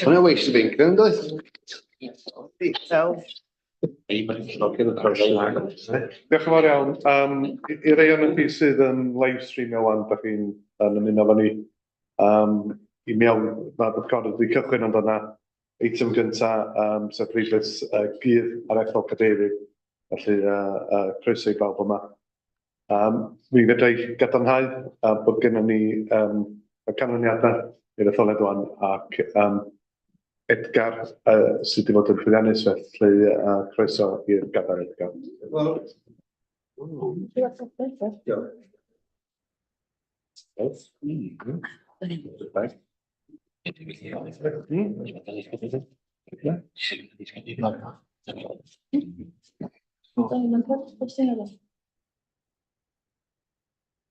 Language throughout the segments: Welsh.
Hwna waste of ink, yn doedd? Diolch yn fawr iawn. Um, i i rei o'n chi sydd yn live streamio wan, da chi'n yn ymuno efo ni. Um, I mewn, mae'r record wedi cychwyn ond yna eitem gynta, um, sef pleidlais gudd ar ethol cadeirydd. Felly, uh, uh, croeso i bawb yma. Um, mi fedra i gadarnhau bod gennym ni um, y canlyniadau i'r etholiad wan ac um, Edgar uh, sydd wedi bod yn llwyddiannus, felly uh, croeso i'r gadair Edgar.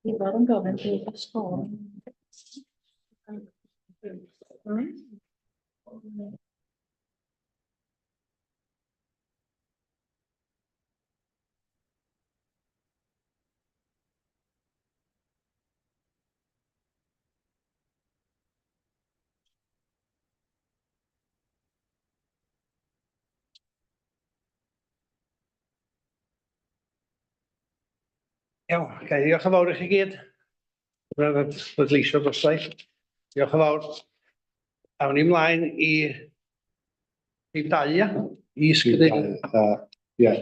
Ifor yn gofyn beth y sgôr. Iawn, ga i ddiolch yn fawr i chi gyd. Bleidleisio drosau. Diolch yn fawr. Awn ni mlaen i rhif dau, ia? Is-gadeirydd. Ie,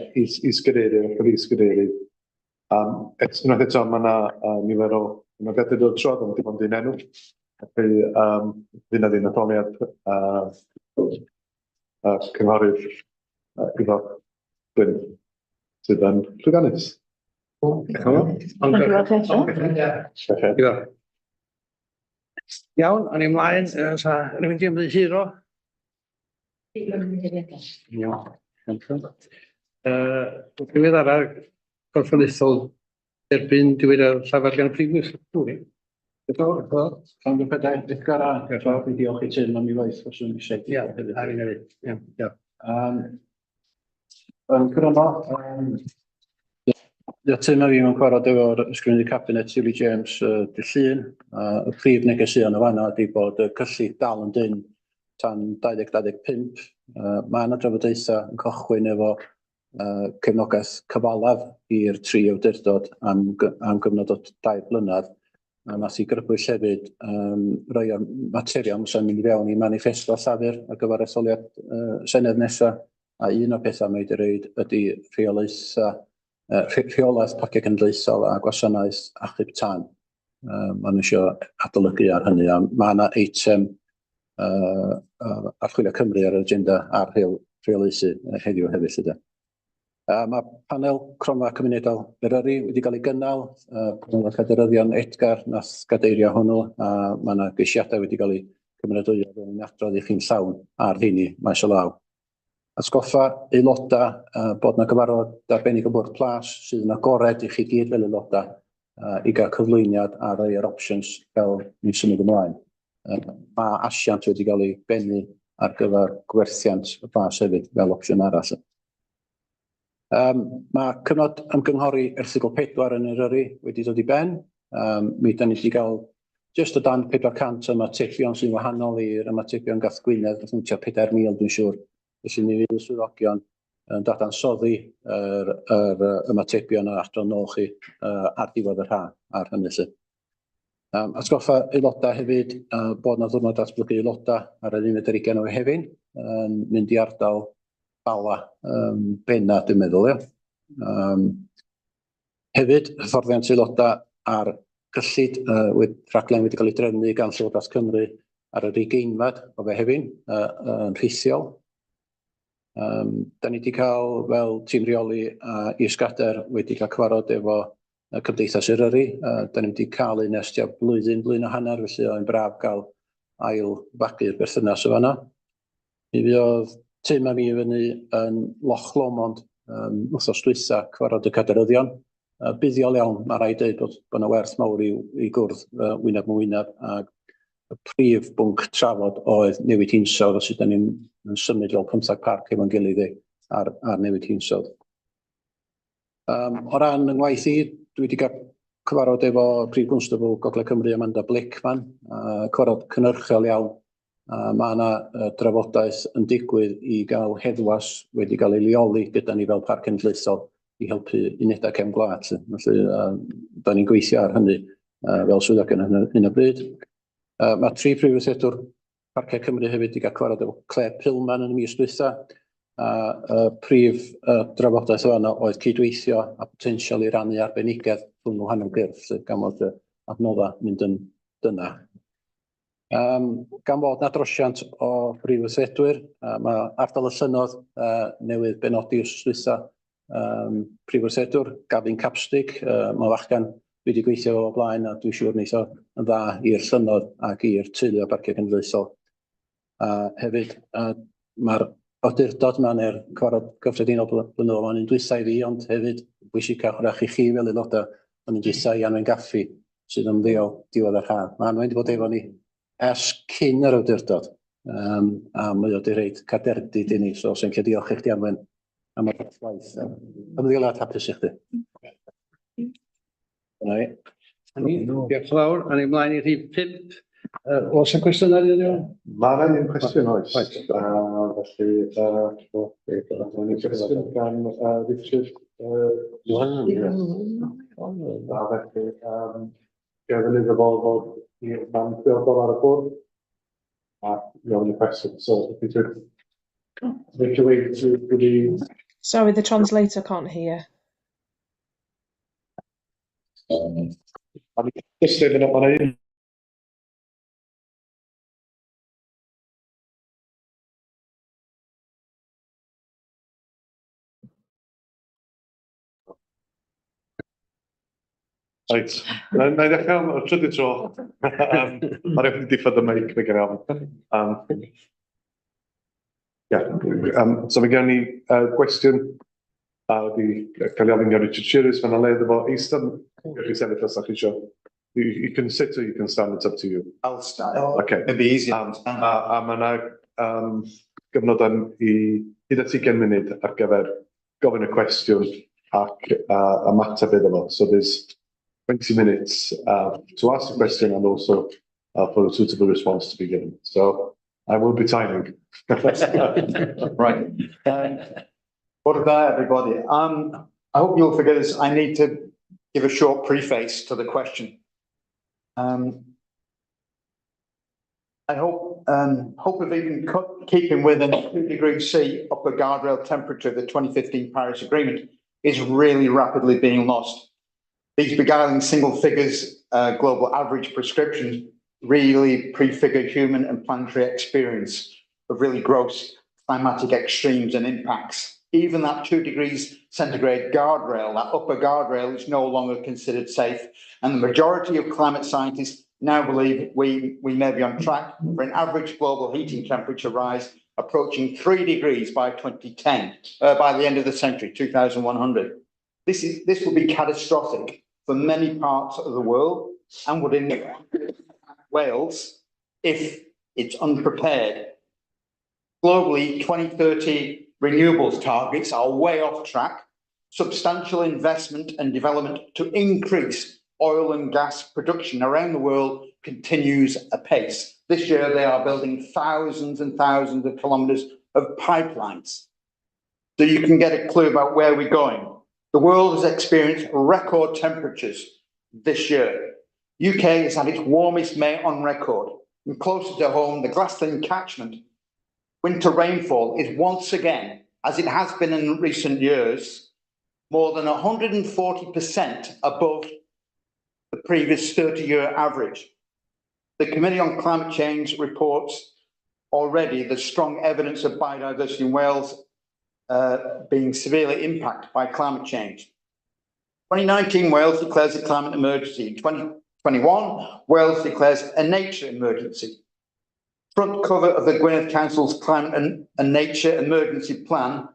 is-gadeirydd, yr is-gadeirydd. Um, et, unwaith eto, mae yna uh, nifer o enwebiadau dod trodd, ond dim ond un enw. Felly, um, fydd na ddim etholiad uh, cynghorydd Ifor Glyn sydd yn llwyddiannus. Diolch. Iawn, awn ni ymlaen. Yy, Sa rhywun di ymddiheuro? Iawn. Yy, diweddara gorffenethol derbyn diweddiad llafar gan y prif weithredwr. Diolch yn fawr. Llongyfarchiadau Edgar a diolch yn fawr i diolch i Tim am ei waith os yw'n eisiau. Ia, a fi'n hefyd. Iawn, diolch. Um, yn gryno, um, Ia, Tim a fi mewn cwarad efo'r Ysgrifennydd Cabinet, Julie James, uh, dydd Llun. Uh, y prif negeseuon o fanna ydy bod y cyllid dal yn dynn tan 2025. Uh, mae yna drafodaethau yn cychwyn efo uh, cefnogaeth cyfalaf i'r tri awdurdod am, am gyfnod o dair blynedd. A nath i grybwyll hefyd um, rai o'r materion sy'n mynd i fewn i manifesto Llafur ar gyfer etholiad uh, Senedd nesaf. A un o'r pethau mae wedi rhaid ydy rheolaethau, uh, rheolaeth Parciau Cenedlaethol a gwasanaeth achub tân. Um, maen nhw eisiau adolygu ar hynny, a mae yna eitem uh, uh, Archwilio Cymru ar yr agenda ar rheol, rheolaethu heddiw hefyd. Lly Uh, mae panel Cronfa Cymunedol Eryri wedi cael ei gynnal, uh, panel y cadeiryddion Edgar nath gadeirio hwnnw, a mae yna geisiadau wedi cael eu cymeradwyo fel yn adrodd i chi'n llawn ar rheini maes o law. Atgoffa aelodau uh, bod yna gyfarfod arbennig o Bwrdd Plas sydd yn agored i chi gyd fel aelodau uh, i gael cyflwyniad ar rai o'r options fel ni'n symud ymlaen. Uh, mae asiant wedi cael ei bennu ar gyfer gwerthiant y plas hefyd fel opsiwn arall. Um, mae cyfnod ymgynghori erthygl 4 yn Eryri wedi dod i ben. Um, mi da ni wedi cael jyst o dan 400 ymatebion sy'n wahanol i'r ymatebion gath Gwynedd, gath nhw tua 4,000 dwi'n siŵr. Felly mi fydd y swyddogion yn dadansoddi yr, yr ymatebion a adrodd nôl chi uh, ar diwedd yr ha ar hynny lly. Um, atgoffa aelodau hefyd uh, bod na ddwrnod datblygu aelodau ar yr uned ar ugain o Fehefin, yn mynd i ardal Bala, um, Benna dwi'n meddwl, ia. Um, hefyd, hyfforddiant aelodau ar gyllid, uh, wed, rhaglen wedi cael ei drefnu gan Llywodraeth Cymru ar yr ugeinfed o Fehefin, uh, yn rhithiol. Um, da ni wedi cael fel tîm rheoli a is-gadair wedi cael cyfarfod efo y Cymdeithas Eryri. Uh, da ni wedi cael un ers tua blwyddyn, blwyddyn a hanner, felly oedd yn braf gael ail fagu'r berthynas o fanna. Mi fuodd Tim a mi fyny yn Loch Lomond um, wythnos dwytha, cyfarfod y cadeiryddion. Uh, buddiol iawn, mae rhaid dweud bod, bod yna werth mawr i, i gwrdd uh, wyneb yn wyneb. Ac Y prif bwnc trafod oedd newid hinsawdd, a sut 'dan ni'n yn symud fel 15 parc efo'n gilydd i ar newid hinsawdd. O ran 'y ngwaith i, dwi wedi cael cyfarfod efo Prif Gwnstabl Gogledd Cymru, Amanda Blickman, a cyfarfod cynhyrchiol iawn. A ma' 'na drafodaeth yn digwydd i gael heddwas wedi cael ei leoli gyda ni fel Parc Cenedlaethol i helpu unedau cefn gwlad 'lly. Felly da ni'n gweithio ar hynny fel swyddogion ar hyn o bryd. Mae tri prif weithredwr Parciau Cymru hefyd wedi cael cyfarfod efo Clare Pillman yn y mis dwytha, a y prif drafodaeth o fanno oedd cydweithio a potensial i rannu arbenigedd rhwng wahanol gyrff, 'lly, gan fod y adnoddau mynd yn dyna. Gan fod 'na drosiant o brif weithredwyr, mae ardal y Llynnoedd newydd benodi wsos dwytha prif weithredwr, Gavin Capstick, mae fachgan dwi wedi gweithio efo o blaen a dwi'n siŵr wneith o yn dda i'r Llynnoedd ac i'r teulu o Barciau Cenedlaethol. A hefyd, mae'r awdurdod yma neu'r cyfarfod cyffredinol blynyddol ma'n un dwytha i fi, ond hefyd bwysicach wrach i chi fel aelodau, mae'n un dwytha i Anwen Gaffi sydd yn ymddeol diwedd yr haf. Mae Anwen wedi bod efo ni ers cyn yr awdurdod, a mae o wedi rhoid caderdid i ni, so sy'n lle diolch i chdi, Anwen, am yr holl waith. Ymddeoliad hapus i chdi. Dyna ni. Diolch yn fawr. Awn ni ymlaen i rhif 5. Oes 'na cwestiynau i ddod? Mae yna un cwestiwn, oes. Felly, uh, cwestiwn gan Richard. A felly, gofyn iddo fo fod i'r man priodol ar y bwrdd a iawn y cwestiwn. So, if you could make your way to the... Sorry, the translator can't hear. Just dweud yna, mae 'na un. Reit, na i ddechrau am y trydydd tro. Mae rhaid i diffodd y meic, mae gen i ofn. Yeah, so mae gen i gwestiwn a wedi cael ei ofyn gan Richard Shearers, fan le iddo fo eistedd, gewch chi sefyll os ydych chi eisiau. You can sit or you can stand, it's up to you. I'll stand. Okay. It'd be easier. A mae yna gyfnod am i hyd at 20 munud ar gyfer gofyn y cwestiwn ac ymateb iddo fo. So there's 20 minutes to ask the question and also for a suitable response to be given. So I will be timing. Right. What about everybody? I hope you'll forgive us. I need to give a short preface to the question. I hope of even keeping within 2 degrees C upper guardrail temperature of the 2015 Paris Agreement is really rapidly being lost. These beguiling single figures, global average prescriptions really prefigure human and planetary experience of really gross climatic extremes and impacts. Even that 2 degrees centigrade guardrail, that upper guardrail, is no longer considered safe. And the majority of climate scientists now believe we may be on track for an average global heating temperature rise approaching 3 degrees by 2010, by the end of the century, 2100. This will be catastrophic for many parts of the world and would impact Wales if it's unprepared. Globally, 2030 renewables targets are way off track. Substantial investment and development to increase oil and gas production around the world continues apace. This year, they are building thousands and thousands of kilometers of pipelines. So you can get a clue about where we're going. The world has experienced record temperatures this year. UK has had its warmest May on record. And closer to home, the Glaslyn catchment winter rainfall is once again, as it has been in recent years, more than 140% above the previous 30-year average. The Committee on Climate Change reports already the strong evidence of biodiversity in Wales being severely impacted by climate change. 2019, Wales declares a climate emergency. In 2021, Wales declares a nature emergency. Front cover of the Gwynedd Council's Climate and Nature Emergency Plan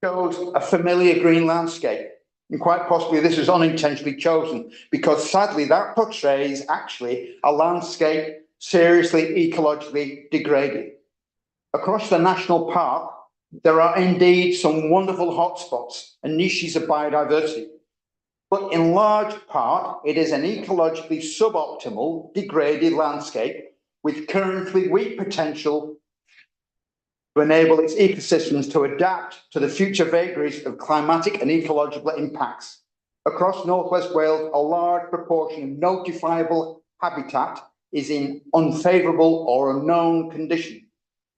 shows a familiar green landscape. And quite possibly this is unintentionally chosen because sadly that portrays actually a landscape seriously ecologically degraded. Across the national park, there are indeed some wonderful hotspots and niches of biodiversity. But in large part, it is an ecologically suboptimal, degraded landscape with currently weak potential to enable its ecosystems to adapt to the future vagaries of climatic and ecological impacts. Across Northwest Wales, a large proportion of notifiable habitat is in unfavourable or unknown condition.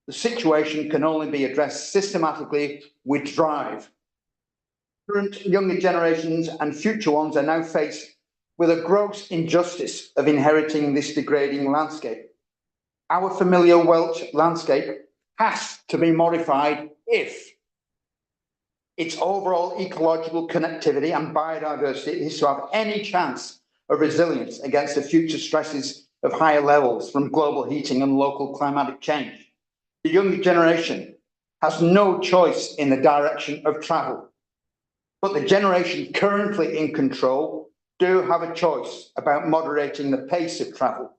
The situation can only be addressed systematically with drive. Current younger generations and future ones are now faced with a gross injustice of inheriting this degrading landscape. Our familiar Welsh landscape has to be modified if its overall ecological connectivity and biodiversity is to have any chance of resilience against the future stresses of higher levels from global heating and local climatic change. The younger generation has no choice in the direction of travel. But the generation currently in control do have a choice about moderating the pace of travel.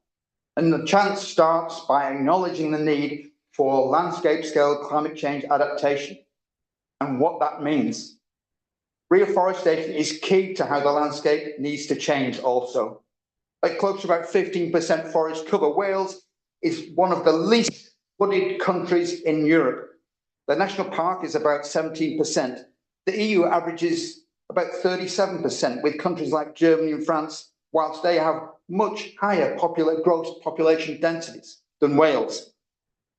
And the chance starts by acknowledging the need for landscape scale climate change adaptation and what that means. Reforestation is key to how the landscape needs to change also. At close to about 15% forest cover, Wales is one of the least flooded countries in Europe. The national park is about 17%. The EU averages about 37%, with countries like Germany and France, whilst they have much higher gross population densities than Wales.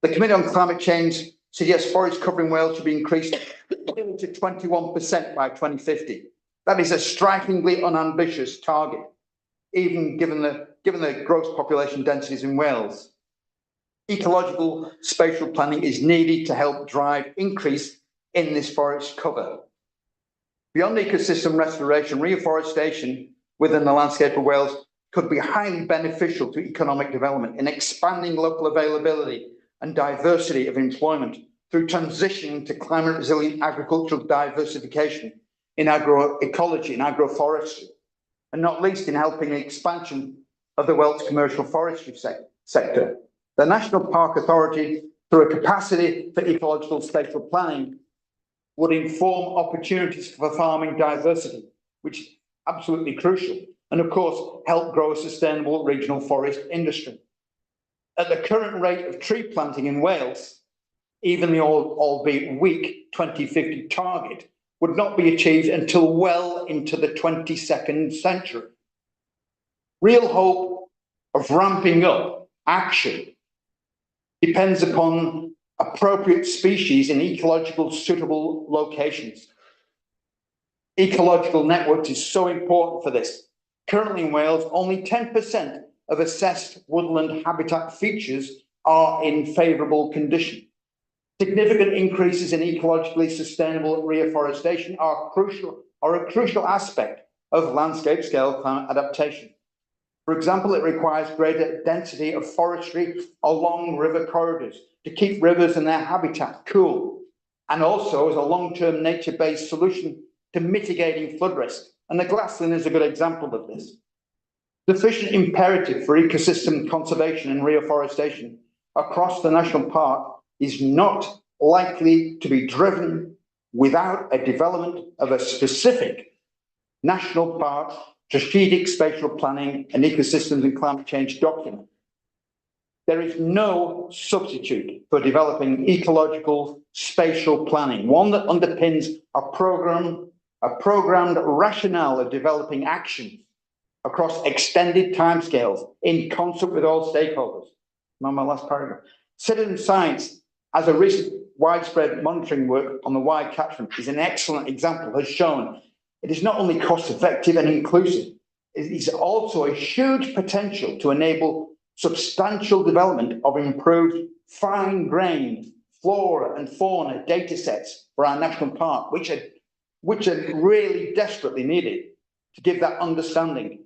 The Committee on Climate Change suggests forest cover in Wales should be increased to 21% by 2050. That is a strikingly unambitious target, even given the gross population densities in Wales. Ecological spatial planning is needed to help drive increase in this forest cover. Beyond ecosystem restoration, reforestation within the landscape of Wales could be highly beneficial to economic development in expanding local availability and diversity of employment through transitioning to climate resilient agricultural diversification in agroecology and agroforestry, and not least in helping the expansion of the Welsh commercial forestry sector. The National Park Authority, through a capacity for ecological spatial planning, would inform opportunities for farming diversity, which is absolutely crucial, and of course, help grow a sustainable regional forest industry. At the current rate of tree planting in Wales, even the albeit weak 2050 target would not be achieved until well into the 22nd century. Real hope of ramping up action depends upon appropriate species in ecological suitable locations. Ecological networks is so important for this. Currently in Wales, only 10% of assessed woodland habitat features are in favourable condition. Significant increases in ecologically sustainable reforestation are a crucial aspect of landscape scale climate adaptation. For example, it requires greater density of forestry along river corridors to keep rivers and their habitat cool, and also as a long-term nature-based solution to mitigating flood risk. And the Glaslyn is a good example of this. Sufficient imperative for ecosystem conservation and reforestation across the national park is not likely to be driven without a development of a specific national park strategic spatial planning and ecosystems and climate change document. There is no substitute for developing ecological spatial planning, one that underpins a programmed rationale of developing action across extended timescales in concert with all stakeholders. I'm on my last paragraph. Citizen science, as a recent widespread monitoring work on the Wye catchment is an excellent example, has shown it is not only cost effective and inclusive, it is also a huge potential to enable substantial development of improved fine-grained flora and fauna data sets for our national park, which are really desperately needed to give that understanding.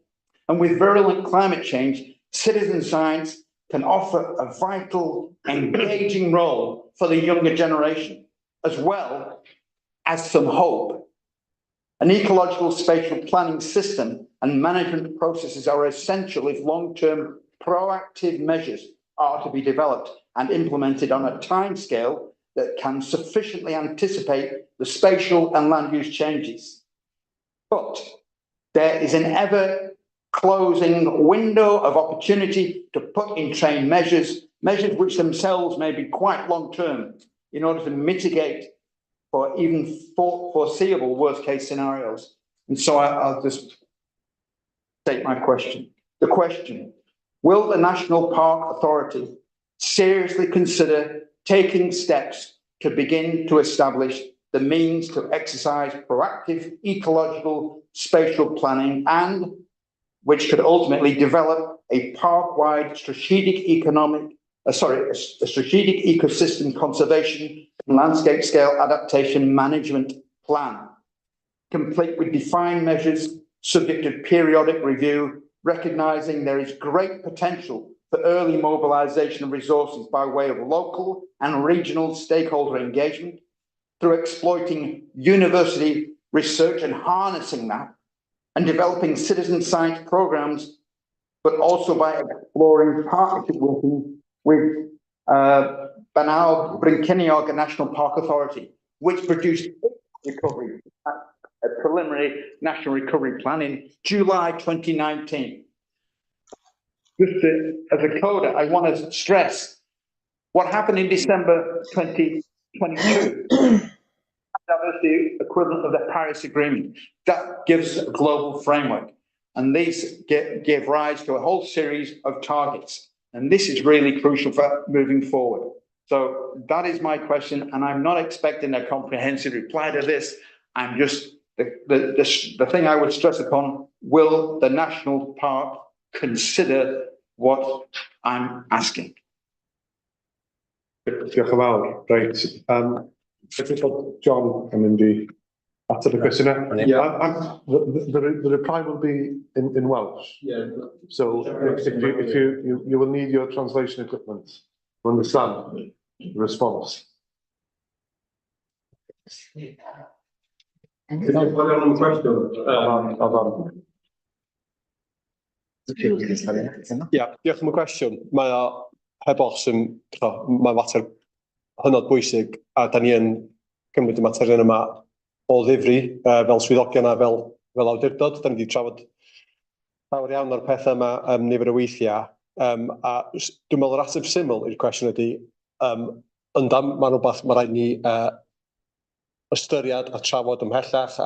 And with virulent climate change, citizen science can offer a vital, engaging role for the younger generation, as well as some hope. An ecological spatial planning system and management processes are essential if long-term proactive measures are to be developed and implemented on a timescale that can sufficiently anticipate the spatial and land use changes. But there is an ever closing window of opportunity to put in train measures, measures which themselves may be quite long term, in order to mitigate for even foreseeable worst case scenarios. And so I'll just state my question. The question, will the National Park Authority seriously consider taking steps to begin to establish the means to exercise proactive ecological spatial planning, and which could ultimately develop a park-wide strategic economic, sorry, a strategic ecosystem conservation and landscape scale adaptation management plan, complete with defined measures subject to periodic review, recognising there is great potential for early mobilisation of resources by way of local and regional stakeholder engagement through exploiting university research and harnessing that, and developing citizen science programs, but also by exploring partnership working with Bannau Brycheiniog National Park Authority, which produced recovery, a preliminary national recovery plan in July 2019. Just to, as a coda, I want to stress what happened in December 2022. That was the equivalent of the Paris Agreement. That gives a global framework. And these give rise to a whole series of targets. And this is really crucial for moving forward. So that is my question. And I'm not expecting a comprehensive reply to this. I'm just, the thing I would stress upon, will the National Park consider what I'm asking? Diolch yn fawr. Reit. Felly bod John yn mynd i ateb y cwestiwn yna. Yeah. The reply will be in Welsh. Yeah. So if you will need your translation equipment to understand the response. Ia, diolch am y cwestiwn. Mae o heb os yn, mae'n fater hynod bwysig, a da ni yn cymryd y materion yma o ddifri fel swyddogion a fel awdurdod. Da ni wedi trafod llawer iawn o'r pethau yma nifer o weithiau. A dwi'n meddwl yr ateb syml i'r cwestiwn ydy, yndan, mae'n rhywbeth mae rhaid ni ystyried a trafod ymhellach, a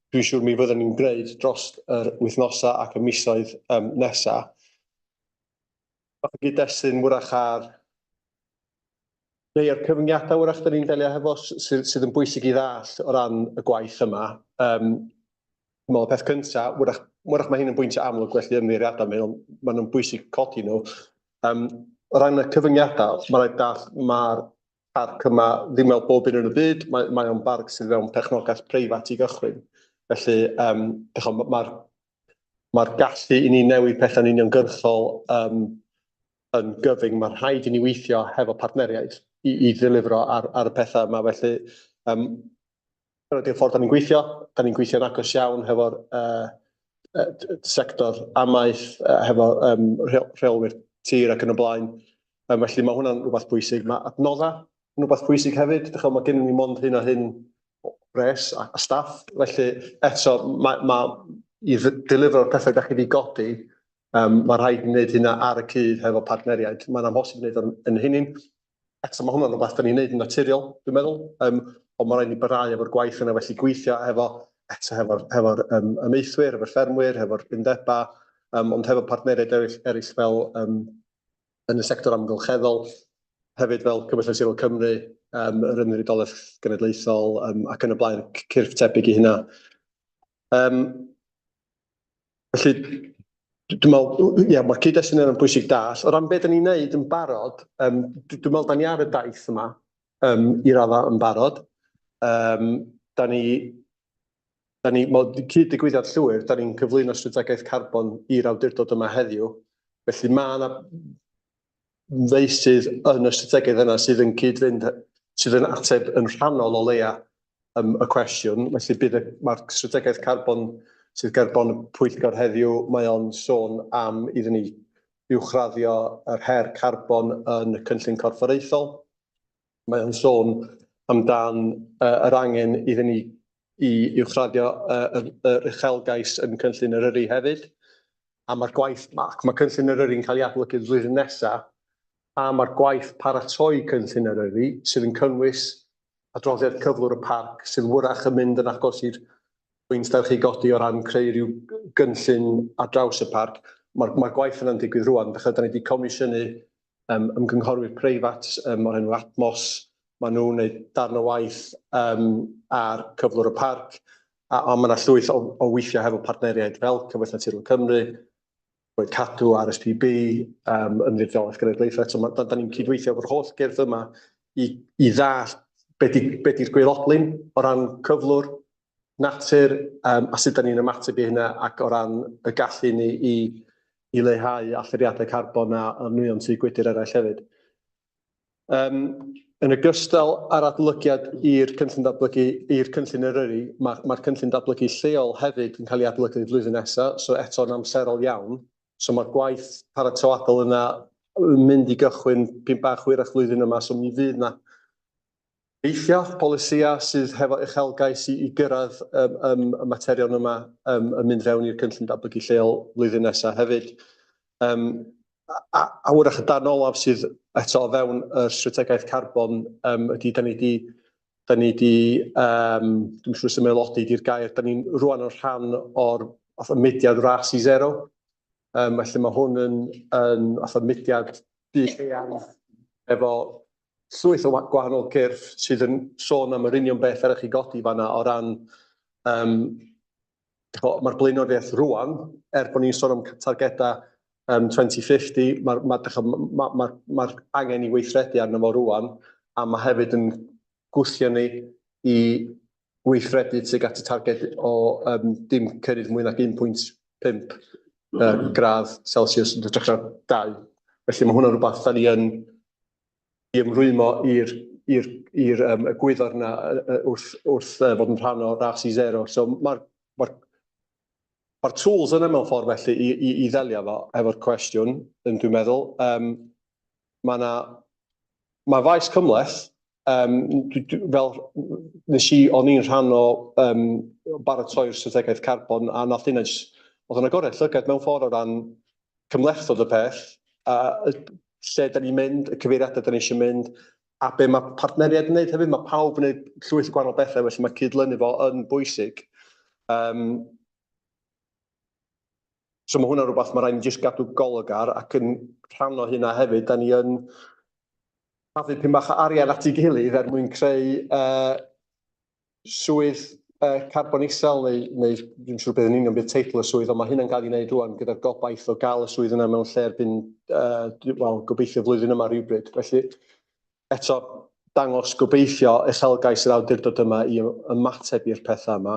dwi'n siŵr mi fyddwn ni'n gwneud dros yr wythnosau ac y misoedd nesaf. Bach o gyd-destun wrach ar rhai o'r cyfyngiadau wrach da ni'n delio hefo sydd yn bwysig i ddall o ran y gwaith yma. Dwi'n meddwl y peth cyntaf, wrach mae hyn yn bwyntio amlwg, felly ymddiheuriadau, maen nhw'n bwysig codi nhw. O ran y cyfyngiadau, mae'n rhaid dall mae'r parc yma ddim fel bob un yn y byd, mae o'n barc sydd mewn perchnogaeth preifat i gychwyn. Felly, mae'r gallu i ni newid pethau'n uniongyrchol yn gyfyng. Mae'n rhaid i ni weithio hefo partneriaid i ddelifro ar y pethau yma. Felly, dyna di'r ffordd da ni'n gweithio. Da ni'n gweithio'n agos iawn hefo'r sector amaeth, hefo rheolwyr tir ac yn y blaen. Felly mae hwnna'n rhywbeth bwysig. Mae adnoddau yn rhywbeth bwysig hefyd. Mae gennym ni mond hyn a hyn o bres a staff. Felly eto, mae i delifro'r pethau da chi wedi godi, mae rhaid i wneud hynna ar y cyd hefo partneriaid. Mae'n amhosib wneud o'n yn hunain. Eto, mae hwnna'n rhywbeth da ni'n wneud yn naturiol, dwi'n meddwl. Ond mae rhaid ni barhau efo'r gwaith yna, felly gweithio efo, eto hefo'r amaethwyr, efo'r ffermwyr, hefo'r undebau, ond hefo partneriaid eraill fel yn y sector amgylcheddol, hefyd fel Cyfoeth Naturiol Cymru, yr Ymddiriedolaeth Genedlaethol, ac yn y blaen, cyrff tebyg i hynna. Felly, dwi'n meddwl, ie, mae'r cyd-destun yna'n bwysig dall. O ran beth da ni'n neud yn barod, dwi'n meddwl da ni ar y daith yma i raddau yn barod. Da ni, mae'n cyd-digwyddiad llwyr, da ni'n cyflwyno strategaeth carbon i'r awdurdod yma heddiw. Felly mae yna feysydd yn y strategaeth yna sydd yn cyd-fynd, sydd yn ateb yn rhannol o leia y cwestiwn. Felly mae'r strategaeth carbon sydd gerbron y pwyllgor heddiw, mae o'n sôn am iddyn ni uwchraddio yr her carbon yn y cynllun corfforaethol. Mae o'n sôn amdan yr angen iddyn ni i uwchraddio yr, yr uchelgais yn cynllun Eryri hefyd. A mae'r gwaith, ac mae cynllun Eryri'n cael ei adolygu flwyddyn nesaf, a mae'r gwaith paratoi cynllun Eryri sydd yn cynnwys adroddiad cyflwr y parc sydd wrach yn mynd yn agos i'r pwynt da chi godi o ran creu rhyw gynllun ar draws y parc. Mae'r mae gwaith yna'n digwydd rwan. Felly, da ni wedi comisiynu ymgynghorwyr preifat o'r enw Atmos. Maen nhw'n gwneud darn o waith ar cyflwr y parc, a mae yna llwyth o weithio hefo partneriaid fel Cyfoeth Naturiol Cymru, Coed Cadw, RSPB, Ymddiriedolaeth Genedlaethol. Eto, ma, da, da ni'n cydweithio efo'r holl gyrff yma i ddallt be di'r be di gwaelodlin o ran cyflwr natur a sut da ni'n ymateb i hynna ac o ran y gallu ni i leihau allyriadau carbon a nwyon tŷ gwydr eraill hefyd. Yn ogystal â'r adolygiad i'r cynllun datblygu, i'r cynllun Eryri, mae'r ma cynllun datblygu lleol hefyd yn cael ei adolygu flwyddyn nesaf, so eto'n amserol iawn. So mae'r gwaith paratoadol yna yn mynd i gychwyn pyn bach hwyrach flwyddyn yma, so mi fydd yna weithio polisïau sydd hefo uchelgais i gyrraedd y materion yma yn mynd fewn i'r cynllun datblygu lleol flwyddyn nesaf hefyd. A wrach y darn olaf sydd eto o fewn y strategaeth carbon ydy da ni di, da ni di, dwi'n siŵr sy'n aelodi di'r gair, da ni'n rwan yn rhan o'r fatha mudiad Ras i Zero. Felly mae hwn yn fatha mudiad byd-eang efo llwyth o gwahanol gyrff sydd yn sôn am yr union beth ar chi godi fanna o ran mae'r blaenoriaeth rwan, er bod ni'n sôn am targedau 2050, mae'r ma, ma, ma, ma angen i weithredu arno fo rwan, a mae hefyd yn gwthio ni i weithredu tuag at y targed o dim cynnydd mwy nag 1.5 gradd Celsius yn hytrach na 2. Felly mae hwnna'n rhywbeth da ni yn i ymrwymo i'r i'r i'r egwyddor yna wrth fod yn rhan o Ras i Zero. So mae'r ma ma tools yna mewn ffordd felly i ddelio efo'r cwestiwn, yn dwi'n meddwl. Mae yna mae faes cymhleth, fel nes i, o'n i'n rhan o baratoi'r strategaeth carbon, a nath hynna jyst, oedd yn agored llygad mewn ffordd o ran cymhlethdod y peth, a lle da ni'n mynd, y cyfeiriadau da ni eisiau mynd, a be mae partneriaid yn gwneud hefyd. Mae pawb yn gwneud llwyth o gwahanol bethau, felly mae cydlynu fo yn bwysig. So mae hwnna'n rhywbeth mae rhaid ni jyst gadw golwg ar, ac yn rhan o hynna hefyd, da ni yn haffu pyn bach o arian at ei gilydd er mwyn creu swydd carbon isel, neu dwi'n siŵr beth yn union bydd teitl y swydd, ond mae hynna'n cael ei wneud rwan gyda'r gobaith o gael y swydd yna mewn lle erbyn, wel, gobeithio flwyddyn yma rhywbryd. Felly, eto, dangos gobeithio uchelgais yr awdurdod yma i ymateb i'r pethau yma.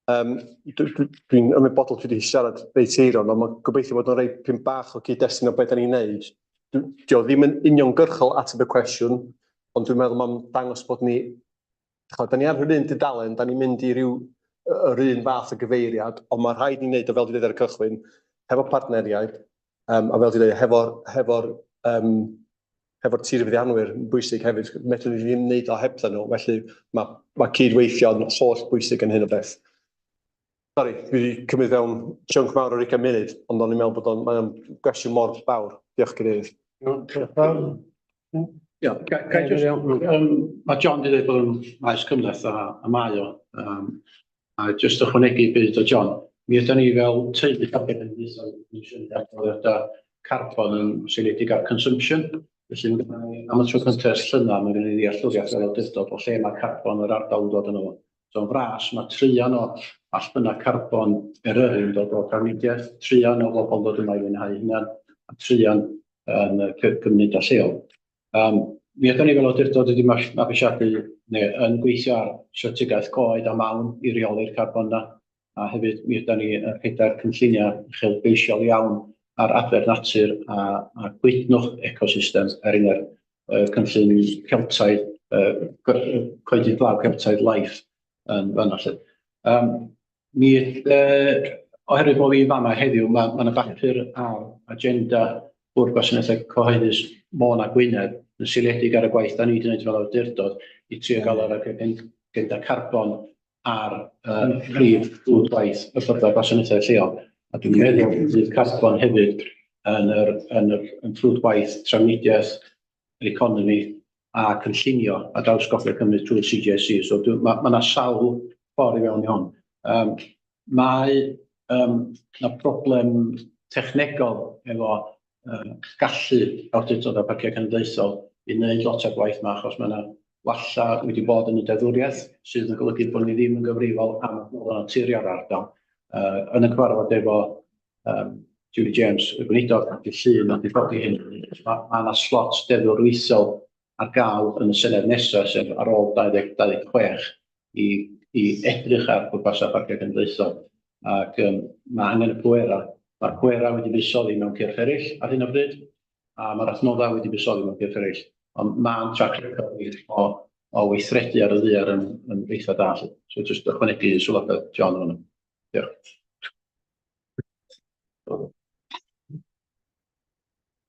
Dwi'n ymwybodol dwi wedi siarad reit hir ond mae'n gobeithio bod o'n rhoi pyn bach o gyd-destun o beth da ni'n neud. Dio ddim yn uniongyrchol ateb y cwestiwn, ond dwi'n meddwl mae'n dangos bod ni, ch'mod, da ni ar yr un dudalen, da ni'n mynd i ryw yr un fath o gyfeiriad, ond mae rhaid ni wneud o fel dwi'n dweud ar y cychwyn, hefo partneriaid, a fel dwi'n dweud, hefo'r tirfeddianwyr yn bwysig hefyd, medrwn ni ddim wneud o hebddyn nhw, felly mae cydweithio'n holl bwysig yn hyn o beth. Sori, dwi wedi cymryd fewn chunk mawr o'r 20 munud, ond o'n i'n meddwl bod o'n, mae o'n gwestiwn mor fawr. Diolch, Cadeirydd. Ia, ga i jyst, mae John wedi dweud bod o'n maes cymhleth a mae o. A jyst ychwanegu byd o John, mi ydyn ni fel teulu cenedlaethol yn adroddiadau carbon yn seiliedig ar consumption. Felly am y tro cyntaf ers llynedd, mae gen i ddealltwriaeth fel awdurdod o lle mae carbon yr ardal yn dod yno fo. So yn fras, mae traean o allbynnau carbon Eryri yn dod o drafnidiaeth, traean o bobl yn dod yma i fwynhau hunan, a traean yn y gymunedau lleol. Mi ydyn ni fel awdurdod wedi mabwysiadu neu yn gweithio ar strategaeth coed a mawn i reoli'r carbon yna, a hefyd mi ydan ni yn rhedeg cynlluniau uchelgeisiol iawn ar adfer natur a gwytnwch ecosystem, er enghraifft y cynllun Celtaidd, coedydd glaw Celtaidd LIFE yn fanna 'lly. Mi oherwydd bod fi fama heddiw, ma' 'na bapur ar agenda Bwrdd Gwasanaethau Cyhoeddus Môn a Gwynedd yn seiliedig ar y gwaith da ni wedi gwneud fel awdurdod i trio gael yr agenda carbon ar prif ffrwd gwaith y Byrddau Gwasanaethau Lleol. A dwi'n meddwl bydd carbon hefyd yn ffrwd gwaith trafnidiaeth, yr economi a cynllunio ar draws Gogledd Cymru trwy'r CGIC. So ma' 'na sawl ffordd i fewn i hwn. Mae 'na broblem technegol efo gallu awdurdodau parciau cenedlaethol i wneud lot o'r gwaith 'ma, achos mae 'na walla wedi bod yn y deddfwriaeth sydd yn golygu bod ni ddim yn gyfrifol am adnoddau naturiol yr ardal. Yn y cyfarfod efo Julie James, y gweinidog, dydd Llun, nath hi godi hyn. Ma' 'na slot deddfwriaethol ar gael yn y Senedd nesaf, sef ar ôl 2026, i edrych ar bwrpasau parciau cenedlaethol. Ac ma' angen y pwerau. Mae'r pwerau wedi buddsoddi mewn cyrff eraill ar hyn o bryd, a mae'r adnoddau wedi buddsoddi mewn cyrff eraill. Ond ma'n track record ni o weithredu ar y ddaear yn eitha da, 'lly. So jyst ychwanegu sylwadau John yn fan'na. Diolch.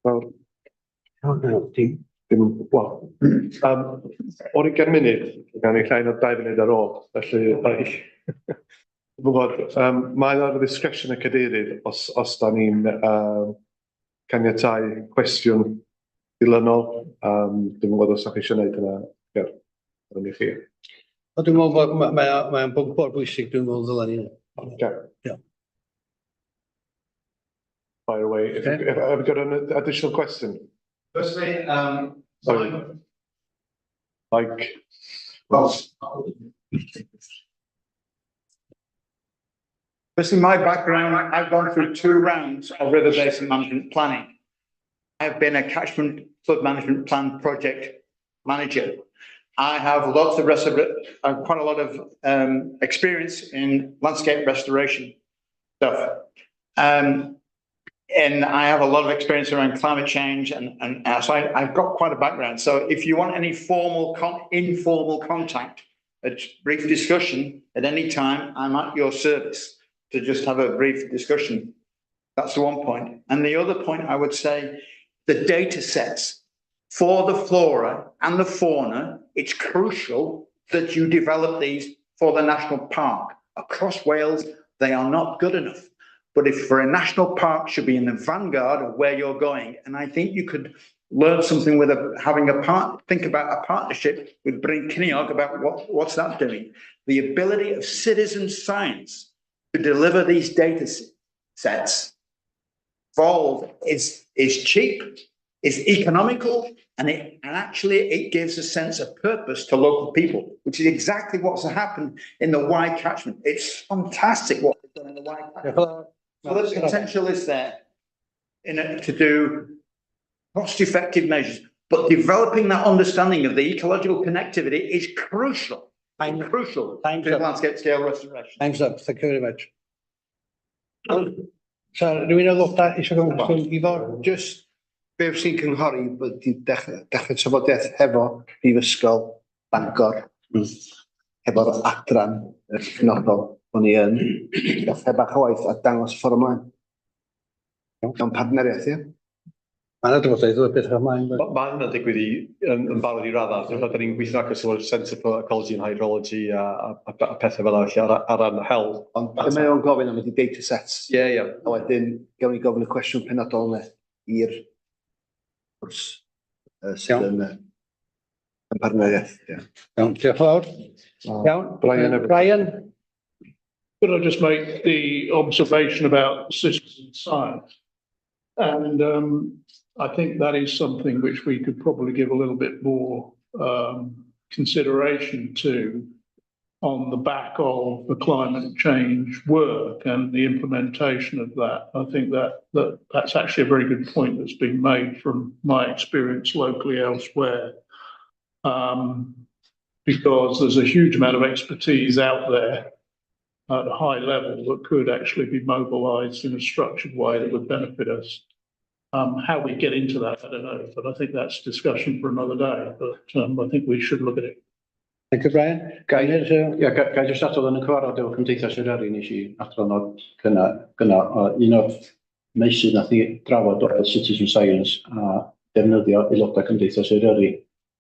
Wel, dim, wel, o'r 20 munud, gan ni llai na 2 munud ar ôl, felly, dwi'n gwybod, mae ar ddiscretion y cadeirydd os da ni'n caniatáu cwestiwn dilynol. Dwi'n gwybod os ydych chi eisiau gwneud hynna, Ger, ar i chi. Wel, dwi'n meddwl bod mae o'n bwnc mor bwysig, dwi'n meddwl ddylen ni. Okay. Yeah. By the way, if I've got an additional question. Firstly, Sorry. Like, well, firstly, my background, I've gone through two rounds of river basin management planning. I've been a catchment flood management plan project manager. I have lots of quite a lot of experience in landscape restoration stuff. And I have a lot of experience around climate change and so I've got quite a background. So if you want any formal, informal contact, a brief discussion at any time, I'm at your service to just have a brief discussion. That's the one point. And the other point I would say, the data sets for the flora and the fauna, it's crucial that you develop these for the national park. Across Wales, they are not good enough. But if for a national park should be in the vanguard of where you're going, and I think you could learn something with a, having a part, think about a partnership with Brycheiniog about what's that doing. The ability of citizen science to deliver these data sets evolve is cheap, is economical, and actually it gives a sense of purpose to local people, which is exactly what's happened in the Wye catchment. It's fantastic what they've done in the Wye catchment. So the potential is there to do cost-effective measures, but developing that understanding of the ecological connectivity is crucial. Crucial Time's to up. landscape scale restoration. Time's up, thank you very much. So, rhywun aelodau eisiau gofyn cwestiwn Ifor? Just be sy'n cynghori bod di dechrau trafodaeth hefo Prifysgol Bangor, hefo'r adran y penodol, o'n i yn dechrau bach o waith a dangos y ffordd ymlaen. Mewn partneriaeth, ie? Mae yna drafodaeth o beth ymlaen. Ma' hynna'n digwydd yn barod i raddau. So, da ni'n gweithio agos efo'r Centre for Ecology and Hydrology a pethau fel 'na, felly ar ran hel. Ond be mae o'n gofyn am ydi data sets. Ie, ie. A wedyn, gawn ni gofyn y cwestiwn penodol yna i'r cwrs sydd Iawn. yn partneriaeth. Ie. Iawn, diolch yn fawr. Iawn. Brian, Brian? Could I just make the observation about citizen science? And I think that is something which we could probably give a little bit more consideration to on the back of the climate change work and the implementation of that. I think that that's actually a very good point that's been made from my experience locally elsewhere. Because there's a huge amount of expertise out there at a high level that could actually be mobilised in a structured way that would benefit us. How we get into that, I don't know, but I think that's discussion for another day. But I think we should look at it. Thank you, Brian. Ga i, ia, ga, ga i jyst adrodd yn y cyfarfod efo Cymdeithas Eryri, nes i adrodd o'r cynna, gynna, o un o'r meysydd nath ni drafod oedd Citizen Science a defnyddio aelodau Cymdeithas Eryri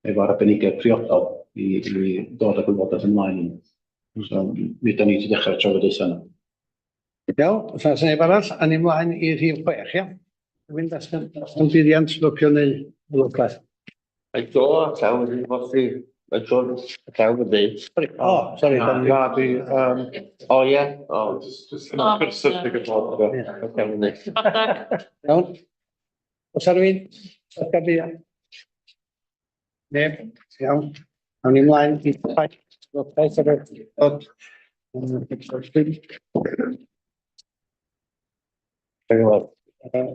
efo arbenigedd priodol i, i ddod â gwybodaeth ymlaen. So, mi da ni wedi dechrau'r trafodaethau yna. Iawn, os oes neb arall, awn ni mlaen i rhif chwech, ia? Rwy'n datgan datgan buddiant lwcio neu aelodaeth. Mae do a llaw wedi foddi. Mae do a llaw yn dweud. Sori, o, sori. Na, na, di, yym, O ie, o. Just, just yna cursor di gyfod. Ie. Iawn, yndi. Iawn. Oes 'na rywun datgan buddiant? Neb? Iawn. Awn ni mlaen i saith, aelodaeth yr awdurdod.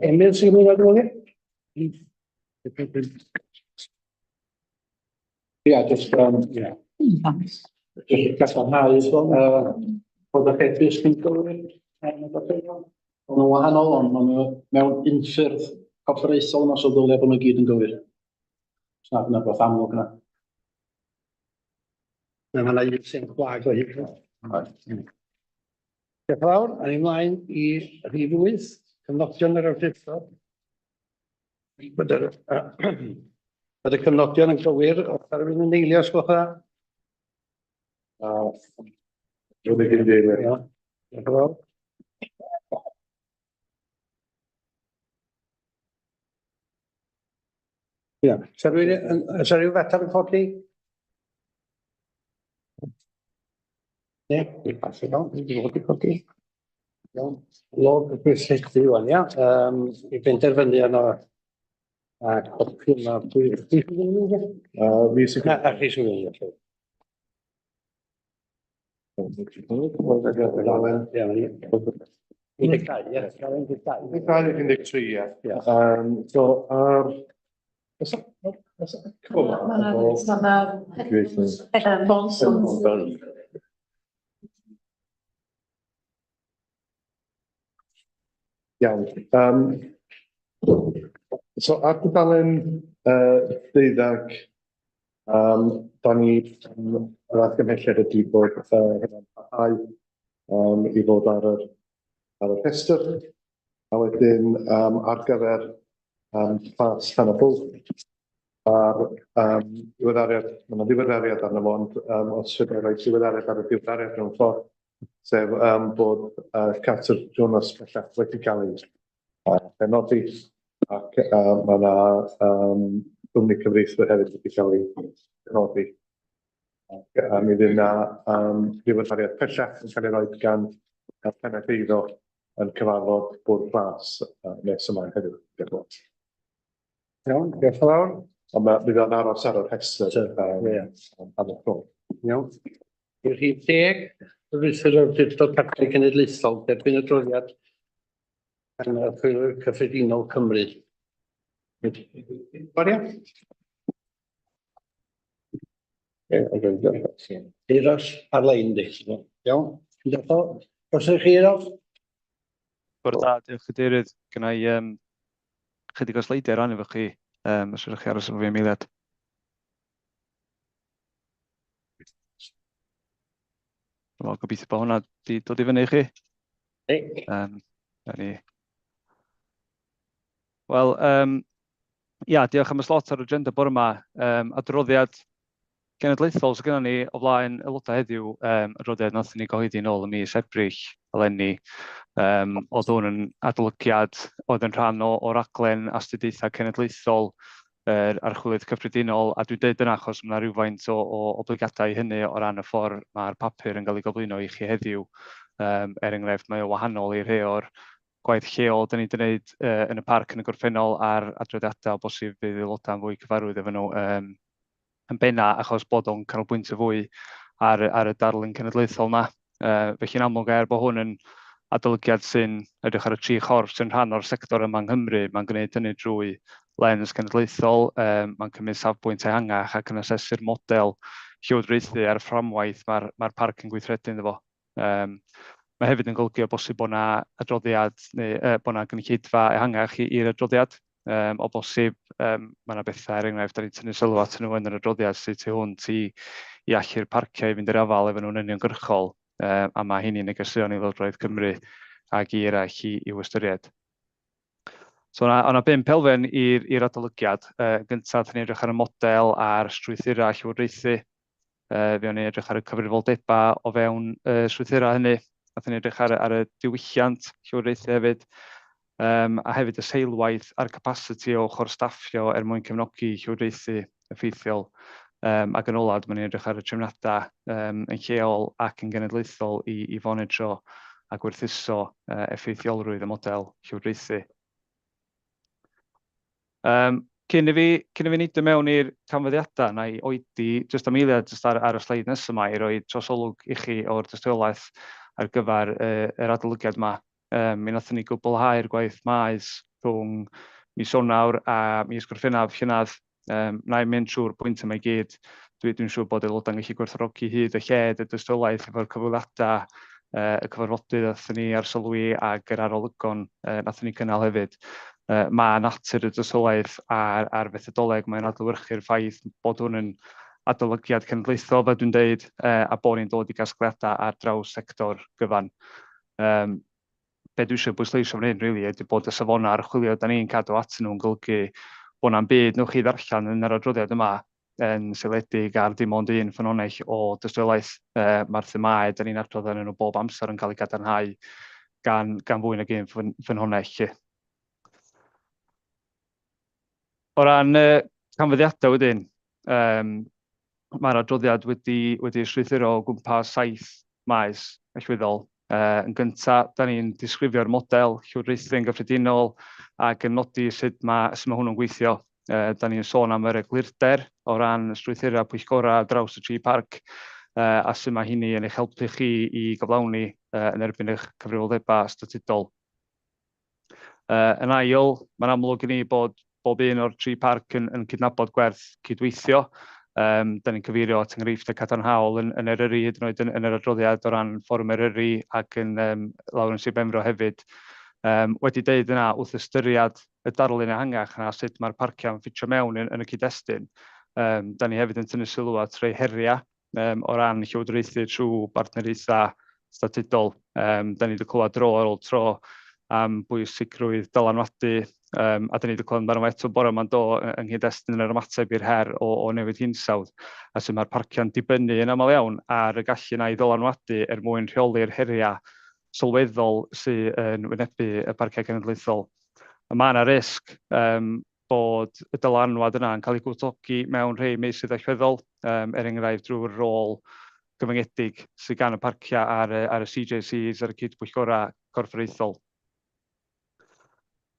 Emyr sy'n mynd ar ôl i? Ia, jyst, yym, ia. Jyst gadarnhau, bod y rhedys yn gywir, yn y gorffennol. Ma' nhw'n wahanol, ond ma' nhw mewn unffurf corfforaethol yma, so ddylia bod nhw gyd yn gywir. Os nad yna beth amlwg yna. Na, ma' 'na un sy'n gwag o hyd. Diolch yn fawr, awn ni mlaen i rhif wyth, cyfnodion yr awdurdod. Bod yr, yy, bod y cyfnodion yn gywir, os yna rywun yn eilio, os gwelwch yn dda? Dwi'n ei gyd Iawn. Diolch yn fawr. Ia, sa rywun yn, sa rhyw fater yn codi? Ne, dwi'n pasu iawn, dwi'n fod i codi. Iawn, log gweithredu ŵan, ia, yym, i benderfynu arno a copi yma, pwy, pwy sy'n mynd i? Fi sy'n... Na, a chi sy'n mynd i. Ie, 12, ie. 12 ac 13, ie. Yym, so ar... Oes 'na oes 'na echo 'ma efo- Iawn. Yym, so ar dudalen 12, da ni, yr argymhelliad ydy bod hynna'n parhau i fod ar yr, ar y rhestr. A wedyn ar gyfer Plas Llan y Bwlch, a'r diweddariad, ma' 'na ddiweddariad arno fo, ond os fedra i roi diweddariad ar y diweddariad mewn ffordd, sef bod Carter Jonas bellach wedi cael ei benodi, ac ma' 'na gwmni cyfreithwyr hefyd wedi cael ei benodi. Ac mi fydd 'na ddiweddariad pellach yn cael ei roid gan y pennaeth eiddo yn cyfarfod Bwrdd Plas nes ymlaen heddiw. Diolch yn fawr. Iawn, diolch yn fawr. Ond ma' fydd o'n aros ar y rhestr am y tro. Iawn. I'r rhif 10, Rhestr Awdurdod Parciau Cenedlaethol, derbyn adroddiad gan Archwilwyr Cyffredinol Cymru. Maria? Euros ar-lein di. Iawn. Diolch yn fawr. Os ydych chi, Euros? Bore da, diolch Cadeirydd. Gynna i chydig o sleidiau rannu efo chi, os ydych chi aros efo fi am eiliad. Wel, gobeithio bod hwnna wedi dod i fyny i chi. Ei. Na ni. Wel, ia, diolch am y slot ar agenda bore yma. Adroddiad genedlaethol sydd gennym ni o flaen aelodau heddiw, adroddiad wnaethon ni gyhoeddi nôl ym mis Ebrill eleni. Oedd hwn yn adolygiad oedd yn rhan o, o raglen astudiaethau cenedlaethol yr archwilydd cyffredinol, a dwi'n deud yna achos mae yna rhywfaint o, o oblygiadau hynny o ran y ffordd mae'r papur yn cael ei gyflwyno i chi heddiw. Er enghraifft, mae o wahanol i rhai o'r gwaith lleol dan ni 'di wneud yn y parc yn y gorffennol a'r adroddiadau o bosib fydd aelodau'n fwy cyfarwydd efo nhw yn benna achos bod o'n canolbwyntio fwy ar, ar y darlun cenedlaethol 'na. Felly'n amlwg er bod hwn yn adolygiad sy'n edrych ar y tri chorff sy'n rhan o'r sector yma yng Nghymru, mae'n gwneud hynny drwy lens cenedlaethol, mae'n cymryd safbwynt ehangach ac yn asesu'r model llywodraethu a'r fframwaith mae'r mae parc yn gweithredu ynddo fo. Mae hefyd yn golygu o bosib bod 'na adroddiad neu bod 'na gynulleidfa ehangach i'r adroddiad. O bosib, mae 'na bethau, er enghraifft, dan ni'n tynnu sylw atyn nhw yn yr adroddiad sydd tu hwnt i, i allu'r parciau i fynd i'r afael efo nhw'n uniongyrchol, a mae hynny'n negeseuon i Lywodraeth Cymru ac i eraill i'w ystyried. So o'na, o'na bump elfen i'r adolygiad. Gyntaf, ni'n edrych ar y model a'r strwythurau llywodraethu. Fe o'n i'n edrych ar y cyfrifoldebau o fewn y strwythurau hynny. Nathon ni edrych ar y diwylliant llywodraethu hefyd, a hefyd y seilwaith a'r capasiti o ochr staffio er mwyn cefnogi llywodraethu effeithiol. Ac yn olaf, dyma ni'n edrych ar y trefniadau yn lleol ac yn genedlaethol i fonitro a gwerthuso effeithiolrwydd y model llywodraethu. Cyn i fi, cyn i fi neidio mewn i'r canfyddiadau, na i oedi jyst am eiliad jyst ar y sleid nesaf yma i roi trosolwg i chi o'r dystiolaeth ar gyfer yr adolygiad yma. Mi wnaethon ni gwblhau'r gwaith maes rhwng mis Ionawr a mis Gorffennaf llynedd. Na i mynd trwy'r pwynt yma i gyd. Dwi'n siŵr bod aelodau'n gallu gwerthfawrogi hyd a lled y dystiolaeth efo'r cyfweliadau, y cyfarfodydd nathon ni arsylwi ac yr arolygon nathon ni cynnal hefyd. Mae natur y dystiolaeth a'r fethodoleg, mae'n adlewyrchu'r ffaith bod hwn yn adolygiad cenedlaethol, fel dwi'n deud, a bod ni'n dod i gasgliadau ar draws sector gyfan. Be dwi eisiau bwysleisio fan hyn, really, ydy bod y safonau archwilio da ni'n cadw atyn nhw'n golygu bod na'm byd newch chi ddarllen yn yr adroddiad yma yn seiliedig ar dim ond un ffynhonnell o dystiolaeth. Mae'r themâu da ni'n adrodd arnyn nhw bob amser yn cael eu gadarnhau gan fwy nag un ffynhonnell. O ran y canfyddiadau wedyn, mae'r adroddiad wedi strwythuro o gwmpas 7 maes allweddol. Yn gyntaf, da ni'n disgrifio'r model llywodraethu yn gyffredinol ac yn nodi sut mae hwnnw'n gweithio. Da ni'n sôn am yr eglurder o ran strwythurau pwyllgorau ar draws y tri parc, a sut mae hynny yn eich helpu chi i gyflawni yn erbyn eich cyfrifoldebau statudol. Yn ail, mae'n amlwg i ni bod bob un o'r tri parc yn cydnabod gwerth cydweithio. Da ni'n cyfeirio at enghreifftiau cadarnhaol yn Eryri, hyd yn oed yn yr adroddiad o ran Fforwm Eryri ac lawr yn Sir Benfro hefyd. Wedi deud yna, wrth ystyried y darlun ehangach yna, sut mae'r parciau'n ffitio mewn yn y cyd-destun, da ni hefyd yn tynnu sylw at rhai heriau o ran llywodraethu trwy bartneriaethau statudol. Da ni wedi clywed dro ar ôl tro am bwysigrwydd dylanwadu, a da ni wedi clywed amdano fo eto bore yma'n do yng nghyd-destun yr ymateb i'r her o newid hinsawdd, a sut mae'r parciau'n dibynnu yn aml iawn ar y gallu yna i ddylanwadu er mwyn rheoli'r heriau sylweddol sydd yn wynebu y parciau cenedlaethol. Mae yna risg bod y dylanwad yna yn cael ei gwtogi mewn rhai meysydd allweddol, er enghraifft drwy'r rôl gyfyngedig sydd gan y parciau ar y CJCs, ar y cyd-bwyllgorau corfforaethol.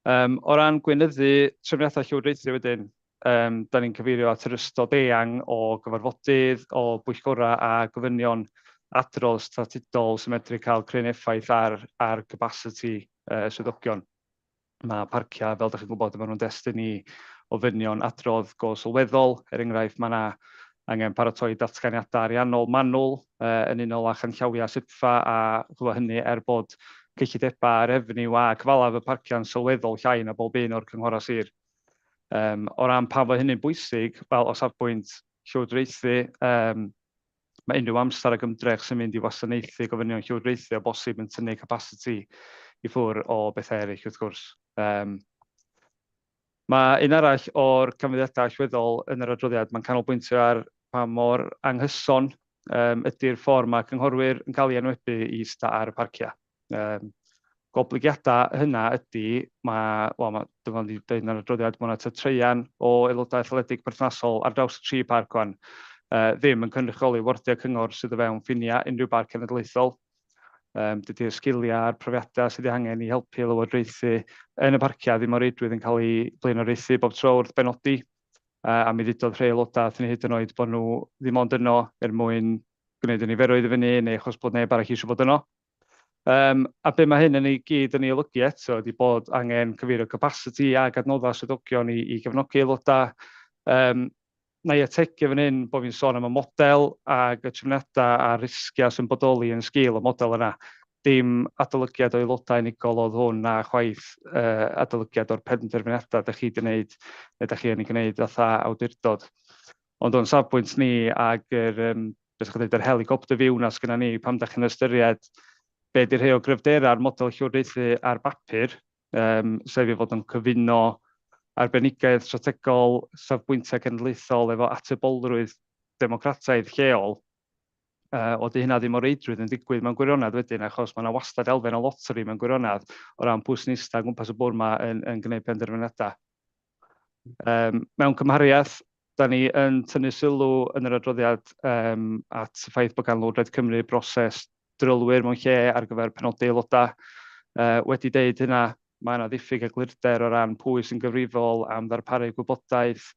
O ran gweinyddu trefniadau llywodraethu wedyn, da ni'n cyfeirio at yr ystod eang o gyfarfodydd, o bwyllgorau a gofynion adrodd statudol sy'n medru cael cryn effaith ar capasiti swyddogion. Mae parciau, fel dach chi'n gwybod, maen nhw'n destun i ofynion adrodd go sylweddol. Er enghraifft, mae yna angen paratoi datganiadau ariannol manwl yn unol â chanllawiau SIPFA a chwbl hynny er bod cyllidebau refeniw a cyfalaf y parciau'n sylweddol llai na bob un o'r cynghorau sir. O ran pam fod hynny'n bwysig, wel, o safbwynt llywodraethu, mae unrhyw amser ac ymdrech sy'n mynd i wasanaethu gofynion llywodraethu o bosib yn tynnu capasiti i ffwrdd o bethau eraill wrth gwrs. Mae un arall o'r canfyddiadau allweddol yn yr adroddiad, mae'n canolbwyntio ar pa mor anghyson ydy'r ffordd mae cynghorwyr yn cael ei enwebu i ista ar y parciau. Goblygiadau hynna ydy, mae, wel, mae, dyma wedi dweud yn yr adroddiad, mae yna tua traean o aelodau etholedig perthnasol ar draws y tri parc wan, ddim yn cynrychioli wardiau cyngor sydd o fewn ffiniau unrhyw barc cenedlaethol. Dydy'r sgiliau a'r profiadau sydd eu hangen i helpu lywodraethu yn y parciau ddim o reidrwydd yn cael eu blaenoriaethu bob tro wrth benodi, a mi ddudodd rhai aelodau wrthyn ni hyd yn oed bod nhw ddim ond yno er mwyn gwneud y niferoedd i fyny neu achos bod neb arall eisiau bod yno. A be mae hyn yn ei gyd yn ei olygu eto ydy bod angen cyfeirio capasiti ac adnoddau swyddogion i gefnogi aelodau. Na i ategu fan hyn bod fi'n sôn am y model ac y trefniadau a'r risgiau sy'n bodoli yn sgil y model yna. Dim adolygiad o aelodau unigol oedd hwn na chwaith adolygiad o'r penderfyniadau dach chi 'di wneud neu dach chi yn ei gwneud fatha awdurdod. Ond o'n safbwynt ni ag yr, um, beth chi'n dweud, yr helicopter view na sgynna ni, pam da chi'n ystyried be di rhai o gryfderau'r model llywodraethu ar bapur, um, sef i fod yn cyfuno arbenigedd strategol, safbwyntiau cenedlaethol efo atebolrwydd democrataidd lleol, o 'di hynna ddim o reidrwydd yn digwydd mewn gwirionedd wedyn, achos mae yna wastad elfen o loteri mewn gwirionedd o ran pwy sy'n eistedd o gwmpas y bwrdd 'ma yn, yn gwneud penderfyniadau. Um, mewn cymhariaeth, da ni yn tynnu sylw yn yr adroddiad um, at y ffaith bod gan Lywodraeth Cymru broses drylwyr mewn lle ar gyfer penodi aelodau. Uh, wedi deud hynna, mae yna ddiffyg eglurder o ran pwy sy'n gyfrifol am ddarparu gwybodaeth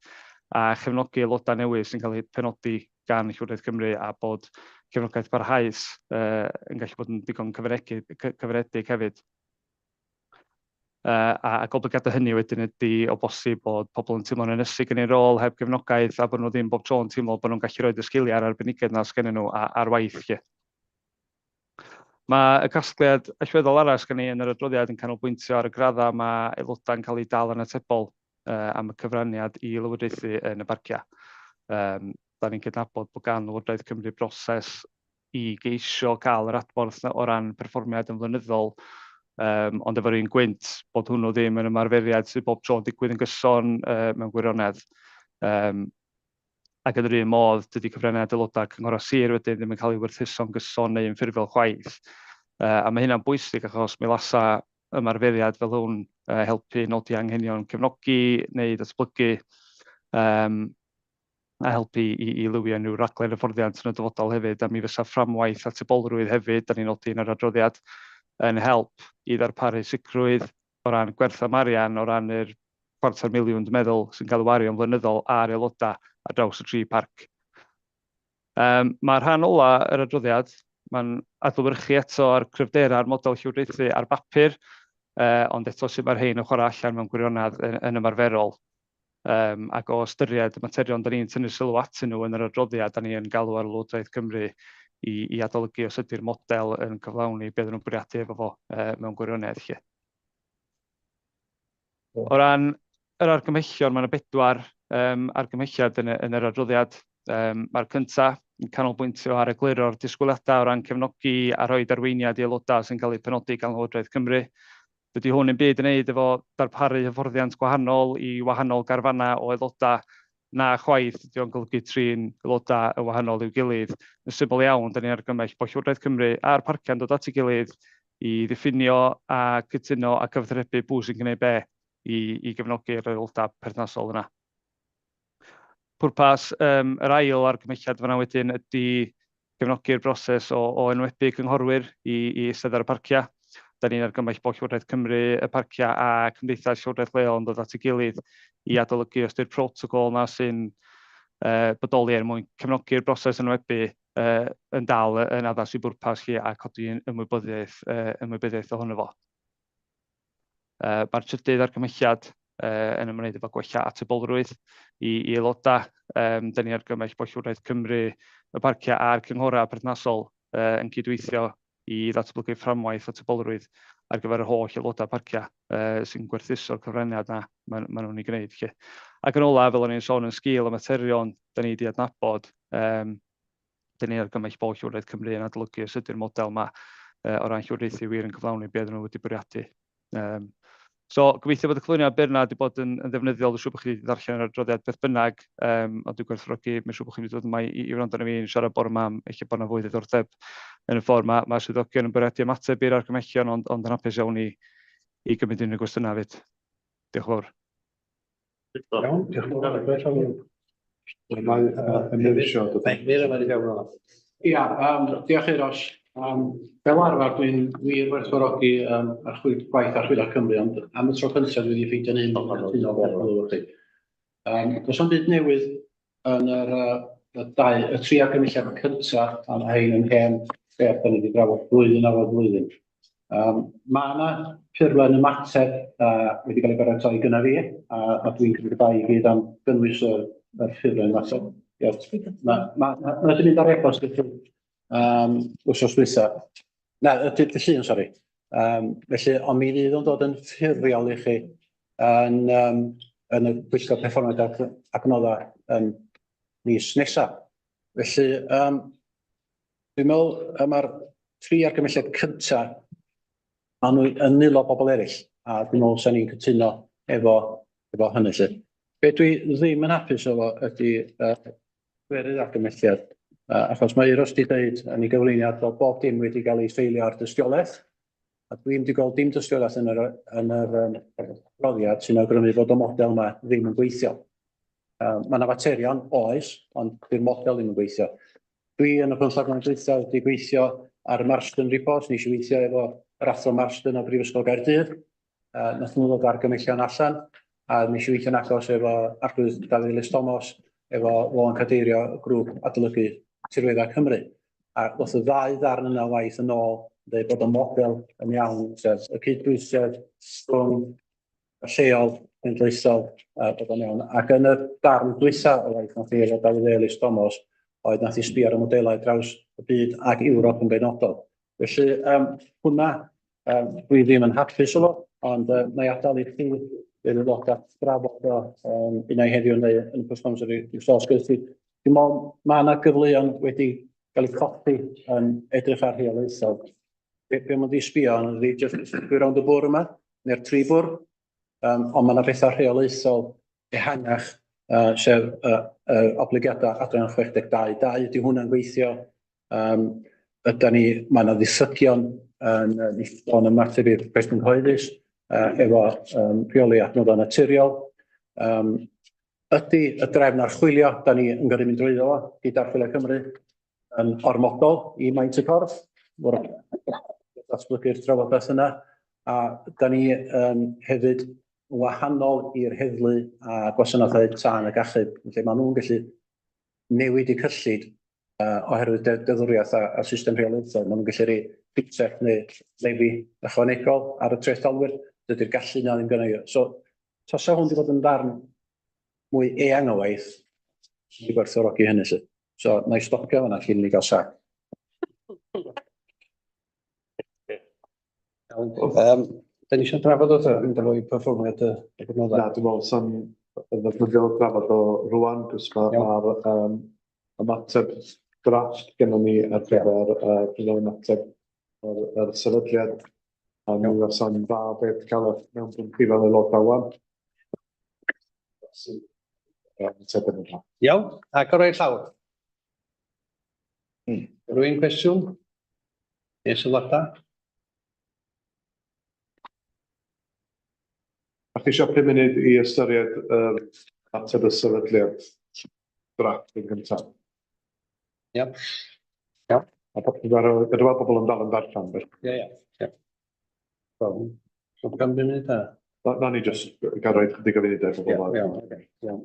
a chefnogi aelodau newydd sy'n cael eu penodi gan Llywodraeth Cymru a bod cefnogaeth barhaus uh, yn gallu bod yn digon cyfredig hefyd. Uh, a, a goblygiadau hynny wedyn ydy o bosib bod pobl yn teimlo'n ynysig yn eu rôl heb gefnogaeth a bod nhw ddim bob tro yn teimlo bod nhw'n gallu rhoi y sgiliau a'r arbenigedd na sgennyn nhw ar waith. Lle. Mae y casgliad allweddol arall gen i yn yr adroddiad yn canolbwyntio ar y graddau mae aelodau'n cael eu dal yn atebol uh, am y cyfraniad i lywodraethu yn y barciau. Um, da ni'n cydnabod bod gan Lywodraeth Cymru broses i geisio cael yr adborth o ran perfformiad yn flynyddol, um, ond efo'r un gwynt, bod hwnnw ddim yn ymarferiad sydd bob tro'n digwydd yn gyson uh, mewn gwirionedd. Um, Ac yn yr un modd, dydy cyfraniad aelodau cynghorau sir wedyn ddim yn cael ei werthuso'n gyson neu yn ffurfiol chwaith. Uh, a mae hynna'n bwysig achos mi lasa ymarferiad fel hwn uh, helpu nodi anghenion cefnogi neu datblygu um, a helpu i, i lywio unrhyw raglen hyfforddiant yn y dyfodol hefyd. A mi fysa fframwaith atebolrwydd hefyd, da ni'n nodi yn yr adroddiad, yn help i ddarparu sicrwydd o ran gwerth am arian, o ran yr chwarter miliwn, dwi'n meddwl, sy'n cael ei wario'n flynyddol ar aelodau ar draws y tri parc. Um, mae rhan ola yr adroddiad, mae'n adlewyrchu eto ar cryfderau'r model llywodraethu ar bapur, uh, ond eto sut mae'r rhain yn chwarae allan mewn gwirionedd yn, yn ymarferol. Um, ac o ystyried y materion da ni'n tynnu sylw atyn nhw yn yr adroddiad, da ni yn galw ar Lywodraeth Cymru i, i adolygu os ydy'r model yn cyflawni beth nhw'n bwriadu efo fo uh, mewn gwirionedd. Lle. O ran yr argymhellion, mae yna bedwar um, argymhelliad yn, y, yn yr adroddiad. Um, Mae'r cyntaf yn canolbwyntio ar egluro'r disgwyliadau o ran cefnogi a rhoi darweiniad i aelodau sy'n cael eu penodi gan Lywodraeth Cymru. Dydy hwn yn byd yn wneud efo darparu hyfforddiant gwahanol i wahanol garfannau o aelodau na chwaith, dydy o'n golygu trin aelodau yn wahanol i'w gilydd. Yn syml iawn, da ni'n argymell bod Llywodraeth Cymru a'r parciau'n dod at ei gilydd i ddiffinio a cytuno a cyfathrebu pwy sy'n gwneud be i, i gefnogi'r aelodau perthnasol yna. Pwrpas um, yr ail argymhelliad fanna wedyn ydy gefnogi'r broses o, o enwebu cynghorwyr i, i eistedd ar y parciau. Da ni'n argymell bod Llywodraeth Cymru, y parciau a Cymdeithas Llywodraeth Leol yn dod at ei gilydd i adolygu os di'r protocol na sy'n uh, bodoli er mwyn cefnogi'r broses enwebu uh, yn dal yn addas i bwrpas lle a codi ymwybyddiaeth, uh, ymwybyddiaeth ohono fo. Uh, Mae'r trydydd argymhelliad uh, yn ymwneud efo gwella atebolrwydd i, i aelodau. Um, da ni argymell bod Llywodraeth Cymru, y parciau a'r cynghorau perthnasol uh, yn cydweithio i ddatblygu fframwaith atebolrwydd ar gyfer yr holl aelodau parciau uh, sy'n gwerthuso'r cyfraniad na maen, maen nhw'n ei gwneud. Lle. Ac yn olaf, fel o'n i'n sôn yn sgil y materion da ni wedi adnabod, um, dyn ni'n argymell bod Llywodraeth Cymru yn adolygu os ydy'r model yma uh, o ran llywodraethu wir yn cyflawni beth nhw wedi bwriadu. Um, so, gobeithio bod y cyflwyniad byr yna wedi bod yn, yn ddefnyddiol. Dwi'n siŵr bod chi wedi darllen yr adroddiad beth bynnag, um, ond dwi'n gwerthfawrogi, mae'n siŵr bod chi wedi dod yma i, i wrando arno fi'n siarad bore yma am eich bod yna fwy ddiddordeb yn y ffordd. Mae, mae swyddogion yn bwriadu ymateb i'r argymhellion, ond, ond yn hapus iawn i, i gymryd unrhyw gwestiynau hefyd. Diolch yn fawr. Iawn, diolch yn fawr. Mae Emyr eisiau dod. Emyr yma i fewn o'n. Ia, um, diolch Euros. Um, fel arfer dwi'n wir werthfawrogi um, archwil, gwaith Archwilio Cymru, ond am y tro cyntaf dwi wedi ffeindio'n un o'n cytuno efo chi. Um, does na'm byd newydd yn yr, uh, y, dau, y tri argymhelliad cyntaf, a mae hein yn hen beth da ni wedi drafod blwyddyn ar ôl blwyddyn. Um, mae yna ffurflen ymateb uh, wedi cael ei baratoi gyda fi, a, a dwi'n cymryd y bai i gyd am gynnwys y, y ffurflen ymateb. Mae ma, ma, ma wedi mynd ar e-bost i chi um, wsos dwytha. Na, y dydd Llun, sori. Um, felly, ond mi fydd o'n dod yn ffurfiol i chi yn, um, yn y pwyllgor perfformiad ac adnoddau yn mis nesa. Felly, um, dwi'n meddwl y mae'r tri argymhelliad cynta, maen nhw yn nwylo bobl eraill, a dwi'n meddwl 'sa ni'n cytuno efo, efo hynny 'lly. Be dwi ddim yn hapus efo ydy uh, gwerydd argymhelliad, uh, achos mae Euros wedi dweud yn ei gyflwyniad bod bob dim wedi cael ei seilio ar dystiolaeth, a dwi'm wedi gweld dim dystiolaeth yn yr, yn yr um, adroddiad sy'n awgrymu fod y model yma ddim yn gweithio. Uh, mae yna faterion, oes, ond dy'r model ddim yn gweithio. Dwi yn y pymtheg mlynedd dwytha wedi gweithio ar y Marsden Report, nes i weithio efo yr Athro Marsden o Brifysgol Gaerdydd. Uh, nath nhw ddod argymellion allan, a nes i weithio'n agos efo Arglwydd Dafydd Elis Thomas, efo fo yn cadeirio grŵp adolygu tirweddau Cymru. A ddoth y ddau ddarn yna o waith yn ôl, yn dweud bod y model yn iawn, sef y cydbwysedd rhwng y lleol, cenedlaethol, uh, bod o'n iawn. Ac yn y darn dwytha o waith nath i efo Dafydd Elis Thomas, oedd nath i sbio ar y modelau draws y byd ac Ewrop yn benodol. Felly, um, hwnna, um, dwi ddim yn hapus efo, ond uh, na i adael i chi fydd y lot at drafod o um, unai heddiw neu yn y pwrs amser i'r sos gyda Dwi'n meddwl mae yna gyfleoedd wedi cael eu codi yn edrych ar rheolaethol. Be, be mae'n di sbio yn ydy jyst dwi rownd y bwr yma, neu'r tri bwr, um, ond mae yna bethau rheolaethol ehangach, uh, sef uh, uh, obligiadau adran 62 2, ydy hwnna'n gweithio. Um, ydy ni, mae yna ddiffygion yn uh, ymateb i'r cwestiwn cyhoeddus uh, efo um, rheoli adnoddau naturiol. Um, ydy y drefn archwilio, da ni yn gyrru mynd drwyddo fo gyda Archwilio Cymru, yn ormodol i maint y corff, datblygu'r trafodaeth yna, a da ni um, hefyd yn wahanol i'r heddlu a gwasanaethau tân ac achub, lle maen nhw'n gallu newid eu cyllid uh, oherwydd de deddfwriaeth a, a system rheolaethol. Maen nhw'n gallu rhoi bitell neu lefi ychwanegol ar y trethdalwyr. Dydy'r gallu yna ddim gynnu. So, tasa hwn wedi bod yn ddarn mwy eang o waith, wedi gwerthfawrogi hynny lly. So, na i stopio fan'na cyn i ni gael sac. Iawn. Um, da ni eisiau drafod o mynd efo i perfformiad y y adnoddau? Na, dwi'n meddwl sa'n yn ddefnyddiol drafod o rwan, cos mae'r ma um, ymateb drafft gennym ni ar gyfer uh, gyfer ymateb yr, yr sefydliad. A mi fysa'n dda beth cael y mewn chi fel aelodau wan. Ymateb yn yna. Iawn, agor o'r llawr. Hmm. Rwy'n cwestiwn? Neu sylwadau? A chi eisiau 5 munud i ystyried yr ateb y sefydliad drafft yn gyntaf? Iawn. Iawn. A dwi'n gweld pobl yn dal yn darllen. Ie, ie. Ie. So, gan bum munud a? Na, ni jyst gael rhaid chydig o funudau. Iawn, iawn. Iawn.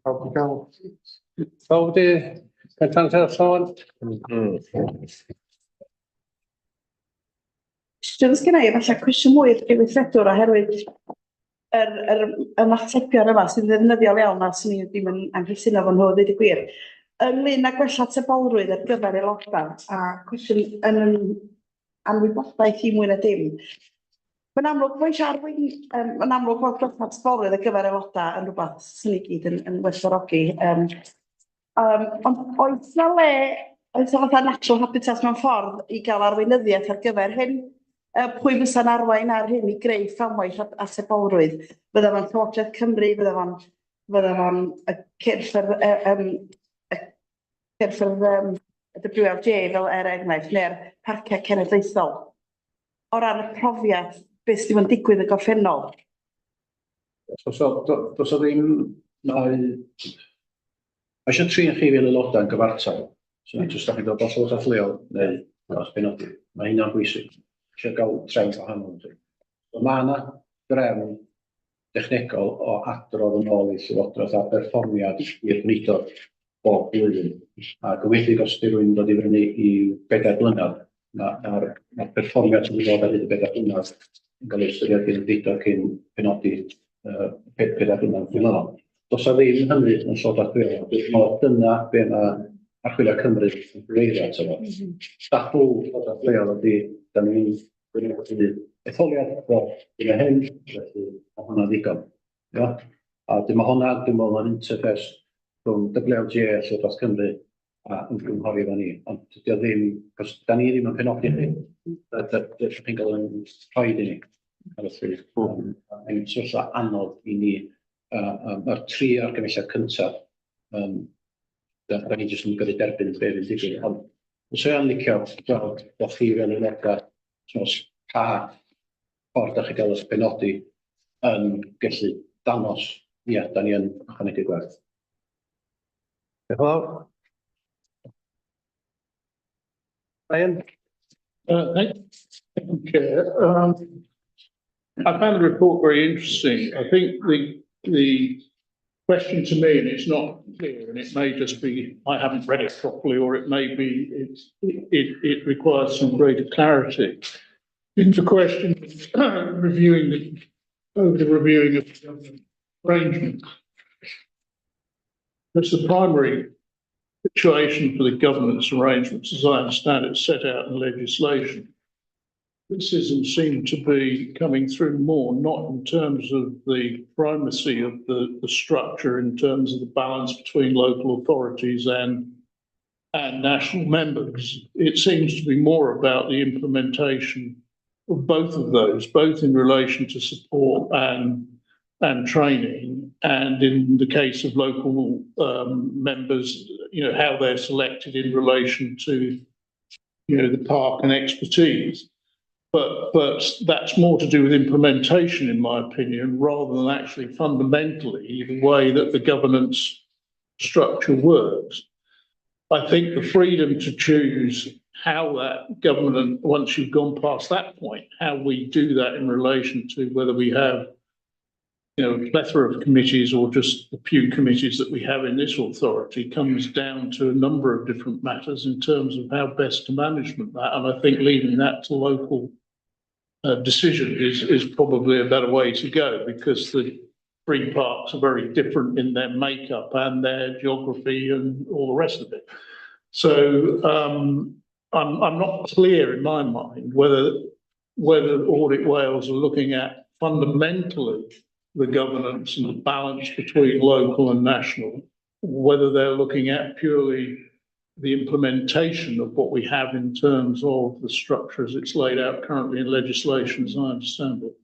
Pawb 'di cael? Pawb 'di cael chance ar llon? Cwestiwn sgynna i, falle cwestiwn mwy i'r prif weithredwr oherwydd yr, yr ymatebion yma sy'n ddefnyddiol iawn a swn i ddim yn anghytuno efo nhw a ddeud y gwir. Ynglyn â gwella atebolrwydd ar gyfer aelodau a cwestiwn yn anwybodaeth i mwy na dim. Mae'n amlwg bod eisiau arwain, um, mae'n amlwg bod gwella atebolrwydd ar gyfer aelodau yn rhywbeth sy'n ni gyd yn, yn werthfawrogi. Um, um, ond oes na le, oes na fatha natural habitat mewn ffordd i gael arweinyddiaeth ar gyfer hyn? Uh, pwy fysa'n arwain ar hyn i greu fframwaith atebolrwydd? Fydda fo'n Llywodraeth Cymru, fydda fo'n... Fydda fo'n y cyrff yr yy yym y cyrff yr yym y WLGA fel er enghraifft, neu'r parciau cenedlaethol. O ran y profiad, beth sydd wedi bod yn digwydd y gorffennol? So, so, does o ddim, mae eisiau trin chi fel aelodau yn gyfartal. So, jyst da chi'n dod o llywodraeth leol neu dros benodi. Mae hynna'n bwysig. Eisiau gael trefn gwahanol. So, mae yna drefn dechnegol o adrodd yn ôl i'r llywodraeth ar berfformiad i'r gweinidog bob blwyddyn. Ac yn enwedig os ydy rhywun yn dod i fyny i bedair blynedd, mae'r ma perfformiad sydd wedi bod ar hyd y bedair blynedd yn cael ei ystyried gan y gweinidog cyn penodi pedair blynedd dilynol. Does 'na ddim hynny yn Llywodraeth Leol. Dwi'n meddwl dyna be mae Archwilio Cymru yn cyfeirio ato fo. Dadl Llywodraeth Leol ydy, da ni'n gwneud etholiad bob hyn a hyn, felly mae hwnna'n ddigon. Ia? A dim hwnna, dwi'n meddwl, yn interface rhwng WLGA a Llywodraeth Cymru a ymgynghori efo ni. Ond dydy o ddim, cos da ni ddim yn penodi chi. Da chi'n cael yn rhoi i ni. Felly, mae'n sefyllfa anodd i ni. Mae'r tri argymhelliad cyntaf, da ni jyst yn gyrru derbyn be fydd digwydd. Ond fyswn i'n licio gweld bod chi fel aelodau, os pa ffordd da chi gael eich penodi yn gallu dangos, ia, da ni yn ychwanegu gwerth. Diolch yn fawr. Brian? Thank you, Chair. I found the report very interesting. I think the question to me, and it's not clear, and it may just be I haven't read it properly, or it may be it requires some greater clarity. It's a question of reviewing the over the reviewing of the government arrangement. That's the primary situation for the governance arrangements, as I understand it, set out in legislation. Criticism seemed to be coming through more, not in terms of the primacy of the structure, in terms of the balance between local authorities and national members. It seems to be more about the implementation of both of those, both in relation to support and training, and in the case of local members, you know, how they're selected in relation to, you know, the park and expertise. But that's more to do with implementation, in my opinion, rather than actually fundamentally the way that the governance structure works. I think the freedom to choose how that government, once you've gone past that point, how we do that in relation to whether we have, you know, a plethora of committees or just the few committees that we have in this authority comes down to a number of different matters in terms of how best to management that. And I think leaving that to local decision is probably a better way to go, because the three parks are very different in their makeup and their geography and all the rest of it. So I'm not clear in my mind whether Audit Wales are looking at fundamentally the governance and the balance between local and national, whether they're looking at purely the implementation of what we have in terms of the structure as it's laid out currently in legislation, as I understand it.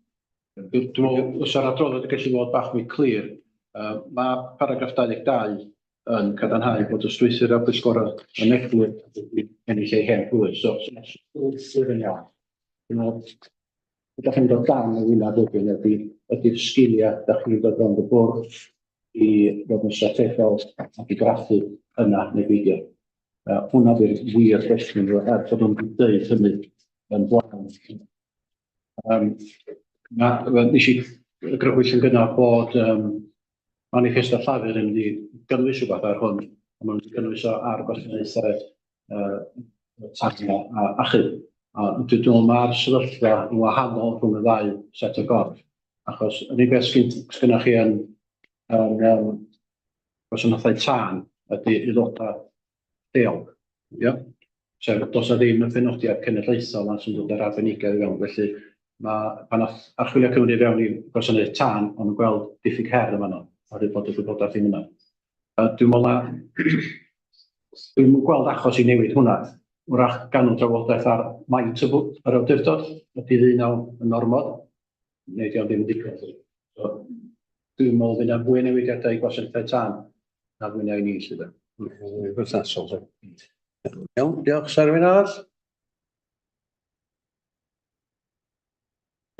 Dwi'n meddwl, fysa'r adroddiad yn gallu bod bach mwy clir. Mae paragraff 22 yn cadarnhau bod y strwythur a'r pwyllgorau yn eglur wedi ennill eu hen blwydd. So, strwythur yn iawn. Dwi'n meddwl, ydych chi'n dod dan y wyneb wedyn ydy'r sgiliau ydych chi'n dod rownd y bwrdd i fod yn strategol ac i graffu yna neu beidio. Hwnna di'r wir gwestiwn, er bod nhw'n dweud hynny yn blaen. Nes i grybwyll yn gynnar bod manifesto Llafur yn mynd i gynnwys rhywbeth ar hwn, a maen nhw'n gynnwys o ar gwasanaethau tân a achub. A dwi'n meddwl mae'r sefyllfa yn wahanol rhwng y ddau set o gorff, achos yr unig beth sgynnoch chi yn gwasanaethau tân ydy aelodau lleol. Ia? Sef, does 'na ddim y penodiad cenedlaethol na sy'n dod â'r arbenigedd i fewn. Felly, mae, pan ath Archwilio Cymru i fewn i gwasanaeth tân, o'n nhw'n gweld diffyg her yn fanno, oherwydd bod y gwybodaeth ddim yna. Dwi'n meddwl na, dwi'n gweld achos i newid hwnna. Wrach ganol drafodaeth ar maint y yr awdurdod, ydy ddeunaw yn ormod, neu di o ddim yn digon. So, Dwi'n meddwl fydd 'na fwy o newidiadau i gwasanaethau tân na fwy na i ni sydd yn fwy berthnasol. Iawn, diolch. Sa rhywun arall?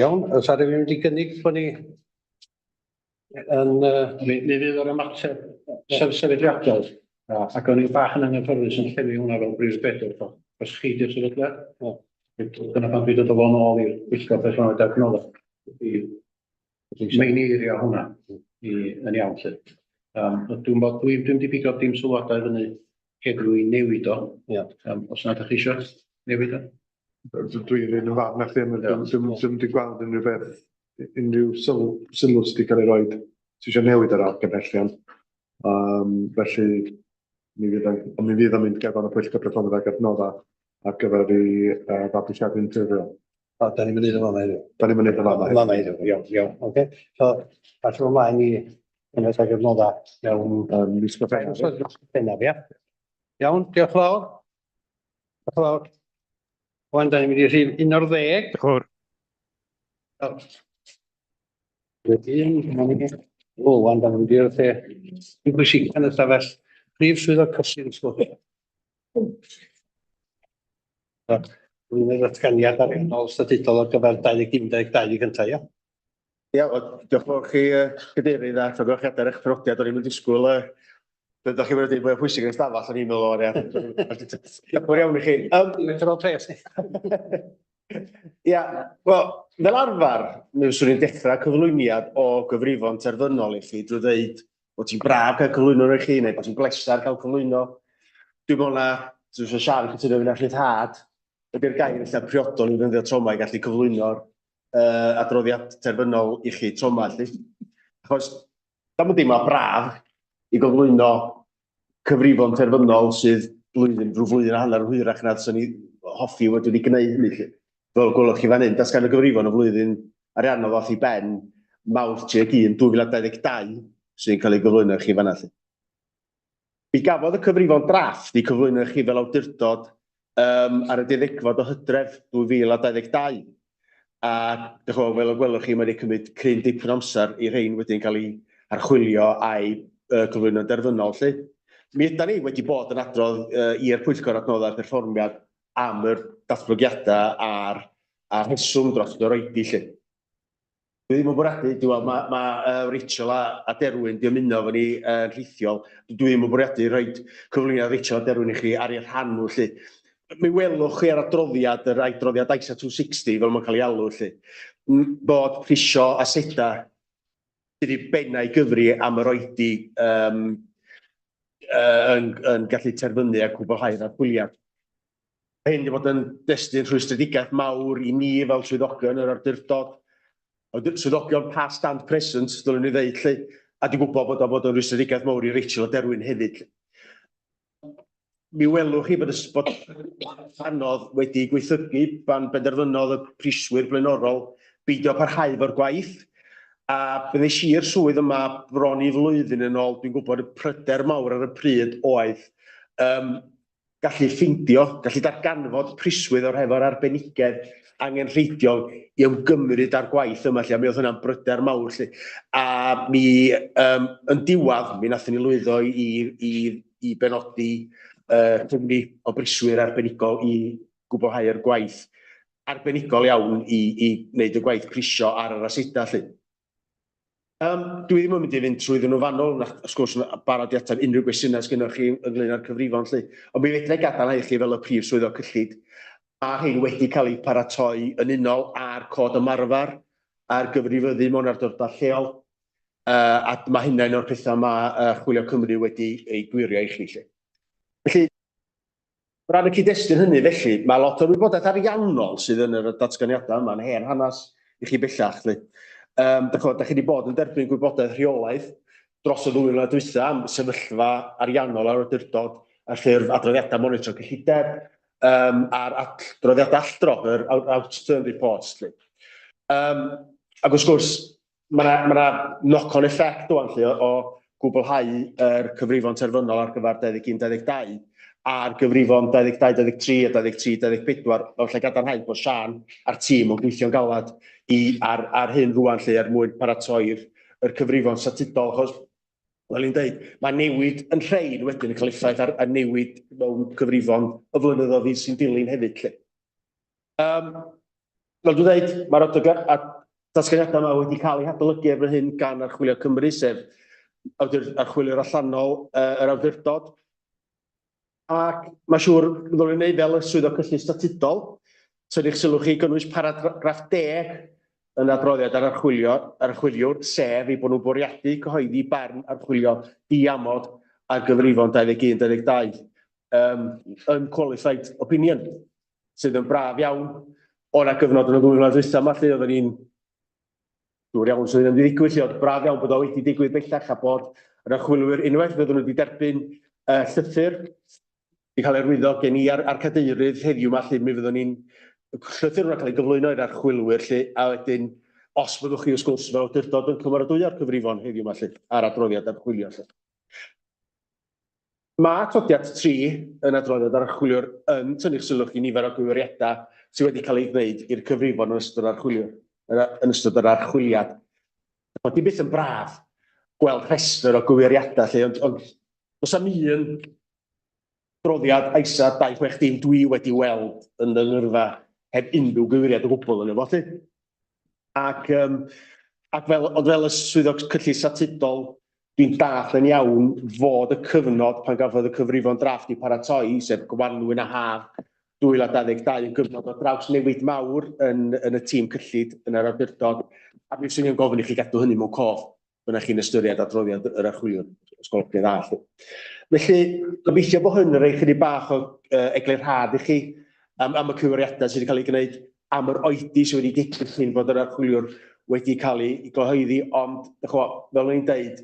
Iawn, oes 'na rhywun wedi gynnig bod ni yn... Mi fydd o'r ymateb sefydliadol, ac o'n i'n bach yn anghyfforddus yn llenwi hwnna fel brif weithredwr, achos chi 'di'r sefydliad. Dyna pam dwi'n dod â fo'n ôl i'r pwyllgor perfformiad adnoddau, i meineirio hwnna i, yn iawn 'lly. Dwi'n bod, dwi'n dwi wedi pigo dim sylwadau fyny heddiw i newid o. Ia. Os na ydych chi eisiau newid o? Dwi'n un yn farn â chdi, dwi'm wedi gweld unrhyw beth, unrhyw sylw, sylw sydd wedi cael ei roed sydd eisiau newid yr argymhellion. Felly, mi fydd o'n, ond mi fydd o'n mynd gerbron y Pwyllgor Perfformiad ac Adnoddau ar gyfer ei fabwysiadu'n ffurfiol. O, da ni'n mynd i fama heddiw. Da ni'n mynd i fama heddiw. Fama heddiw, iawn, iawn, oce. So, pasio ymlaen i Pennaeth ag Adnoddau mewn... Mis Gorffennaf. Mis Gorffennaf, ia. Iawn, diolch yn fawr. Diolch yn fawr. Wan, da ni'n mynd i rhif 11. Diolch yn fawr. Wedyn, dyma ni. O, wan, da ni'n mynd i'r lle. Yn bwysig yn y stafell. Prif swyddog cyllid ysgol. Dwi'n ei ddatganiad ariannol statudol ar gyfer 21-22 cyntaf, ia? Ia, wel, diolch yn fawr chi, Cadeirydd, a llongyfarchiadau ar eich penodiad. O'n i'm yn disgwyl, dydych chi wedi dweud mwy o pwysig yn y stafell, o'n i'n meddwl, o'n ia. Diolch yn fawr iawn i chi. Dwi'n ôl pres. Ia, wel, fel arfer, mi fyswn i'n dechrau cyflwyniad o gyfrifon terfynol i chi drwy ddeud bod ti'n braf cael cyflwyno nhw i chi, neu bod ti'n bleser cael cyflwyno. Dwi'n meddwl na, dwi'n siŵr Siân yn cytuno fi na rhyddhad ydy'r gair ella priodol i ddefnyddio tro 'ma i gallu cyflwyno'r adroddiad terfynol i chi tro 'ma, 'lly. Achos, dio'm yn deimlad braf i gyflwyno cyfrifon terfynol sydd blwyddyn, rhyw flwyddyn a hanner yn hwyrach na fyswn ni hoffi wedi wedi gwneud hynny 'lly. Fel gwelwch chi fan hyn, datgan y gyfrifon y flwyddyn ariannol ddoth i ben Mawrth 31, 2022 sy'n cael ei gyflwyno i chi fanna 'lly. Mi gafodd y cyfrifon drafft eu cyflwyno i chi fel awdurdod um, ar y deuddegfed o Hydref 2022. A dych chi'n fel y gwelwch chi, mae wedi cymryd cryn dipyn o amser i rhain wedyn cael eu harchwilio a'u cyflwyno'n derfynol. Lly. Mi ydan ni wedi bod yn adrodd i'r Pwyllgor Adnoddau a Pherfformiad am yr datblygiadau a'r, a'r rheswm dros yr oedi. Lly. Dwi ddim yn bwriadu, dwi'n meddwl, mae, ma, Rachel a, a Derwyn di ymuno efo ni yn rhithiol. Dwi ddim yn bwriadu rhoi cyflwyniad Rachel a Derwyn i chi ar eu rhan nhw, lly. Mi welwch chi ar adroddiad, yr adroddiad ISA 260, fel mae'n cael ei alw, lly, bod prisio asedau sydd i bennau gyfri am yr oedi um, yn, yn gallu terfynu a cwblhau'r archwiliad. Mae hyn wedi bod yn destun rhwystredigaeth mawr i ni fel swyddogion yr awdurdod, swyddogion past and present, dylwn i ddeud, lly, a dwi'n gwybod bod o'n bod yn rhwystredigaeth mawr i Rachel a Derwyn hefyd. Mi welwch chi bod y bod anodd wedi gweithygu pan benderfynodd y priswyr blaenorol beidio parhau efo'r gwaith, a pan ddes i'r swydd yma bron i flwyddyn yn ôl, dwi'n gwybod y pryder mawr ar y pryd oedd um, gallu ffeindio, gallu darganfod priswydd o'r hefo'r arbenigedd angenrheidiol i ymgymryd â'r gwaith yma, lle, a mi oedd hwnna'n bryder mawr, lle. A mi, yn diwedd, mi nathon ni lwyddo i, i, i benodi cwmni o briswyr arbenigol i gwblhau'r gwaith arbenigol iawn i, i wneud y gwaith prisio ar yr asedau, lle. Dwi ddim yn mynd i fynd trwyddyn nhw'n fanwl, na, wrth gwrs, yn barod i ateb unrhyw gwestiynau sgynnoch chi ynglyn â'r cyfrifon 'lly. Ond mi fedra i gadarnhau i chi fel y Prif Swyddog Cyllid, mae rhein wedi cael eu paratoi yn unol â'r Cod Ymarfer ar gyfrifyddu mewn awdurdod lleol, a mae hynna un o'r pethau mae Chwilio Cymru wedi ei gwirio i chi 'lly. Felly, O ran y cyd-destun hynny, felly, mae lot o'r wybodaeth ariannol sydd yn yr datganiadau yma yn hen hanes i chi bellach. Felly. Dach ch'mod, dach chi wedi bod yn derbyn gwybodaeth rheolaidd dros y ddwy flynedd dwytha am sefyllfa ariannol yr awdurdod ar ffurf adroddiadau monitro cyllideb a'r adroddiadau alldro, yr outturn reports. Felly. Ac wrth gwrs, Mae 'na ma' 'na knock-on effect ŵan 'lly o gwblhau yr cyfrifon terfynol ar gyfer 21, 22 a'r gyfrifon 22, 23 a 23, 24. Fel lle gadarnhau bod Siân a'r tîm yn gweithio'n galad i ar, ar hyn rŵan 'lly er mwyn paratoi'r yr cyfrifon statudol, achos, fel i'n dweud, mae newid yn rhain wedyn yn cael effaith ar, ar newid mewn cyfrifon y flynyddoedd sy'n dilyn hefyd. Lle. Fel dwi'n dweud, mae'r datganiadau yma wedi cael eu hadolygu erbyn hyn gan Archwilio Cymru, sef archwiliwr allanol yr awdurdod. Ac mae'n siŵr, ddylwn i wneud fel y swyddog cyllid statudol, tynnu'ch sylw chi gynnwys paragraff 10 yn adroddiad ar archwilio, archwiliwr, sef eu bod nhw'n bwriadu cyhoeddi barn archwilio diamod ar gyfrifon 21-22, unqualified opinion, sydd yn braf iawn. O na gyfnod yn y ddwy flynedd dwytha yma lle oedden ni'n siŵr iawn sydd ddim wedi digwydd lle, ond braf iawn bod o wedi digwydd bellach a bod yr archwilwyr unwaith fydden nhw wedi derbyn llythyr wedi cael ei arwyddo gen i a'r cadeirydd heddiw yma lle mi fyddwn ni'n llythyr hwnna cael ei gyflwyno i'r archwilwyr lle, a wedyn os byddwch chi wrth gwrs fel awdurdod yn cymeradwyo'r cyfrifon heddiw yma lle, a'r adroddiad archwilio lle. Mae atodiad 3 yn adroddiad yr archwiliwr yn tynnu'ch sylw chi nifer o gywiriadau sydd wedi cael eu gwneud i'r cyfrifon yn ystod yr archwiliwr, yn ystod yr archwiliad. Mae dim byth yn braf gweld rhestr o gywiriadau lle, ond, ond does am un adroddiad ISA 260 dwi wedi weld yn fy ngyrfa heb unrhyw gywiriad o gwbl yn efo, lle. Ac, um, ac fel, ond fel y swyddog cyllid statudol, dwi'n dallt yn iawn fod y cyfnod pan gafodd y cyfrifon drafft i paratoi, sef gwanwyn a haf 2022, yn gyfnod o draws newid mawr yn, yn y tîm cyllid yn yr awdurdod, a mi fyswn i'n gofyn i chi gadw hynny mewn cof pan ych chi'n ystyried adroddiad yr archwiliwr, os gwelwch chi'n dda. Felly, gobeithio bod hyn yn rhoi chydig bach o eglurhad i chi am, am y cywiriadau sydd wedi cael eu gwneud, am yr oedi sydd wedi digwydd cyn bod yr archwiliwr wedi cael ei gyhoeddi, ond, chwa, fel o'n i'n deud,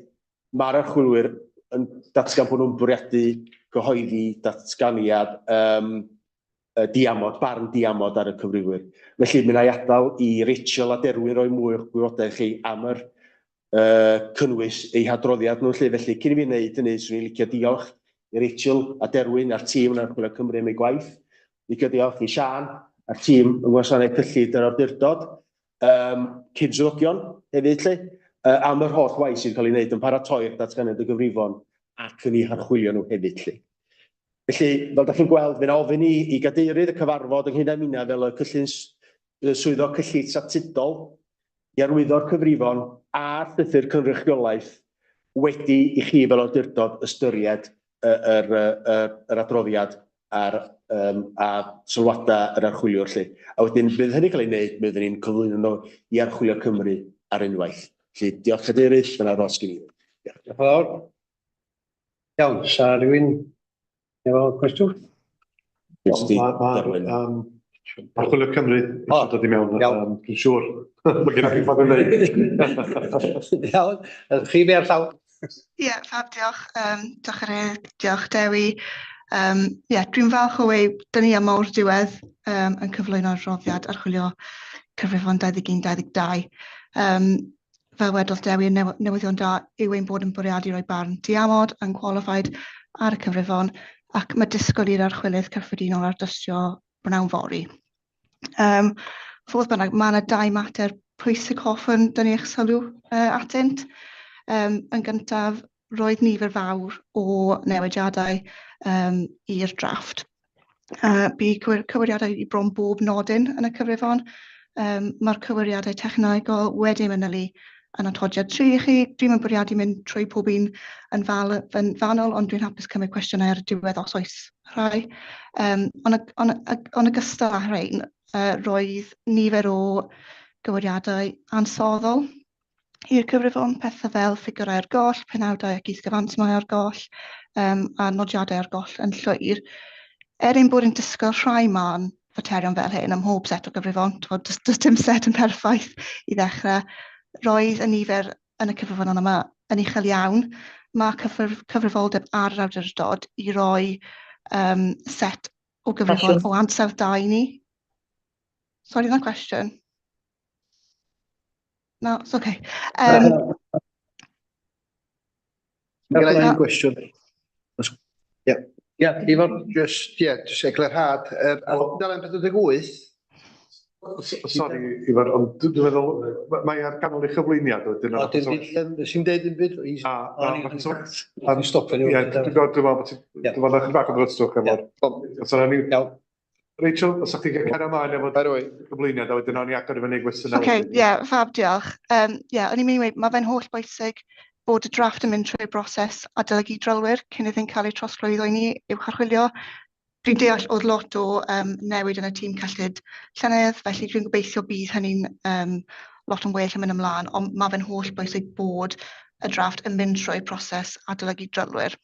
mae'r archwilwyr yn datgan bod nhw'n bwriadu cyhoeddi datganiad um, diamod, barn diamod ar y cyfrifwyr. Felly, mi wna i adael i Rachel a Derwyn roi mwy o gwybodaeth chi am yr cynnwys eu hadroddiad nhw. Felly, felly, cyn i fi wneud hynny, swn i'n licio diolch i Rachel a Derwyn a'r tîm yn Archwilio Cymru am eu gwaith. Licio diolch i Siân a'r tîm yng Ngwasanaeth Cyllid yr Awdurdod, um, cyd-swyddogion hefyd, lle, am yr holl waith sy'n cael ei wneud yn paratoi'r datganiad y gyfrifon ac yn eu harchwilio nhw hefyd. Lle. Felly, fel da chi'n gweld, fe na ofyn i, i gadeirydd y cyfarfod ynghyd â minna fel y cyllun swyddog cyllid statudol i arwyddo'r cyfrifon a'r llythyr cynrychiolaeth wedi i chi fel awdurdod ystyried yr, yr, yr adroddiad a'r, um, a sylwadau yr archwiliwr lle. A wedyn bydd hynny cael ei wneud, mi fyddwn ni'n cyflwyno nhw i Archwilio Cymru ar unwaith. Felly, diolch cadeirydd, dyna'r ros gen i. Diolch yn fawr. Iawn, sa rhywun efo cwestiwn? Mae Archwilio Cymru eisiau dod i mewn, dwi'n siŵr. Mae gen i rhywbeth yn dweud. Iawn, chi fi ar llaw. Ie, fab, diolch. Um, diolch Eryl, diolch Dewi. Um, yeah, dwi'n falch o wei, dyn ni am o'r diwedd um, yn cyflwyno'r adroddiad archwilio cyfrifon 21-22. Um, fel wedodd Dewi, y newyddion da yw ein bod yn bwriadu rhoi barn diamod, unqualified, ar y cyfrifon, ac mae disgwyl i'r archwilydd cyffredinol ardystio bnawn fory. Um, fodd bynnag, mae yna dau mater pwysig hoffwn dynnu eich sylw atynt. Um, yn gyntaf, roedd nifer fawr o newidiadau um, i'r drafft. Bu cywiriadau i bron bob nodyn yn y cyfrifon. Um, Mae'r cywiriadau technegol wedi manylu yn atodiad 3 i chi. Dwi'n yn bwriadu mynd trwy pob un yn, fal, yn fanwl, ond dwi'n hapus cymryd cwestiynau ar y diwedd os oes rhai. Um, ond on, on ogystal â rhain, roedd nifer o gywiriadau ansoddol i'r cyfrifon, pethau fel ffigurau ar goll, penawdau ac is-gyfansumau ar goll, um, a nodiadau ar goll yn llwyr. Er ein bod yn disgwyl rhai mân faterion fel hyn ym mhob set o gyfrifon, does, does dim set yn perffaith i ddechrau, roedd y nifer yn y cyfrifon yma yn uchel iawn. Mae cyfrif, cyfrifoldeb ar yr awdurdod i roi um, set o gyfrifon o ansawdd da i ni. Sorry, that question. No, it's okay. Gen i un gwestiwn. Ie. Ie, Ifor? Just, ie, just eglurhad. Ar dudalen 48, Sori, Ifor, ond dwi'n meddwl, mae ar ganol ei chyflwyniad wedyn. O, nes i'm deud dim byd. A, O'n stopio ni. Ie, dwi'n gwybod, dwi'n meddwl bod ti, dwi'n meddwl chydig bach o ddryswch efo'r. Os yna ni. Rachel, os ydych chi'n cario ymlaen efo'r cyflwyniad, a wedyn awn ni agor i fyny gwestiynau. Oce, ie, yeah, fab, diolch. Yeah, o'n i'n mynd i weud, mae fe'n holl bwysig bod y drafft yn mynd trwy'r broses adolygu drylwyr cyn iddynt cael eu trosglwyddo i ni i'w harchwilio. Dwi'n deall oedd lot o newid yn y tîm cyllid llynedd, felly dwi'n gobeithio bydd hynny'n lot yn well yn mynd ymlaen, ond mae fe'n holl bwysig bod y drafft yn mynd trwy proses adolygu drylwyr.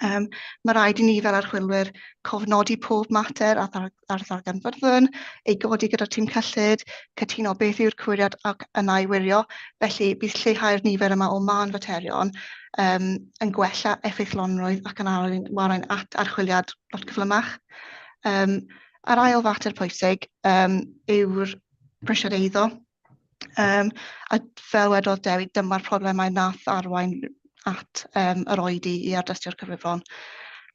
Mae rhaid i ni fel archwilwyr cofnodi pob mater a ar ddarganfyddwn, ei godi gyda'r tîm cyllid, cytuno beth yw'r cywiriad ac yna ei wirio. Felly bydd lleihau'r nifer yma o mân faterion yn gwella effeithlonrwydd ac yn arwain at archwiliad lot cyflymach. A'r ail fater pwysig yw'r prisiad eiddo. A fel wedodd Dewi, dyma'r problemau nath arwain at yr oedi i ardystio'r cyfrifon.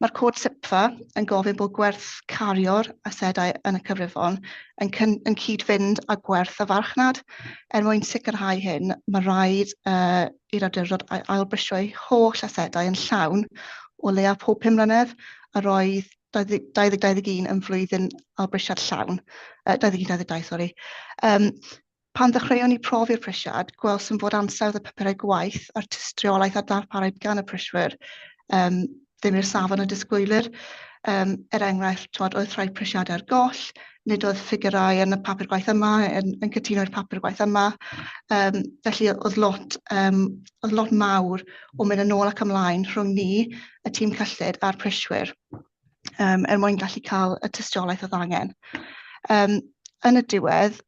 Mae'r cod SIPFA yn gofyn bod gwerth cario'r asedau yn y cyfrifon yn cyd-fynd â gwerth y farchnad. Er mwyn sicrhau hyn, mae rhaid i'r awdurdod ailbrisio ei holl asedau yn llawn o leia pob 5 mlynedd, a roedd 2021 yn flwyddyn ailbrisiad llawn, 21-22, sori. Pan ddechreuon ni profi'r prisiad, gwelsom fod ansawdd y papurau gwaith a'r tystiolaeth a darparwyd gan y priswyr ddim i'r safon y disgwylir. Er enghraifft, t'mod, oedd rhai prisiadau ar goll, nid oedd ffigurau yn y papur gwaith yma yn cytuno i'r papur gwaith yma. Felly oedd lot mawr o mynd yn ôl ac ymlaen rhwng ni, y tîm cyllid a'r priswyr, er mwyn gallu cael y tystiolaeth oedd angen. Yn y diwedd,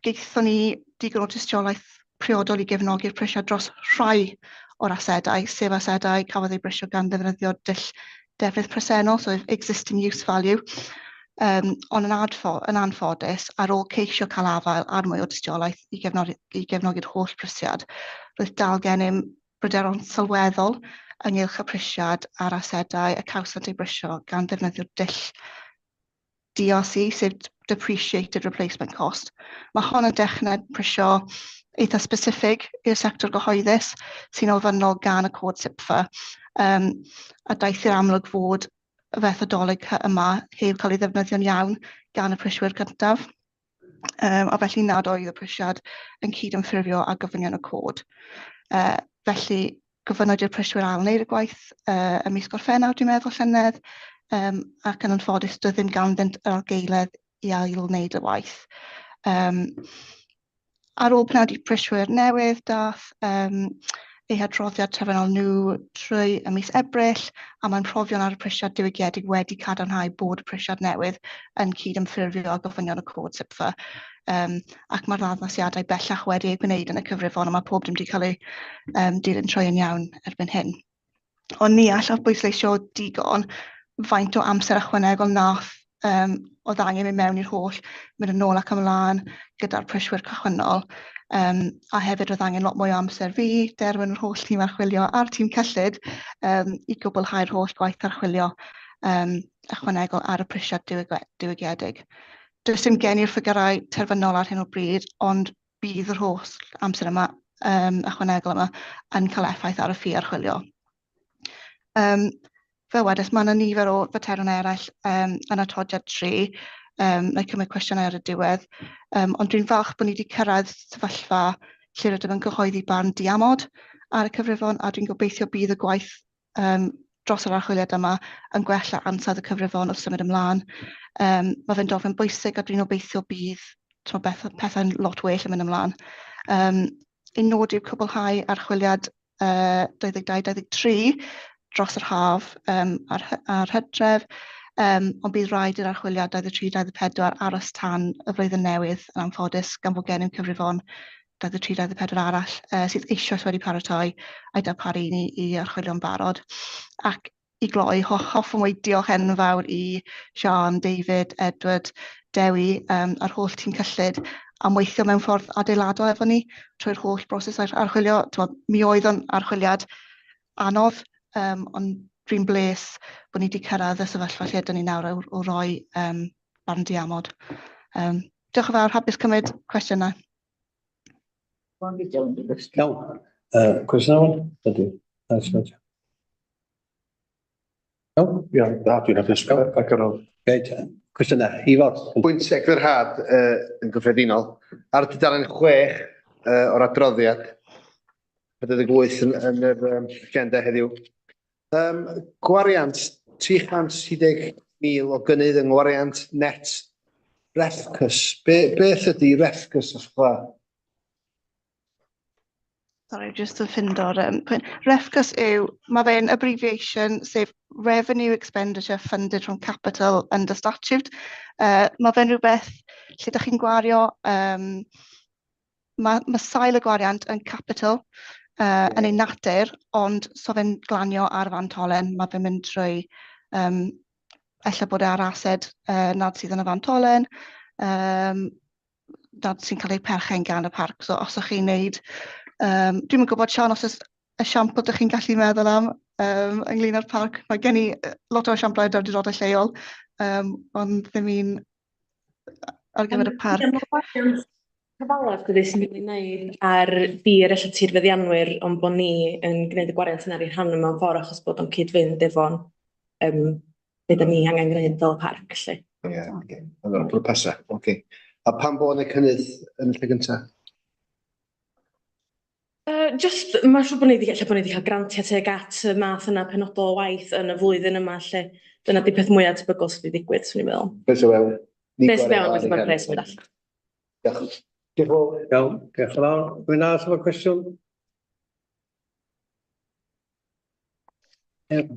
gaethon ni digon o tystiolaeth priodol i gefnogi'r prisiad dros rhai o'r asedau, sef asedau cafodd eu brisio gan ddefnyddio dull defnydd presennol, so existing use value. Ond yn anffodus, ar ôl ceisio cael afael ar mwy o dystiolaeth i gefnogi'r holl prisiad, roedd dal gennym bryderon sylweddol ynghylch y prisiad a'r asedau y cawsant eu brisio gan ddefnyddio dull DRC, sef Depreciated Replacement Cost. Mae hon yn dechneg prisio eitha specifig i'r sector gyhoeddus sy'n ofynnol gan y cod SIPFA. A daeth i'r amlwg fod y fethodoleg yma heb cael ei ddefnyddio'n iawn gan y priswyr cyntaf. A felly nad oedd y prisiad yn cydymffurfio â gofynion y cod. Felly gofynnwyd i'r priswyr ail wneud y gwaith ym mis Gorffennaf, dwi'n meddwl, llynedd, ac yn anffodus doedd ddim ganddynt yr argaeledd i ail wneud y waith. Ar ôl penodi priswyr newydd, dath eu hadroddiad terfynol nhw trwy y mis Ebrill, a mae'n profion ar y prisiad diwygiedig wedi cadarnhau bod y prisiad newydd yn cydymffurfio â gofynion y cod SIPFA. Ac mae'r addasiadau bellach wedi eu gwneud yn y cyfrifon, a mae pob dim wedi cael ei dilyn trwy yn iawn erbyn hyn. Ond ni allaf bwysleisio digon faint o amser ychwanegol nath oedd angen mynd mewn i'r holl, mynd yn ôl ac ymlaen gyda'r priswyr cychwynnol. A hefyd oedd angen lot mwy o amser fi, Derwyn, yr holl tîm archwilio a'r tîm cyllid i gwblhau'r holl gwaith archwilio ychwanegol ar y prisiad diwygiedig. Does dim gen i'r ffigurau terfynol ar hyn o bryd, ond bydd yr holl amser yma ychwanegol yma yn cael effaith ar y ffi archwilio. Fel wedais, mae yna nifer o faterion eraill yn atodiad 3, na i cymryd cwestiynau ar y diwedd, ond dwi'n falch bod ni wedi cyrraedd sefyllfa lle rydym yn cyhoeddi barn diamod ar y cyfrifon, a dwi'n gobeithio bydd y gwaith dros yr archwiliad yma yn gwella ansawdd y cyfrifon wrth symud ymlaen. Mae fe'n dogfen bwysig a dwi'n gobeithio bydd pethau'n lot well yn mynd ymlaen. Ein nod yw cwblhau archwiliad 22-23 dros yr haf a'r hydref, ond bydd rhaid i'r archwiliad 23-24 aros tan y flwyddyn newydd yn anffodus, gan fod gennym cyfrifon 23-24 arall sydd eisoes wedi paratoi a'i darparu i ni i archwilio'n barod. Ac i gloi, hoffwn weud diolch enfawr i Siân, David, Edward, Dewi a'r holl tîm cyllid am weithio mewn ffordd adeiladol efo ni trwy'r holl broses archwilio. T'mod, mi oedd o'n archwiliad anodd, ond dwi'n bles bod ni wedi cyrraedd y sefyllfa lle ydyn ni nawr o roi barn diamod. Diolch yn fawr, hapus cymryd cwestiynau. Iawn. Cwestiwn iawn? Ydy. Iawn? Iawn, na, dwi'n hapus. Ac ar ôl. Reit, cwestiynau. Ifor. Pwynt eglurhad yn gyffredinol. Ar dudalen 6 o'r adroddiad, 48 yn, yn yr agenda heddiw. Gwariant 330,000 o gynnydd yng ngwariant net Refcus. Beth ydy Refcus os gwla? Sorry, just yn ffindo'r pwynt. Refcus yw, mae fe'n abbreviation, sef Revenue Expenditure Funded from Capital under Statute. Mae fe'n rhywbeth lle ydych chi'n gwario, mae sail y gwariant yn capital yn ei natur, ond so fe'n glanio ar fantolen, mae fe'n mynd trwy, ella bod e ar ased nad sydd yn y fantolen, nad sy'n cael ei perchen gan y parc. So os ydych chi'n neud, dwi'm yn gwybod, Sian, os oes esiampl ydych chi'n gallu meddwl am ynglyn â'r parc. Mae gen i lot o esiamplau o awdurdodau lleol, ond ddim un ar gyfer y parc. Ie, mae gwariant cyfalaf dydy sy'n cael ei wneud ar dir ella tirfeddianwyr, ond bod ni yn gwneud y gwariant yna ar ei rhan mewn ffordd achos bod o'n cyd-fynd efo'n be da ni angen gwneud fel y parc, felly. Ie, oce. Yn o'r pwrpasau, oce. A pam bod yna cynnydd yn y lle gyntaf? Just, mae'n siŵr bod ni wedi, ella bod ni wedi cael grantiau tuag at y math yna penodol o waith yn y flwyddyn yma, lle dyna di peth mwyaf tebygol sydd wedi digwydd, swn i'n meddwl. Pres o fewn. Pres o fewn, felly mae'r pres yn mynd allan. Diolch. Diolch yn fawr. Iawn, diolch yn fawr. Rwy'n arall efo cwestiwn? Iawn.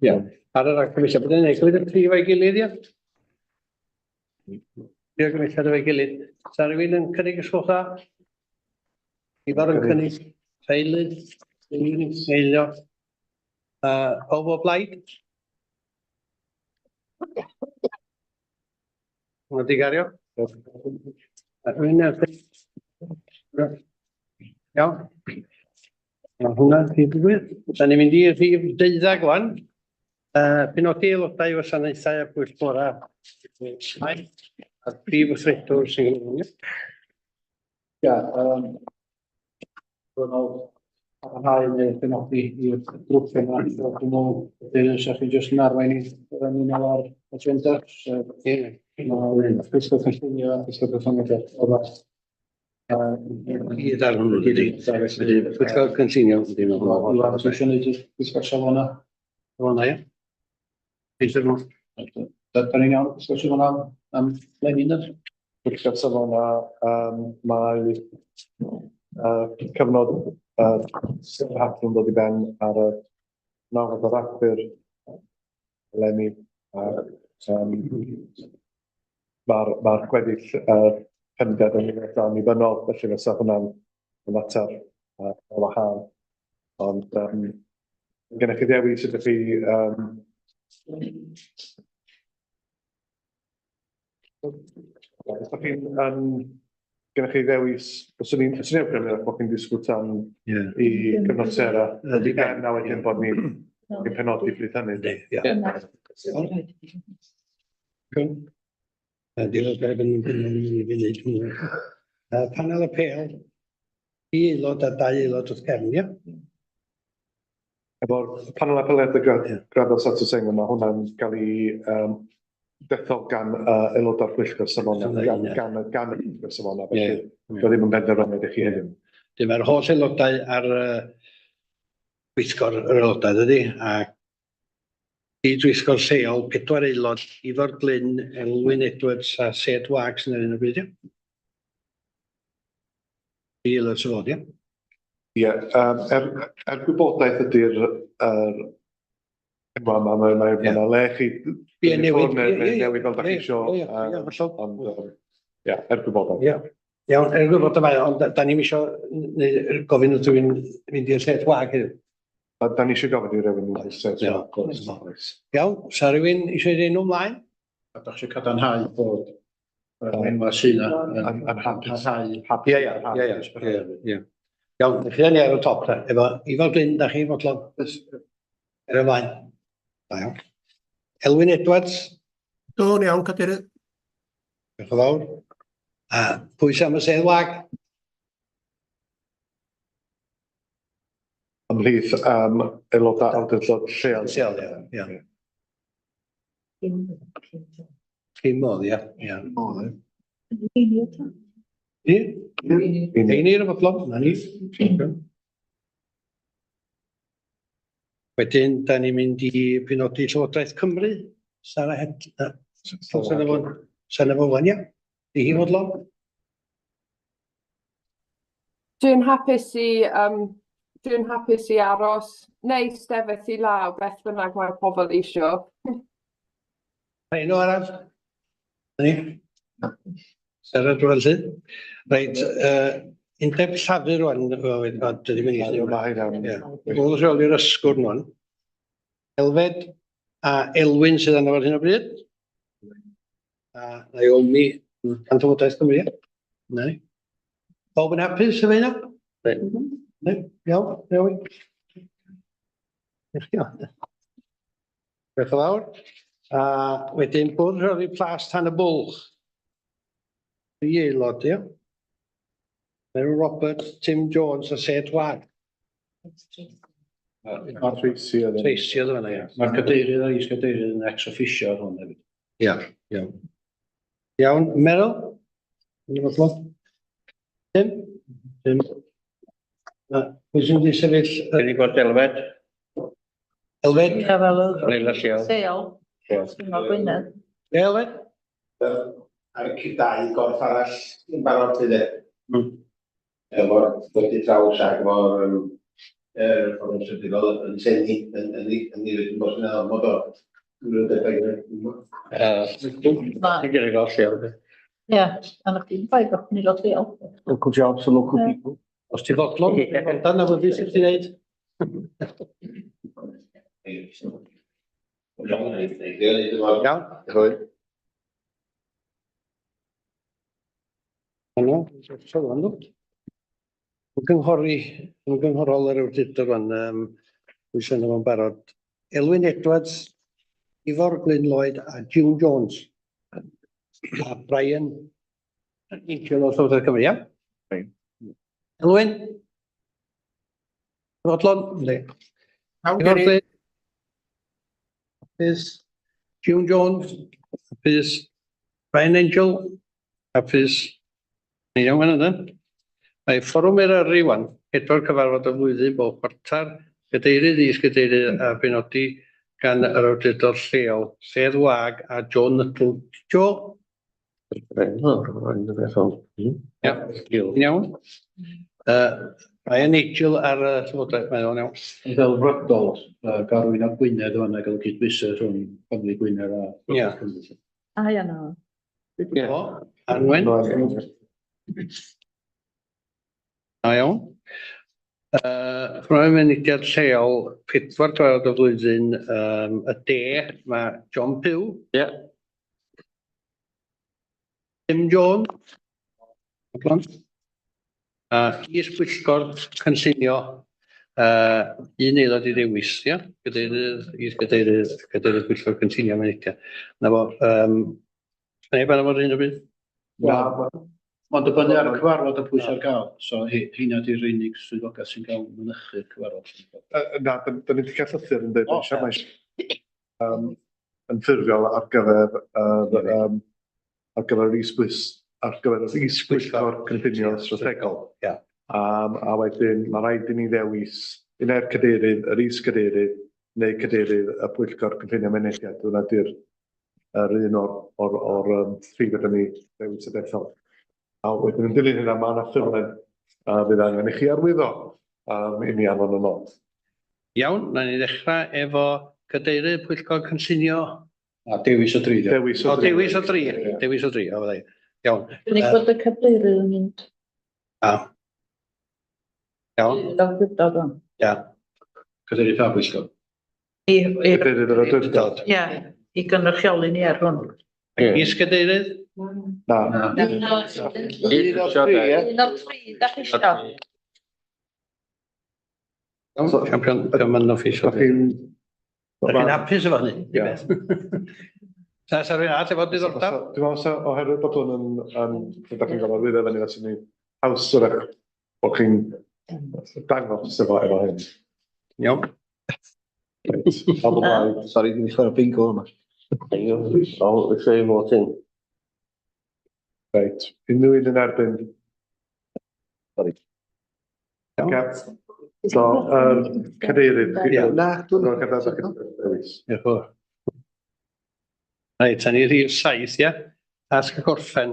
Ia, ar yr argymhelliad, byddai'n ei gymryd y tri efo'i gilydd, ia? Tri argymhelliad efo'i gilydd. Sa rhywun yn cynnig y dda? Ifor yn cynnig, Teilydd, rhywun yn eilio. Pawb o blaid? Hwna di gario? Rhywun erbyn? Iawn. Mae hwnna di digwydd. Da ni'n mynd i rhif 12 wan. Penodi aelodau i wasanaethau a bwyllgorau. A'r prif weithredwr sy'n gwneud. Ia, dwi'n meddwl parhau neu benodi i'r grwp yma, so dwi'n meddwl wedyn os ydych chi jyst yn arwain i yn unol â'r agenda, so ie, mae pwyllgor cynllunio a pwyllgor perfformiad o'r Gyd ar hwnnw, dydy. Pwyllgor cynllunio, ydy. Iwan, os eisiau gwneud y pwyllgor safonau? Safonau, ie. Peter, no. Da ni'n iawn, pwyllgor safonau am Lenin, na? Pwyllgor safonau, mae cyfnod uh, yn dod i ben ar y 9 o Ragfyr eleni. Mae'r ma gweddill penodiad yn mynd annibynnol, felly fysa hwnna'n fater ar wahân. Ond gennych chi ddewis ydych chi os ydych chi'n gennych chi ddewis, os ydych chi'n awgrymu bod chi'n disgwyl tan i cyfnod Sarah i ben a wedyn bod ni'n penodi bryd hynny. Ie. Diolch yn i wneud hwnnw. Panel apêl, 3 aelod a 2 aelod wrth gefn, ie? Efo'r panel apeliadau graddol statws sengl, mae hwnna'n cael ei dethol gan aelodau'r pwyllgor safonau, gan y pwyllgor safonau, felly yeah. Ddim yn benderfyniad i chi heddiw. Mae'r holl aelodau ar bwyllgor yr aelodau, dydy, a gyd-weithgor lleol, 4 aelod, Ifor Glyn, Elwyn Edwards a Seth Wag sy'n yr un o bryd, ie? 3 aelod sy'n fod, ie? Ie, er gwybodaeth ydy'r enwa yma, mae yna le chi Ie, newid. Newid fel da chi isio. Ond, ie, er gwybodaeth. Ie, iawn, er gwybodaeth mae, ond da ni'm isio gofyn wrth rhywun fynd i'r lle gwag heddiw. Da ni eisiau gofyn i rywun mynd i'r lle gwag. Iawn, sa rhywun eisiau ei enw ymlaen? A da chi eisiau cadarnhau bod yr enwa sydd yna yn hapus. Ie. Iawn, chi ni ar y top, efo Ifor Glyn, da chi fodlon? Er ymlaen. Da iawn. Elwyn Edwards? Dwi'n iawn, Cadeirydd. Diolch yn fawr. A pwy sy'n am y sedd wag? Ymhlith aelodau awdurdod lleol. Lleol, ie. Ie. Dim modd, ie. Ie. Ie? Einir yn fodlon, na ni. Wedyn, da ni'n mynd i penodi Llywodraeth Cymru. Sara Het... Sara Fôn, ia. Di hi fodlon? Dwi'n hapus i, dwi'n hapus i aros, neu stefell i law, beth bynnag mae pobl isio. Mae enw arall? Na ni. Sara drwy felly. Reit, Undeb Llafur rwan, dydy mynd i. Bwrdd Rheoli'r Ysgwrn rwan. Elfed a Elwyn sydd arno ar hyn o bryd. A Naomi gan Llywodraeth Cymru, ie? Na ni. Pawb yn hapus efo hynna? Ne? Iawn, Naomi? Diolch yn fawr. A wedyn Bwrdd Rheoli Plas Tan y Bwlch. Tri aelod, ie. Meryl Roberts, Tim Jones a Seth Wag. Mae Tracy oedd yn. Tracy oedd yn, ie. Mae'r cadeirydd a'r is-gadeirydd yn ex officio ar hwn hefyd. Ia, iawn. Iawn, Meryl? Yn y fodlon? Tim? Tim. Na, pwy sy'n mynd i sefyll? Dwi'n gweld Elfed. Elfed? Ie, fel yr aelod lleol. Lleol. Cyngor Gwynedd. Ie, Elfed? Ar y cyd dau gorff arall yn barod lly de. Efo'r dod i draws ac efo'r yr fforwm strategol yn senni yn yn yn yn yn bod yn ormod o gyfrifoldebau gyda. Dwi'n aelod lleol. Ie, a na chdi'n ffaith o'ch aelod lleol. Local jobs for local people. Os ti'n fodlon, dan awyddus i ti wneud. Iawn. Hwnnw, Ymgynghori, ymgynghorol yr awdurdod rwan, pwy sy'n efo'n barod. Elwyn Edwards, Ifor Glyn Lloyd a June Jones. A Brian Angel o Llywodraeth Cymru, ia? Elwyn? Fodlon? Yndi. Ifor Glyn? Hapus. June Jones? Hapus. Brian Angel? Hapus. Ni iawn fan yna. Mae Fforwm Eryri wan, 4 cyfarfod y flwyddyn bob chwarter, cadeirydd, is-gadeirydd a benodi gan yr awdurdod lleol, sedd wag a Joe Nuttall. Joe? Ia, iawn. Brian Angel ar y Llywodraeth, mae o'n iawn. Yn ddelfrydol, gael rhywun ar Gwynedd o'n gael cydbwysedd rhwng Cymru Gwynedd a Ia. Cymru. A ia, na. O, Anwen. Da iawn. Rhoi mynediad lleol, 4 cyfarfod y flwyddyn, y de, mae John Pugh. Ie. Tim Jones. A is-bwyllgor cynllunio, un aelod i ddewis, ia? Cadeirydd, is-gadeirydd, cadeirydd pwyllgor cynllunio mynediad. Na fo, neb arno fo ar hyn o bryd? Na. Mae'n dibynnu ar y cyfarfod a pwy sy'n ar gael, so heina di'r unig swyddogaeth sy'n cael mynychu'r cyfarfod. Na, da ni wedi cael llythyr yn dweud eisiau mae yn ffurfiol ar gyfer yr ar gyfer yr is-bwys ar gyfer yr is-bwyllgor cynllunio strategol. Ia. A wedyn mae rhaid i ni ddewis un ai'r cadeirydd, yr is-gadeirydd neu cadeirydd y pwyllgor cynllunio mynediad. Dyna di'r yr un o'r o'r o'r tri fedrwn ni ddewis y dethol. A wedyn yn dilyn hynna mae yna ffurflen fydd angen i chi arwyddo i ni anfon yn ôl. Iawn, na ni ddechrau efo cadeirydd pwyllgor cynllunio. A dewis o dri. Dewis o dri. Dewis o dri, dewis o dri, o fyddai. Iawn. Dwi'n gwybod y cadeirydd yn mynd. A. Iawn. Awdurdod o'n. Ia. Cadeirydd pa bwyllgor? Cadeirydd yr awdurdod. Ie, i gynrychioli ni ar hwn. Is-gadeirydd? Na. Un o'r tri, ie? Un o'r tri, da chi isio? Iawn, champion, champion official. Da chi'n... Da chi'n hapus efo hynny? Ie. Sa sa rhywun arall efo diddordeb? Dwi'n meddwl sa, oherwydd bod hwn yn, yn, ydych chi'n gorfod rwyddo fyny, felly ni haws wrach bod chi'n dangos efo, efo hyn. Iawn. Reit, o blaid. Sori, dwi'n chwarae bingo yma. All in favour voting. Reit, unrhyw un yn erbyn? Sori. Ocê. So, yr cadeirydd. Ie. Na, dwi'n... Dwi'n cadeirydd. Diolch yn fawr. Reit, da ni rhif 7, ia? Tasg a gorffen.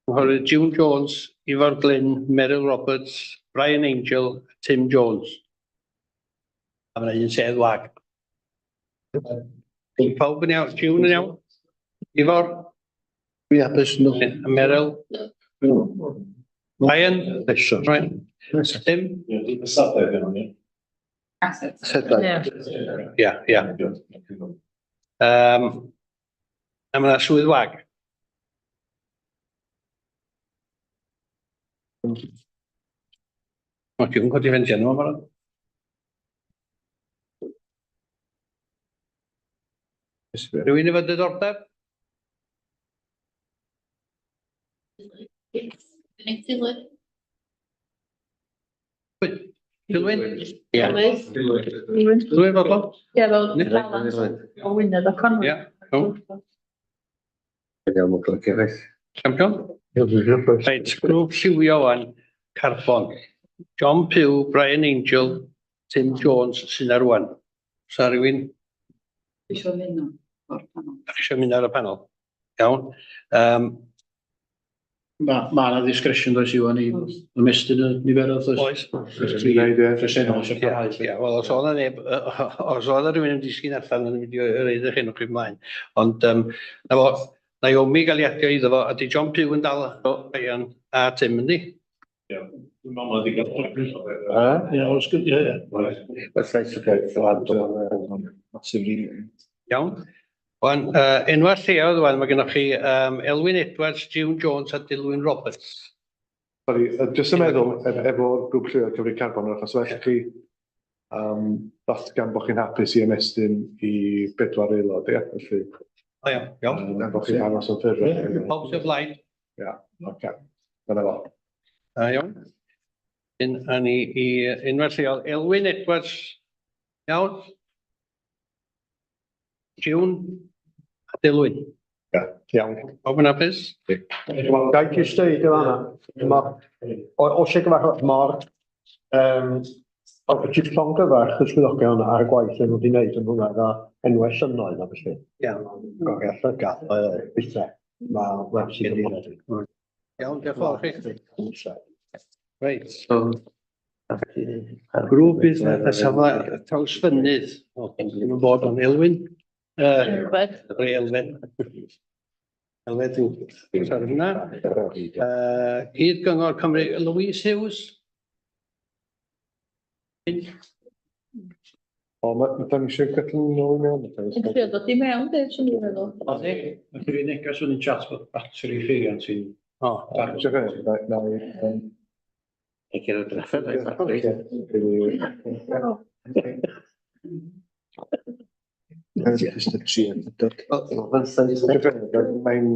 Cynghorydd June Jones, Ifor Glyn, Meryl Roberts, Brian Angel, Tim Jones. A mae yna un sedd wag. Pawb yn iawn? June yn iawn? Ifor? Dwi'n hapus, no. A Meryl? Brian? Brian? Tim? Ia, ia. A mae yna swydd wag. Mae June codi ffensiau nhw'n barod. Rhywun efo diddordeb? Dilwyn? Ie. Dilwyn fodlon? Ie, fel balans o Wynedd a Conwy. Ie, iawn. Iawn, mae'n golygu eraill. Champion? Reit, grŵp lliwio wan, carbon. John Pugh, Brian Angel, Tim Jones sy'n ar rwan. Sa rhywun Isio ymuno o'r panel. Dach chi isio ymuno ar y panel? Iawn. Ma' ma' 'na ddiscretion does Iwan i ymestyn y niferoedd does? Oes. Oes tri presennol isio parhau. Ie, wel os oedd 'na neb, os oedd 'na rhywun yn disgyn allan yn mynd i reid eich enw chi ymlaen. Ond na fo, Naomi gael ei adio iddo fo, a di John Pugh yn dal Brian a Tim yndi? Ie, dwi'n meddwl mae 'di gael Ie, oes, ie, ie. Iawn. Wan, enwau lleoedd wan, mae gennych chi Elwyn Edwards, June Jones a Dilwyn Roberts. Sori, jyst yn meddwl, efo'r grŵp lleoedd cyfri carbon, achos well chi ddatgan bod chi'n hapus i ymestyn i bedwar aelod, ie? Felly, O iawn, iawn. Bod chi'n dangos o'n ffurf. Pawb sy'n blaid? Ia, oce. Dyna fo. Da iawn. Un, a ni i enwau lleol. Elwyn Edwards, iawn? June a Dilwyn. Ia, iawn. Pawb yn hapus? Ga i jyst deud yn fan'na, o eisiau gyfarfod mor, o jyst llongyfarch y swyddogion ar y gwaith yn nhw wedi wneud yn hwnna, efo enwau llynnoedd a felly. Iawn. Goriad llygad, weithiau. Mae werth i ni. Iawn, diolch yn fawr chi. Reit. Grŵp busnes a safle Trawsfynydd. O, ddim yn bod o'n Elwyn. Elfed. Elfed. Elfed yn siarad hwnna. Cyd Gyngor Cymru, Louise Hughes. O, ma' da ni eisiau gadael nôl i mewn. Yn trio dod i mewn, dweud, swn i'n meddwl. O, di? Mae gen i neges yn y chat bod batri ffeiriant sy'n... O, Na i... Mae'n...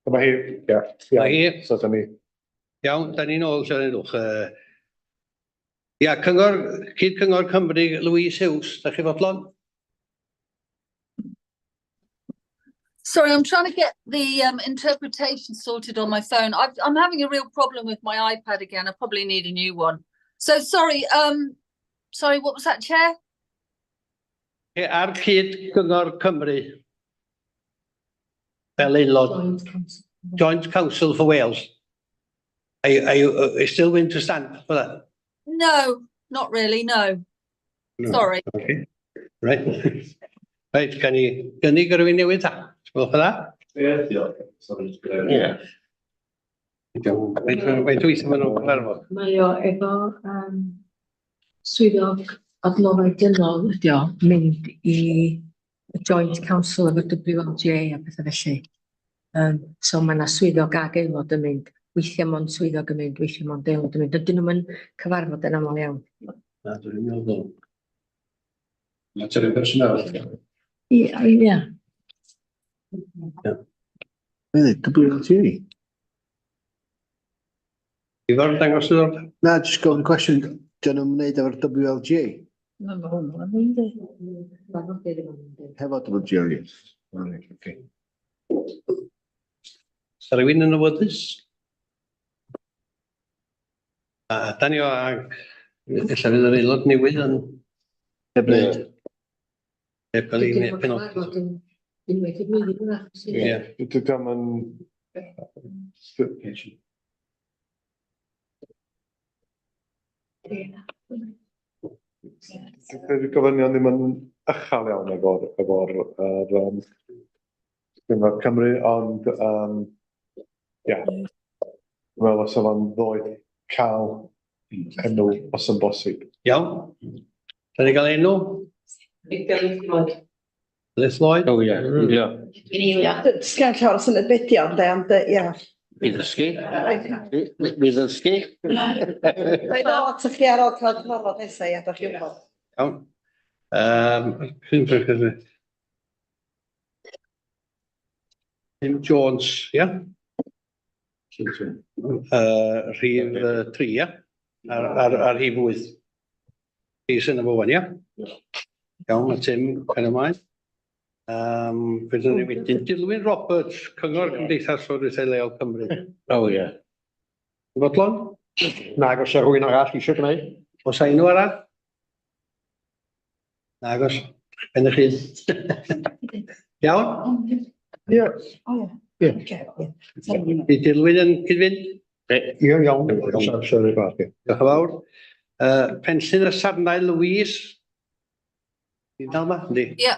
Mae hi, ia. Mae hi. So, da ni. Iawn, da ni'n ôl, siarad uwch. Ia, Cyngor, Cyd Cyngor Cymru, Louise Hughes, da chi fodlon? Sorry, I'm trying to get the interpretation sorted on my phone. I'm having a real problem with my iPad again. I probably need a new one. So sorry, sorry, what was that, Chair? Ar Cyd Cyngor Cymru, fel aelod, Joint Council for Wales. Are you still willing to stand for that? No, not really, no. No. Sorry. Okay. Right. Right, gan i gynnig ar rywun newydd ta? Gwelwch yn dda? Ie, diolch. Sorry. Ie. Faint weithio maen nhw'n cyfarfod? Mae o efo swyddog adnoddau dynol ydi o, mynd i y Joint Council efo WLGA a pethau felly. So mae yna swyddog ag aelod yn mynd. Weithiau mond swyddog yn mynd, weithiau mond aelod yn mynd. Dydyn nhw'm yn cyfarfod yn aml iawn. Na, dwi'n meddwl. Materion personol. Ia. Be WLG? Ifor, dangos diddordeb? Na, jyst gofyn cwestiwn, dyn nhw'n wneud efo'r WLG? Na, ma' hwnnw'n mynd i. Hefo WLG. Right, okay. Sa rhywun yn awyddus? A da ni o, ag ella fydd yr aelod newydd yn Heb wneud. Heb gael ei penodi. Unwaith y flwyddyn wrach. Ie. Dwi ddim yn... Dydy'r gofynion ddim yn uchel iawn efo'r efo'r yr, Cyngor Cymru, ond um, ia, dwi'n meddwl os oedd o'n ddoeth cael enw os yn bosib. Iawn. Da ni gael enw? Delyth Lloyd. Delyth Lloyd? O ie, ie. Sgen llawer o syniad be 'di o, ynde, ond ia. Mi ddysgu. Mi ddysgu. Rhaid ddod atoch chi ar ôl cael cyfarfod nesaf, ia, dach chi'n gwybod. Iawn. Tim Jones, ia? Rhif 3, ia? Ar rhif 8. Fi sy'n efo wan, ia? Iawn, mae Tim pen ymlaen. Be dyn ni wedyn? Dilwyn Roberts, Cyngor Cymdeithas Llywodraethau Leol Cymru. O ie. Yn fodlon? Nag oes rhywun arall eisiau gwneud. Oes enw arall? Nag oes. Ben eich hun. Iawn? Ie. O ie. Ie. Di Dilwyn yn cyd-fynd? Ie, iawn. Diolch yn fawr. Penllyn y Sarnau Louise. Ti'n dal ma? Yndi. Ie.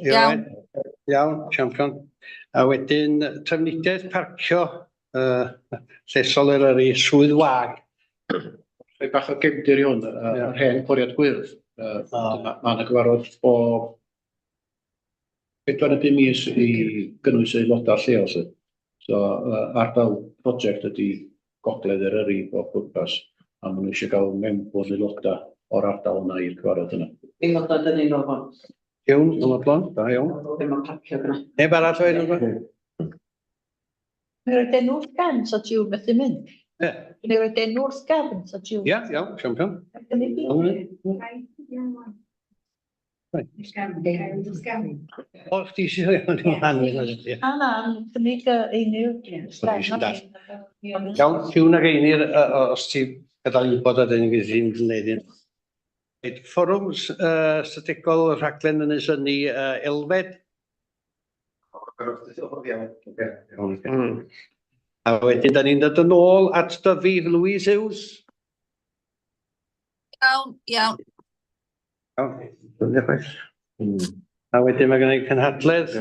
Iawn. Iawn, champion. A wedyn trafnidiaeth parcio llesol Eryri, swydd wag. Rhoi bach o gefndir i hwn, yr hen cloriad gwyrdd. Mae yna gyfarfod bob 4 neu 5 mis i gynnwys aelodau lleol. Lly. So ardal prosiect ydy Gogledd Eryri bob pwrpas, a maen nhw eisiau gael mewnbwn aelodau o'r ardal yna i'r cyfarfod yna. Aelodau dyn ni'n ôl. Iawn, yn fodlon, da iawn. Ddim yn parcio gyna. Neb arall oed nhw? Ni roed enw wrth gefn, so Jiw methu mynd. Ie. Ni roed enw wrth gefn, so Jiw. Ia, iawn, champion. O, chdi sy'n rhoi. Na, na, gynnig Einir. Iawn, Jiw ag Einir, os ti gadael i wybod a dyn ni'n gyda gwneud hyn. Fforwm Strategol Rhaglen Ynys Ynni Elfed. A wedyn, da ni'n dod yn ôl at Dyfi Louise Hughes. Iawn, iawn. A wedyn mae gen i cynhadledd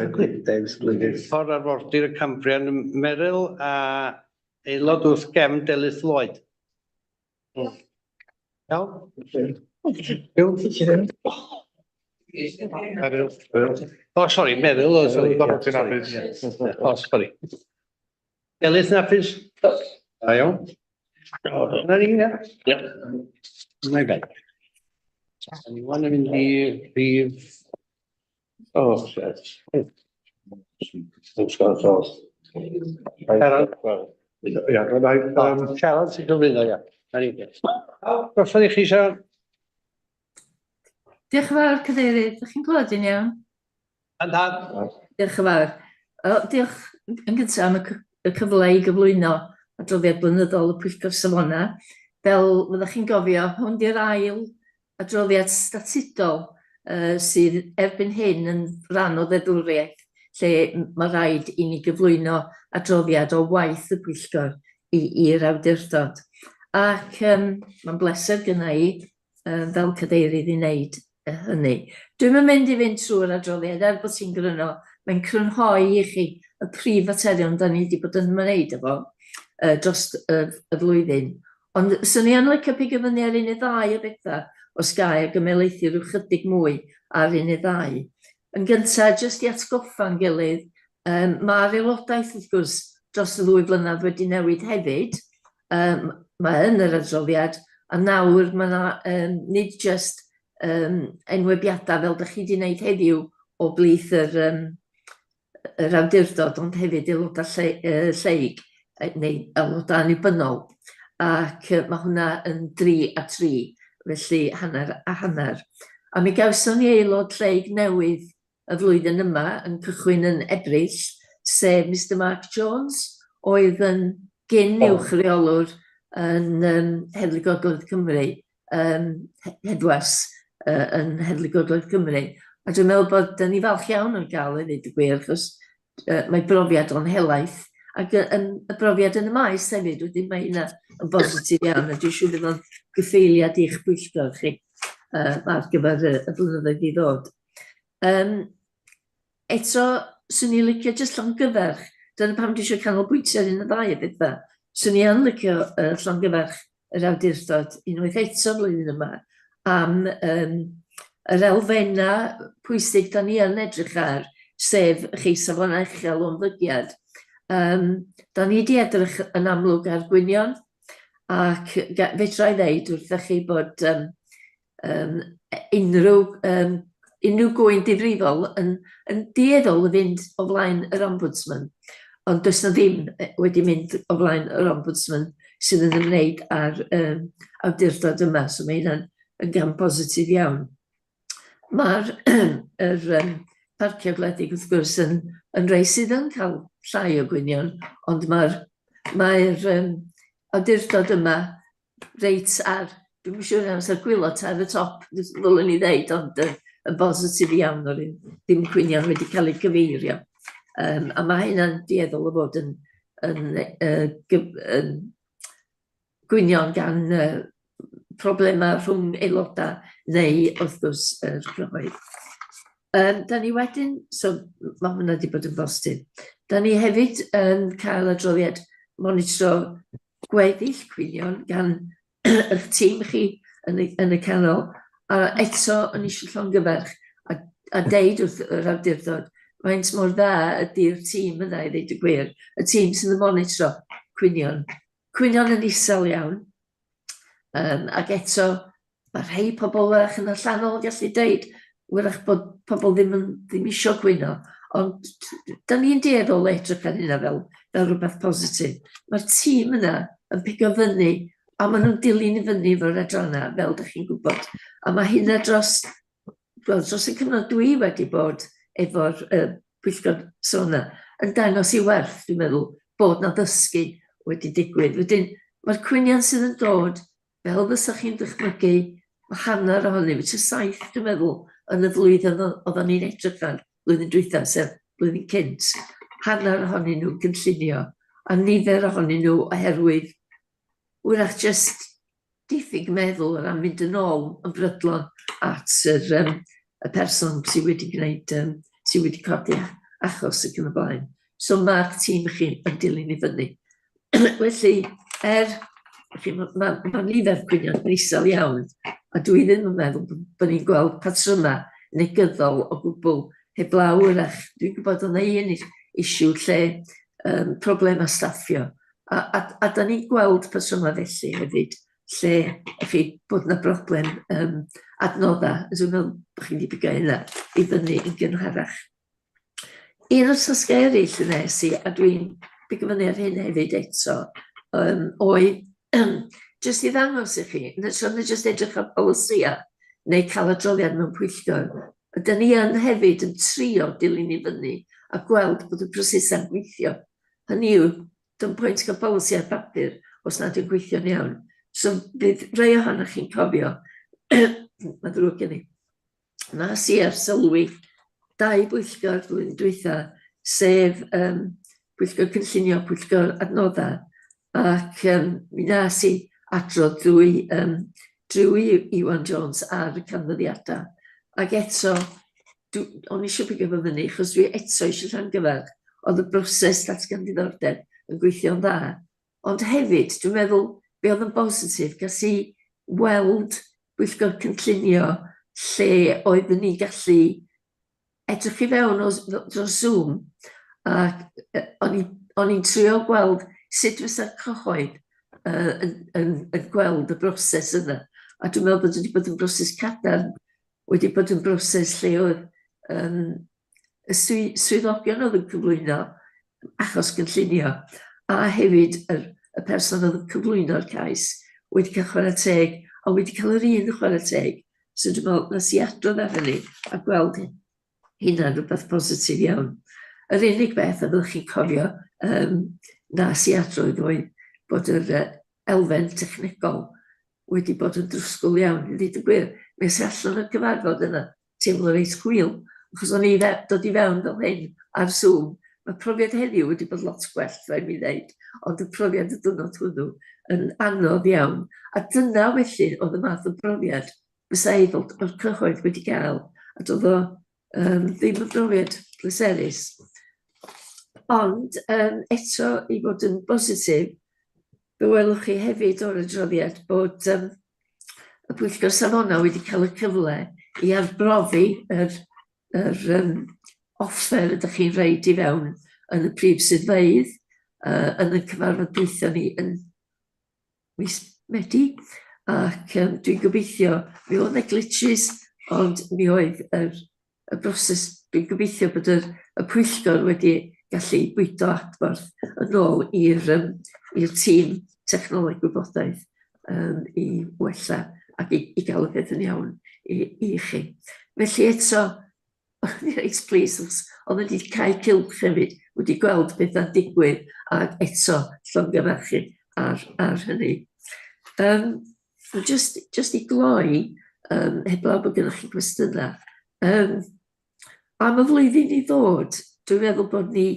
Ffordd Arfordir y Cambrian Meryl a aelod wrth gefn Delyth Lloyd. Iawn? Iawn? Meryl. O, sori, Meryl. O, sori. Ti'n hapus? O, sori. Delyth yn hapus? Da iawn. Dyna ni, ia? Ie. Mae'n ben. Ni wan yn mynd i rhif... O, shit. Sharon. Ia, na i... Sharon sy'n cyflwyno, ia. Na ni. Drosodd i chi, Sharon. Diolch yn fawr, Cadeirydd. Ydych chi'n clywed i'n iawn? Andan. Diolch yn fawr. Diolch yn gyntaf am y cyfle i gyflwyno adroddiad blynyddol y Pwyllgor Safonau. Fel fyddwch chi'n gofio, hwn di'r ail adroddiad statudol sydd erbyn hyn yn rhan o ddeddfwriaeth, lle mae rhaid i ni gyflwyno adroddiad o waith y pwyllgor i'r awdurdod. Ac mae'n bleser gynna i fel cadeirydd i wneud hynny. Dwi'm yn mynd i fynd trwy'r adroddiad, er bod ti'n gryno, mae'n crynhoi i chi y prif faterion da ni wedi bod yn ymwneud efo dros y flwyddyn. Ond swn i yn licio pigo fyny ar un neu ddau o bethau, os ga i, ac ymhelaethu rhyw chydig mwy ar un neu ddau. Yn gyntaf, jyst i atgoffa'n gilydd, Um, Mae'r aelodaeth, wrth gwrs, dros y ddwy flynedd wedi newid hefyd. Um, mae yn yr adroddiad, a nawr mae yna um, nid jyst um, enwebiadau fel ydych chi wedi gwneud heddiw o blith yr, um, yr awdurdod, ond hefyd aelodau lle, uh, lleig neu aelodau annibynnol. Ac uh, mae hwnna yn 3 a 3, felly hanner a hanner. A mi gawson ni aelod lleig newydd y flwyddyn yma yn cychwyn yn Ebrill, sef Mister Mark Jones, oedd yn gyn uwch reolwr yn um, Heddlu Gogledd Cymru, um, heddwas uh, yn Heddlu Gogledd Cymru. A dwi'n meddwl bod ni falch iawn o'i gael i ddweud y gwir, achos uh, mae brofiad o'n helaeth, ac yn, y brofiad yn y maes hefyd, wedyn mae hynna yn bositif iawn, a dwi'n siŵr bydd o'n gyffeiliad i'ch pwyllgor chi uh, ar gyfer y, y blynyddoedd i ddod. Um, eto, swn i'n licio jyst llongyfarch. Dyna pam dwi eisiau canolbwyntio ar un o ddau o bethau. Swn i yn licio uh, llongyfarch yr awdurdod unwaith eto flwyddyn yma am um, yr elfennau pwysig da ni yn edrych ar, sef chi safonau uchel o ymddygiad. Um, da ni wedi edrych yn amlwg ar gwynion, ac fedra i ddeud wrthych chi bod um, um, unrhyw, um, unrhyw gŵyn difrifol yn, yn dueddol o fynd o flaen yr ombudsman. Ond does na ddim wedi mynd o flaen yr ombudsman sydd yn ymwneud â'r um, awdurdod yma, so mae hynna'n yn gam positif iawn. Mae'r yr, um, parcio gwledig wrth gwrs yn, yn rei sydd yn cael llai o gwynion, ond mae'r mae um, awdurdod yma reit ar, dwi'm yn siŵr os ar gwaelod ta ar y top, ddylwn i ddeud, ond yn, yn bositif iawn o'r un, ddim cwynion wedi cael eu cyfeirio. Um, a mae hynna'n dueddol o fod yn, yn, uh, yn gwynion gan uh, problemau rhwng aelodau neu wrth gwrs yr cyhoedd. Um, da ni wedyn, so mae hwnna wedi bod yn bositif. Da ni hefyd yn cael adroddiad monitro gweddill cwynion gan eich tîm chi yn y, yn y canol, a eto o'n eisiau llongyfarch a, a deud wrth yr awdurdod faint mor dda ydy'r tîm yna i ddeud y gwir, y tîm sydd yn monitro cwynion. Cwynion yn isel iawn, um, ac eto Mae rhai pobl wrach yn allanol yn gallu deud wrach bod pobl ddim yn ddim isio gwyno, ond da ni'n dueddol o edrych ar hynna fel, fel rhywbeth positif. Mae'r tîm yna yn pigo fyny a maen nhw'n dilyn i fyny efo'r adrannau, fel ydych chi'n gwybod. A mae hynna dros, wel, dros y cyfnod dwi wedi bod efo'r uh, pwyllgor sona yn dangos i werth, dwi'n meddwl, bod na ddysgu wedi digwydd. Wedyn, mae'r cwynion sydd yn dod Fel fysach chi'n dychmygu, mae hanner ohonyn nhw, tua saith dwi'n meddwl, yn y flwyddyn oedden ni'n edrych ar, blwyddyn dwytha, sef blwyddyn cynt, hanner ohonyn nhw'n cynllunio, a nifer ohonyn nhw oherwydd wrach jyst diffyg meddwl o ran mynd yn ôl yn brydlon at yr, um, y person sydd wedi gwneud, um, sydd wedi codi achos ac yn y blaen. So mae'ch tîm chi yn dilyn i fyny. Felly, er, chi, mae ma, ma nifer gwynion yn isel iawn, a dwi ddim yn meddwl bod ni'n gweld patrymau negyddol o gwbl heblaw wrach. Dwi'n gwybod oedd yna un issue lle um, problemau staffio, a, a, a da ni'n gweld patrymau felly hefyd, lle chi, bod yna broblem um, adnoddau. Dwi'n meddwl bod chi'n wedi pigo hynna i fyny yn gynharach. Un o'r tasgau eraill wnes i, a dwi'n pigo fyny ar hyn hefyd eto, um, oedd jyst i ddangos i chi, yn hytrach na jyst edrych ar polisïau neu cael adroddiad mewn pwyllgor, ydyn ni yn hefyd yn trio dilyn i fyny a gweld bod y prosesau'n gweithio. Hynny yw, dim pwynt cael polisi ar bapur os nad yw'n gweithio'n iawn. So bydd rhai ohonoch chi'n cofio, mae'n ddrwg gen i, Nes i arsylwi dau bwyllgor flwyddyn dwytha, sef um, pwyllgor cynllunio, pwyllgor adnoddau, ac um, mi nes i adrodd drwy, um, drwy Iwan Jones ar y canfyddiadau. Ac eto, dw, o'n i eisiau pigo fy fyny, achos dwi eto eisiau llangyfarch, oedd y broses datgan diddordeb yn gweithio'n dda. Ond hefyd, dwi'n meddwl, be oedd yn bositif, gas i weld bwyllgor cynllunio lle oeddwn ni'n gallu edrych i fewn o, dros Zoom Ac o'n i o'n i'n trio gweld sut fysa'r cyhoedd yn, yn, yn gweld y broses yna. A dwi'n meddwl bod wedi bod yn broses cadarn, wedi bod yn broses lle oedd y swyddogion oedd yn cyflwyno achos gynllunio, a hefyd y person oedd yn cyflwyno'r cais wedi cael chwarae teg, a wedi cael yr un chwarae teg. So dwi'n meddwl, nes i adrodd ar hynny a gweld hynna'n rhywbeth positif iawn. Yr unig beth a fyddwch chi'n cofio nas i adrodd oedd bod yr elfen technegol wedi bod yn drwsgwl iawn. I ddweud y gwir, mi es i allan o'r cyfarfod yna teimlo reit chwil, achos o'n i dod i fewn fel hyn ar Zoom. Mae profiad heddiw wedi bod lot gwell, rhaid mi ddeud, ond y profiad y diwrnod hwnnw yn anodd iawn. A dyna felly oedd y math o brofiad fysa aelod o'r cyhoedd wedi gael, a doedd o ddim yn brofiad pleserus. Ond eto, i fod yn bositif, fe welwch chi hefyd o'r adroddiad bod y Pwyllgor Safonau wedi cael y cyfle i arbrofi yr offer ydych chi'n rhoid i fewn yn y prif swyddfeydd yn y cyfarfod dwytha ni yn mis Medi, ac dwi'n gobeithio, mi oedd 'na glitches, ond mi oedd y broses, dwi'n gobeithio bod y pwyllgor wedi gallu bwydo adborth yn ôl i'r tîm technoleg gwybodaeth i wella ac i gael y peth yn iawn i chi. Felly eto, o'n i reit pleased, achos oedden ni wedi cael cylch hefyd, wedi gweld pethau'n digwydd, ac eto llongyfarchu ar hynny. Just i gloi, heblaw bod gennych chi gwestiynau, am y flwyddyn i ddod, dwi'n meddwl bod ni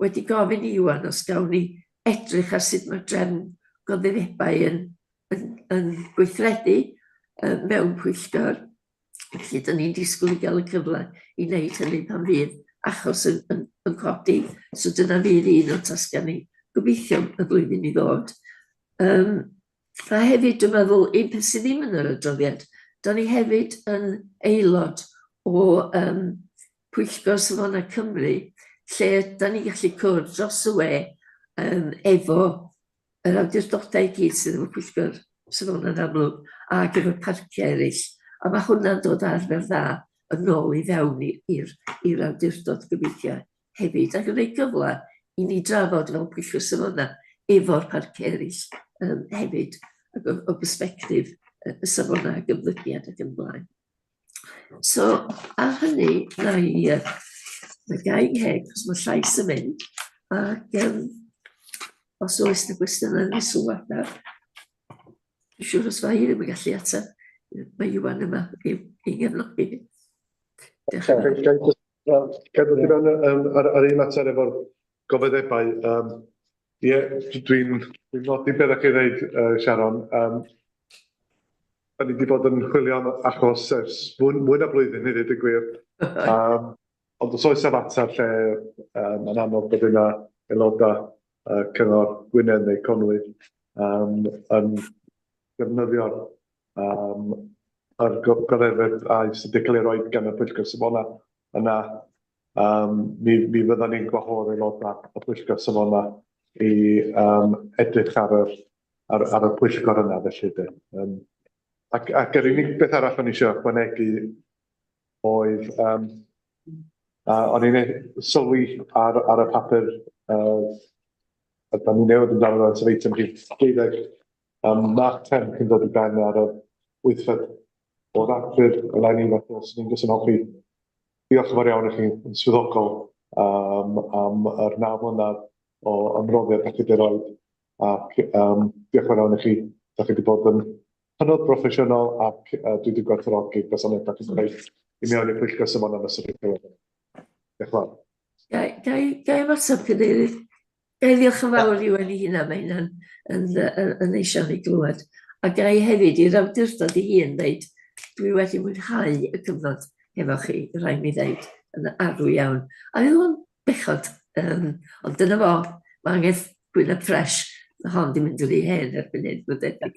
wedi gofyn i Iwan os gawn ni edrych ar sut mae drefn goddefebau yn gweithredu mewn pwyllgor. Felly, dyn ni'n disgwyl i gael y cyfle i wneud hynny pan fydd achos yn codi. So dyna fydd un o'r tasgau ni gobeithio y flwyddyn i ddod. A hefyd, dwi'n meddwl, un peth sydd ddim yn yr adroddiad, da ni hefyd yn aelod o Pwyllgor Safonau Cymru, lle da ni'n gallu cwrdd dros y we efo yr awdurdodau i gyd sydd efo Pwyllgor Safonau'n amlwg, ac efo'r parciau eraill. A mae hwnna'n dod â arfer dda yn ôl i fewn i'r awdurdod gobeithio hefyd, ac yn rhoi cyfle i ni drafod fel Pwyllgor Safonau efo'r parciau eraill hefyd, ac o bersbectif y safonau ac ymddygiad ac yn blaen. So, ar hynny, na i na gau ngheg, achos mae llais yn mynd, ac os oes yna gwestiynau neu sylwadau, dwi'n siŵr os mae hi ddim yn gallu ateb, mae Iwan yma i gefnogi fi. Diolch yn fawr. Ga i ddod i fewn ar un mater efo'r gofyddebau? Ie, dwi'n nodi beth ydych chi'n dweud, Sharon. Da ni wedi bod yn chwilio am achos ers mwy na blwyddyn i ddweud y gwir. Ond os oes 'na fater lle mae'n anodd bod yna aelodau Cyngor Gwynedd neu Conwy yn defnyddio'r yr goddefau sydd wedi cael ei roi gan y Pwyllgor Safonau yna, mi fyddan ni'n gwahodd aelodau y Pwyllgor Safonau i edrych ar y pwyllgor yna felly de. Ac yr unig beth arall o'n i eisiau ychwanegu oedd, o'n i'n sylwi ar y papur a da ni newydd amdano fo, sef eitem rhif 12, Mark 10 yn dod i ben ar y 8fed o Ragfyr eleni, felly os ni'n jyst yn hoffi diolch yn fawr iawn i chi yn swyddogol am yr 9 mlynedd o ymroddiad da chi wedi rhoi, ac diolch yn fawr iawn i chi, da chi wedi bod yn hynod broffesiynol ac dwi wedi gwerthfawrogi gwasanaeth da chi wedi rhoi i mewn i'r pwyllgor safonau yn ystod y cyfnod yma. Diolch yn fawr. Ga i ymateb, Cadeirydd? Ga i ddiolch yn fawr i Iwan i hynna, mae hynna'n yn neis iawn i glywed. A ga i hefyd i'r awdurdod ei hun ddeud, dwi wedi mwynhau y cyfnod hefo chi, rhaid mi ddeud, yn arw iawn. A oedd o'n bechod, ond dyna fo, mae angen gwyneb ffresh. Mae hon di mynd yn rhy hen erbyn hyn, mae'n debyg.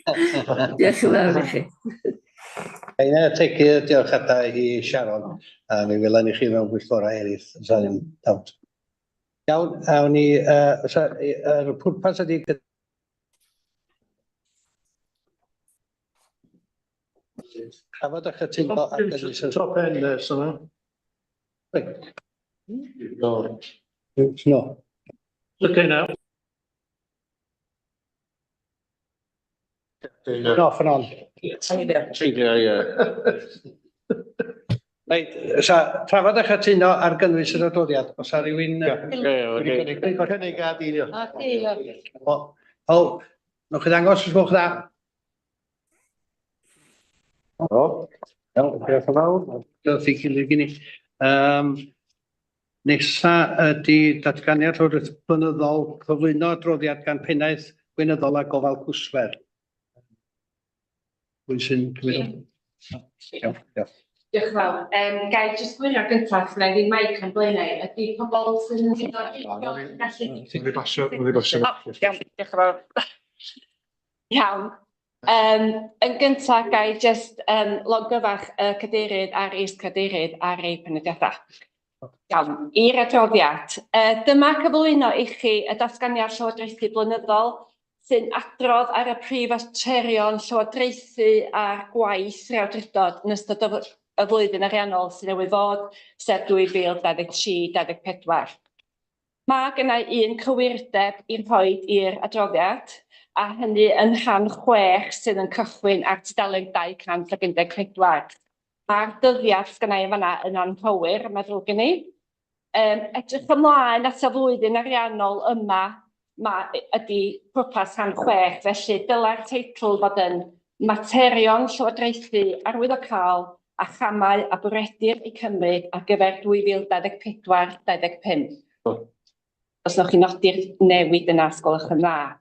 Diolch yn fawr i chi. Heina, ategu y diolchiadau i Sharon, a mi welwn ni chi mewn pwyllgorau eraill, does 'na ddim doubt. Iawn, awn ni, yr pwrpas ydy trafod a chytuno ar gynnwys y... Top end there somehow. Right. No. It's not. Okay now. Off and on. Ie. Reit, sa trafod a chytuno ar gynnwys yr adroddiad, os a rhywun... Ie, Cynnig a deilio. A deilio. O, o, newch chi ddangos os gwelwch dda. O. Iawn, diolch yn fawr. Diolch i gilydd gini. Nesa ydy datganiad llywodraeth blynyddol cyflwyno adroddiad gan pennaeth gweinyddol a gofal cwsmer. Pwy sy'n cymryd? Iawn, diolch. Diolch yn fawr. Ga i jyst gwirio gyntaf, sgynna i ddim mic o'n blaenau. Ydy pobl sy'n mynd o'r gallu... Wedi basio, wedi basio. O, iawn, diolch yn fawr. Iawn. Yn gyntaf, ga i jyst longyfarch y cadeirydd a'r is-cadeirydd ar eu penodiadau. Iawn, i'r adroddiad. Dyma cyflwyno i chi y datganiad llywodraethu blynyddol sy'n adrodd ar y prif faterion llywodraethu a'r gwaith yr awdurdod yn ystod y flwyddyn ariannol sydd newydd fod, sef 2023-2024. Mae gennau un cywirdeb i'r rhoi i'r adroddiad, a hynny yn rhan 6 sydd yn cychwyn ar tudalen 214. Mae'r dyddiad sgynna i yn fan'na yn anghywir, mae'n ddrwg gen i. Edrych ymlaen at y flwyddyn ariannol yma ydy pwrpas rhan 6, felly dylai'r teitl fod yn Materion Llywodraethu Arwyddocaol a Chamau a Bwriedir eu Cymryd ar gyfer 2024-2025. Os newch chi nodi'r newid yna, os gwelwch yn dda.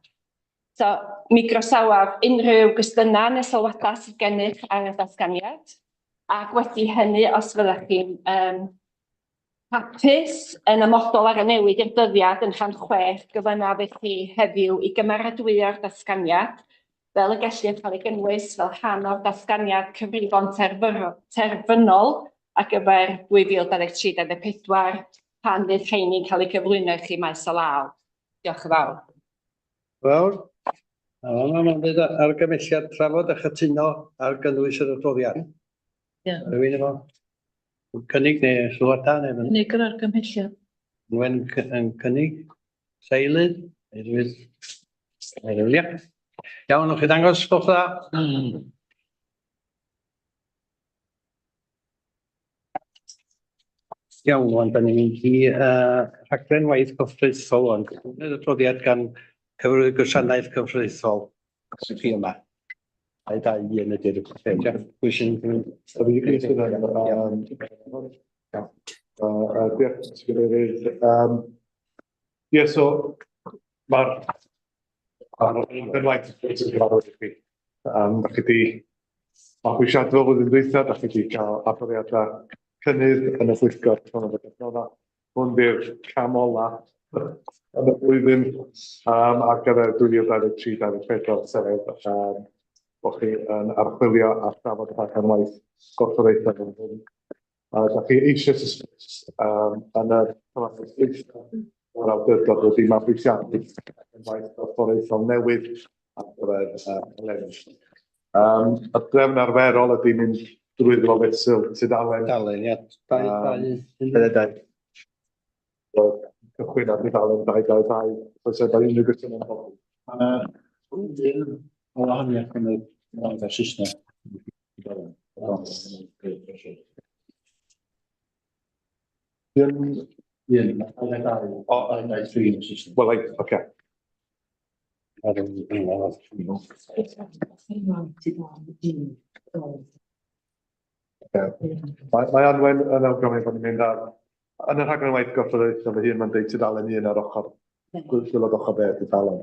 So, mi groesawaf unrhyw gwestiynau neu sylwadau sydd gennych ar y datganiad, ac wedi hynny, os fyddech chi'n hapus yn amodol ar y newid i'r dyddiad yn rhan 6, gofynnaf i chi heddiw i gymeradwyo'r datganiad, fel y gellir cael ei gynnwys fel rhan o'r datganiad cyfrifon terfynol ar gyfer 2023-2024, pan fydd rheini'n cael eu cyflwyno i chi maes o law. Diolch yn fawr. Fawr. A fan'na mae'n dweud argymhelliad trafod a chytuno ar gynnwys yr adroddiad. Ie. Rhywun efo cynnig neu sylwadau neu... Cynnig yr argymhelliad. Rhywun yn cynnig, seilydd, neu rhywun... Eilydd, ia. Iawn, newch chi ddangos gwelwch dda. Iawn, wan, da ni'n mynd i rhaglen waith corfforaethol wan. Yr adroddiad gan Cyfarwyddwr Gwasanaeth Corfforaethol sydd chi yma. 2, 2, 1 ydy'r peth, ia? Pwy sy'n... Diolch, Cadeirydd. Ie, so mae'r rhaglen waith yn gyfarwydd i chi. Da chi 'di mabwysiadu fel flwyddyn dwytha, da chi 'di cael adroddiadau cynnydd yn y pwyllgor cyfnod y adnoddau. Hwn di'r cam ola yn y flwyddyn ar gyfer 2023-2024, sef bod chi yn archwilio a thrafod y rhaglen waith gorfforaethol yn hwn. Da chi eisoes yn y cyfarfod dwytha o'r awdurdod wedi mabwysiadu rhaglen waith gorfforaethol newydd ar gyfer eleni. Y drefn arferol ydy mynd drwy fo fesul tudalen. Tudalen, ia. 2, 2, 2, 2. So, cychwyn ar dudalen 2, 2, 2. Oes yna unrhyw gwestiwn am hwn? Ma' 'na un o wahaniaeth yn y Gymraeg a'r Saesneg. Un, Un, 2, 2, O, 2, 2, 3 yn y Saesneg. Wel, oce. Mae Anwen yn awgrymu bod ni'n mynd ar... Yn y rhaglen waith gorfforaethol fy hun, mae'n deud tudalen 1 ar ochr, gwaelod ochr dde tudalen.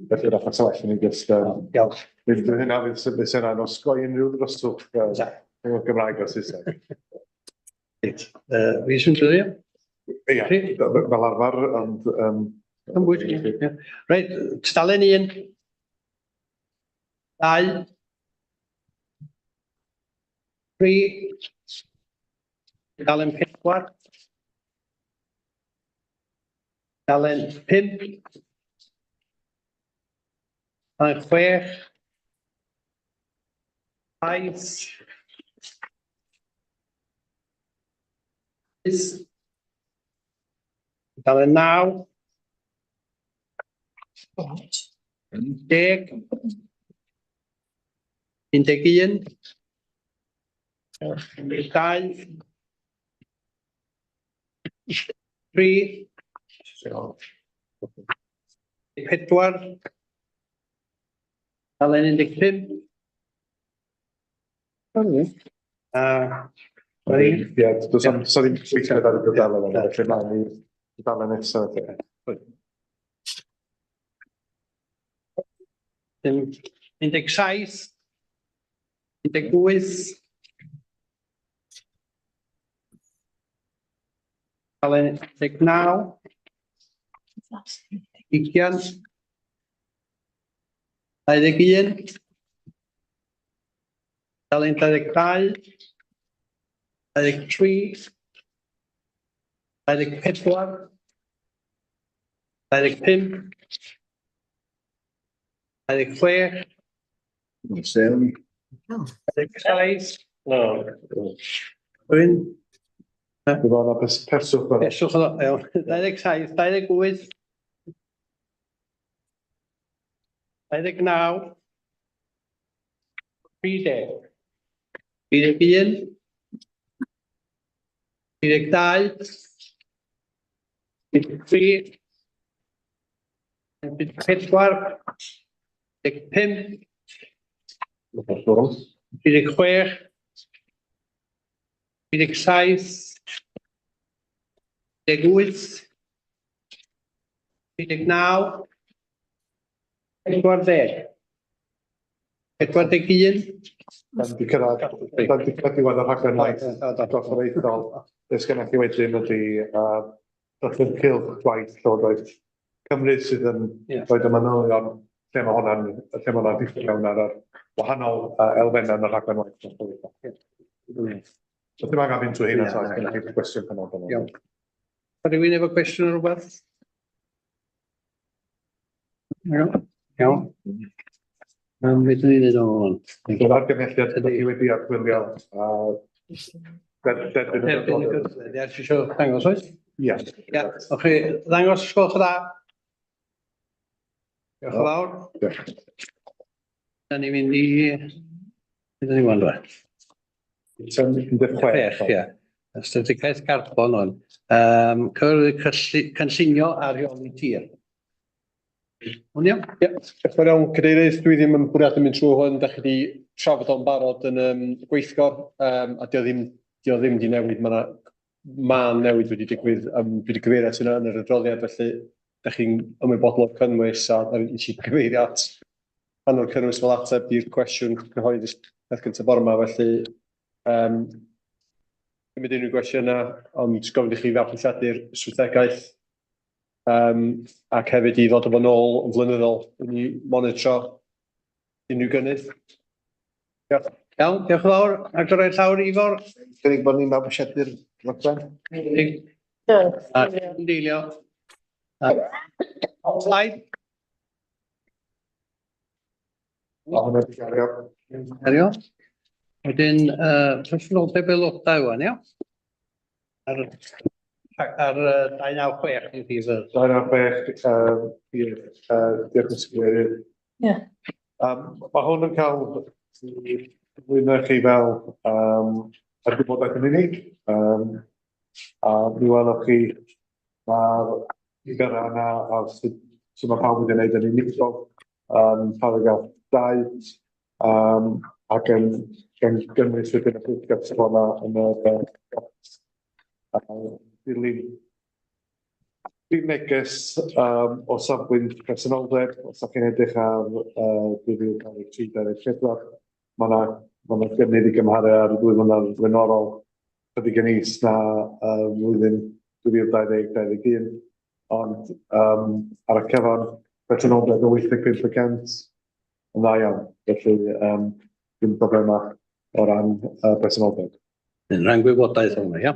Felly, wrach sa well i ni jyst... Diolch. Fydd hynna, fydd hynna'n osgoi unrhyw ddryswch rhwng y Gymraeg a'r Saesneg. Reit. Fi sy'n dyddio? Ie, fel arfer, ond... Yn bwys, ie. Reit, tudalen 1. 2. 3. Tudalen 4. Dalen 5. Dalen 6. 7. 8. Dalen 9. 10. 11. 12. 3. 14. Dalen 15. A Ie, does na'm do's 'na ddim gweithred ar y dudalen yna, felly mlaen i'r dudalen nesaf. 17, 18, Dalen 19, 20, 21, Dalen 22, 23, 24, 25, 26, 27. No. Un. Dwi'n meddwl na peswch fan'na. Peswch yno, iawn. 27, 28, 29, 30, 31, 32, 33, 34, 35, 36, 37, 38, 39, 40, 41. Da ni 'di cyrraedd, da ni 'di cyrraedd diwedd y rhaglen waith gorfforaethol. Be sgenna chi wedyn ydy yy llythyr cylch gwaith Llywodraeth Cymru sydd yn rhoid y manylion lle ma' hwnna'n lle ma' hwnna'n rhithio mewn ar yr wahanol yy elfennau yn y rhaglen waith gorfforaethol. So dim angen mynd trwy heina, so os gennych chi gwestiwn penodol. Iawn. Rhywun efo cwestiwn o rhywbeth? Iawn. Iawn. Beth ni'n neud o'n hwn? Yr argymhelliad ydych chi wedi archwilio a derbyn y Derbyn y gyfle. Ie, ti isio dangos oes? Ie. Ie, o'ch chi ddangos os gwelwch yn dda. Diolch yn fawr. Diolch. Da ni'n mynd i... Beth ydyn ni wan dwe? Eitem 16. Ie. Strategaeth garbon o'n. Um, cyfrif cynllunio a rheoli tir. Hwn iawn? Ie, diolch yn fawr iawn, Cadeirydd. Dwi ddim yn bwriadu mynd trwy hwn. Da chi wedi trafod o'n barod yn um, gweithgor, um, a dio ddim, dio ddim wedi newid. Mae yna mân newid wedi digwydd. Um, dwi wedi cyfeirio at hynna yn yr adroddiad, felly da chi'n ymwybodol o'r cynnwys a nes i gyfeirio at rhan o'r cynnwys fel ateb i'r cwestiwn cyhoeddus peth gyntaf bore yma, felly um, ddim yn unrhyw gwestiynau, ond gofyn i chi fabwysiadu'r strategaeth um, ac hefyd i ddod o fo nôl yn flynyddol i ni monitro unrhyw gynnydd. Diolch. Iawn, diolch yn fawr. Agor i'r llawr, Ifor. Cynnig bod ni'n mabwysiadu'r ddogfen. A deilio. A blaid. O, hwnna 'di gario. Cario. Wedyn, uh, presenoldeb aelodau wan, ia? Ar, ar uh, 296 i rhif y... 296, um, ie, diolch yn sicr. Ie. Um, mae hwn yn cael ei gyflwyno i chi fel um, ar gwybodaeth yn unig. Um, a mi welwch chi mae'r ffigyrau yna a sut, sut mae pawb wedi gwneud yn unigol, um, paragraff 2, um, ac yn, yn gynnwys wedyn y pwyllgor safonau yn yr uh, dilyn Prif neges um, o safbwynt presenoldeb, os ydych chi'n edrych ar uh, 2023-2024, mae yna ma 'na gynnydd i gymharu ar y ddwy flynedd flaenorol, chydig yn is na uh, flwyddyn 2020-2021, ond um, ar y cyfan, presenoldeb o 85% yn dda iawn. Felly, um, dim problemau o ran uh, presenoldeb. Yn rhan gwybodaeth hwnna, ia?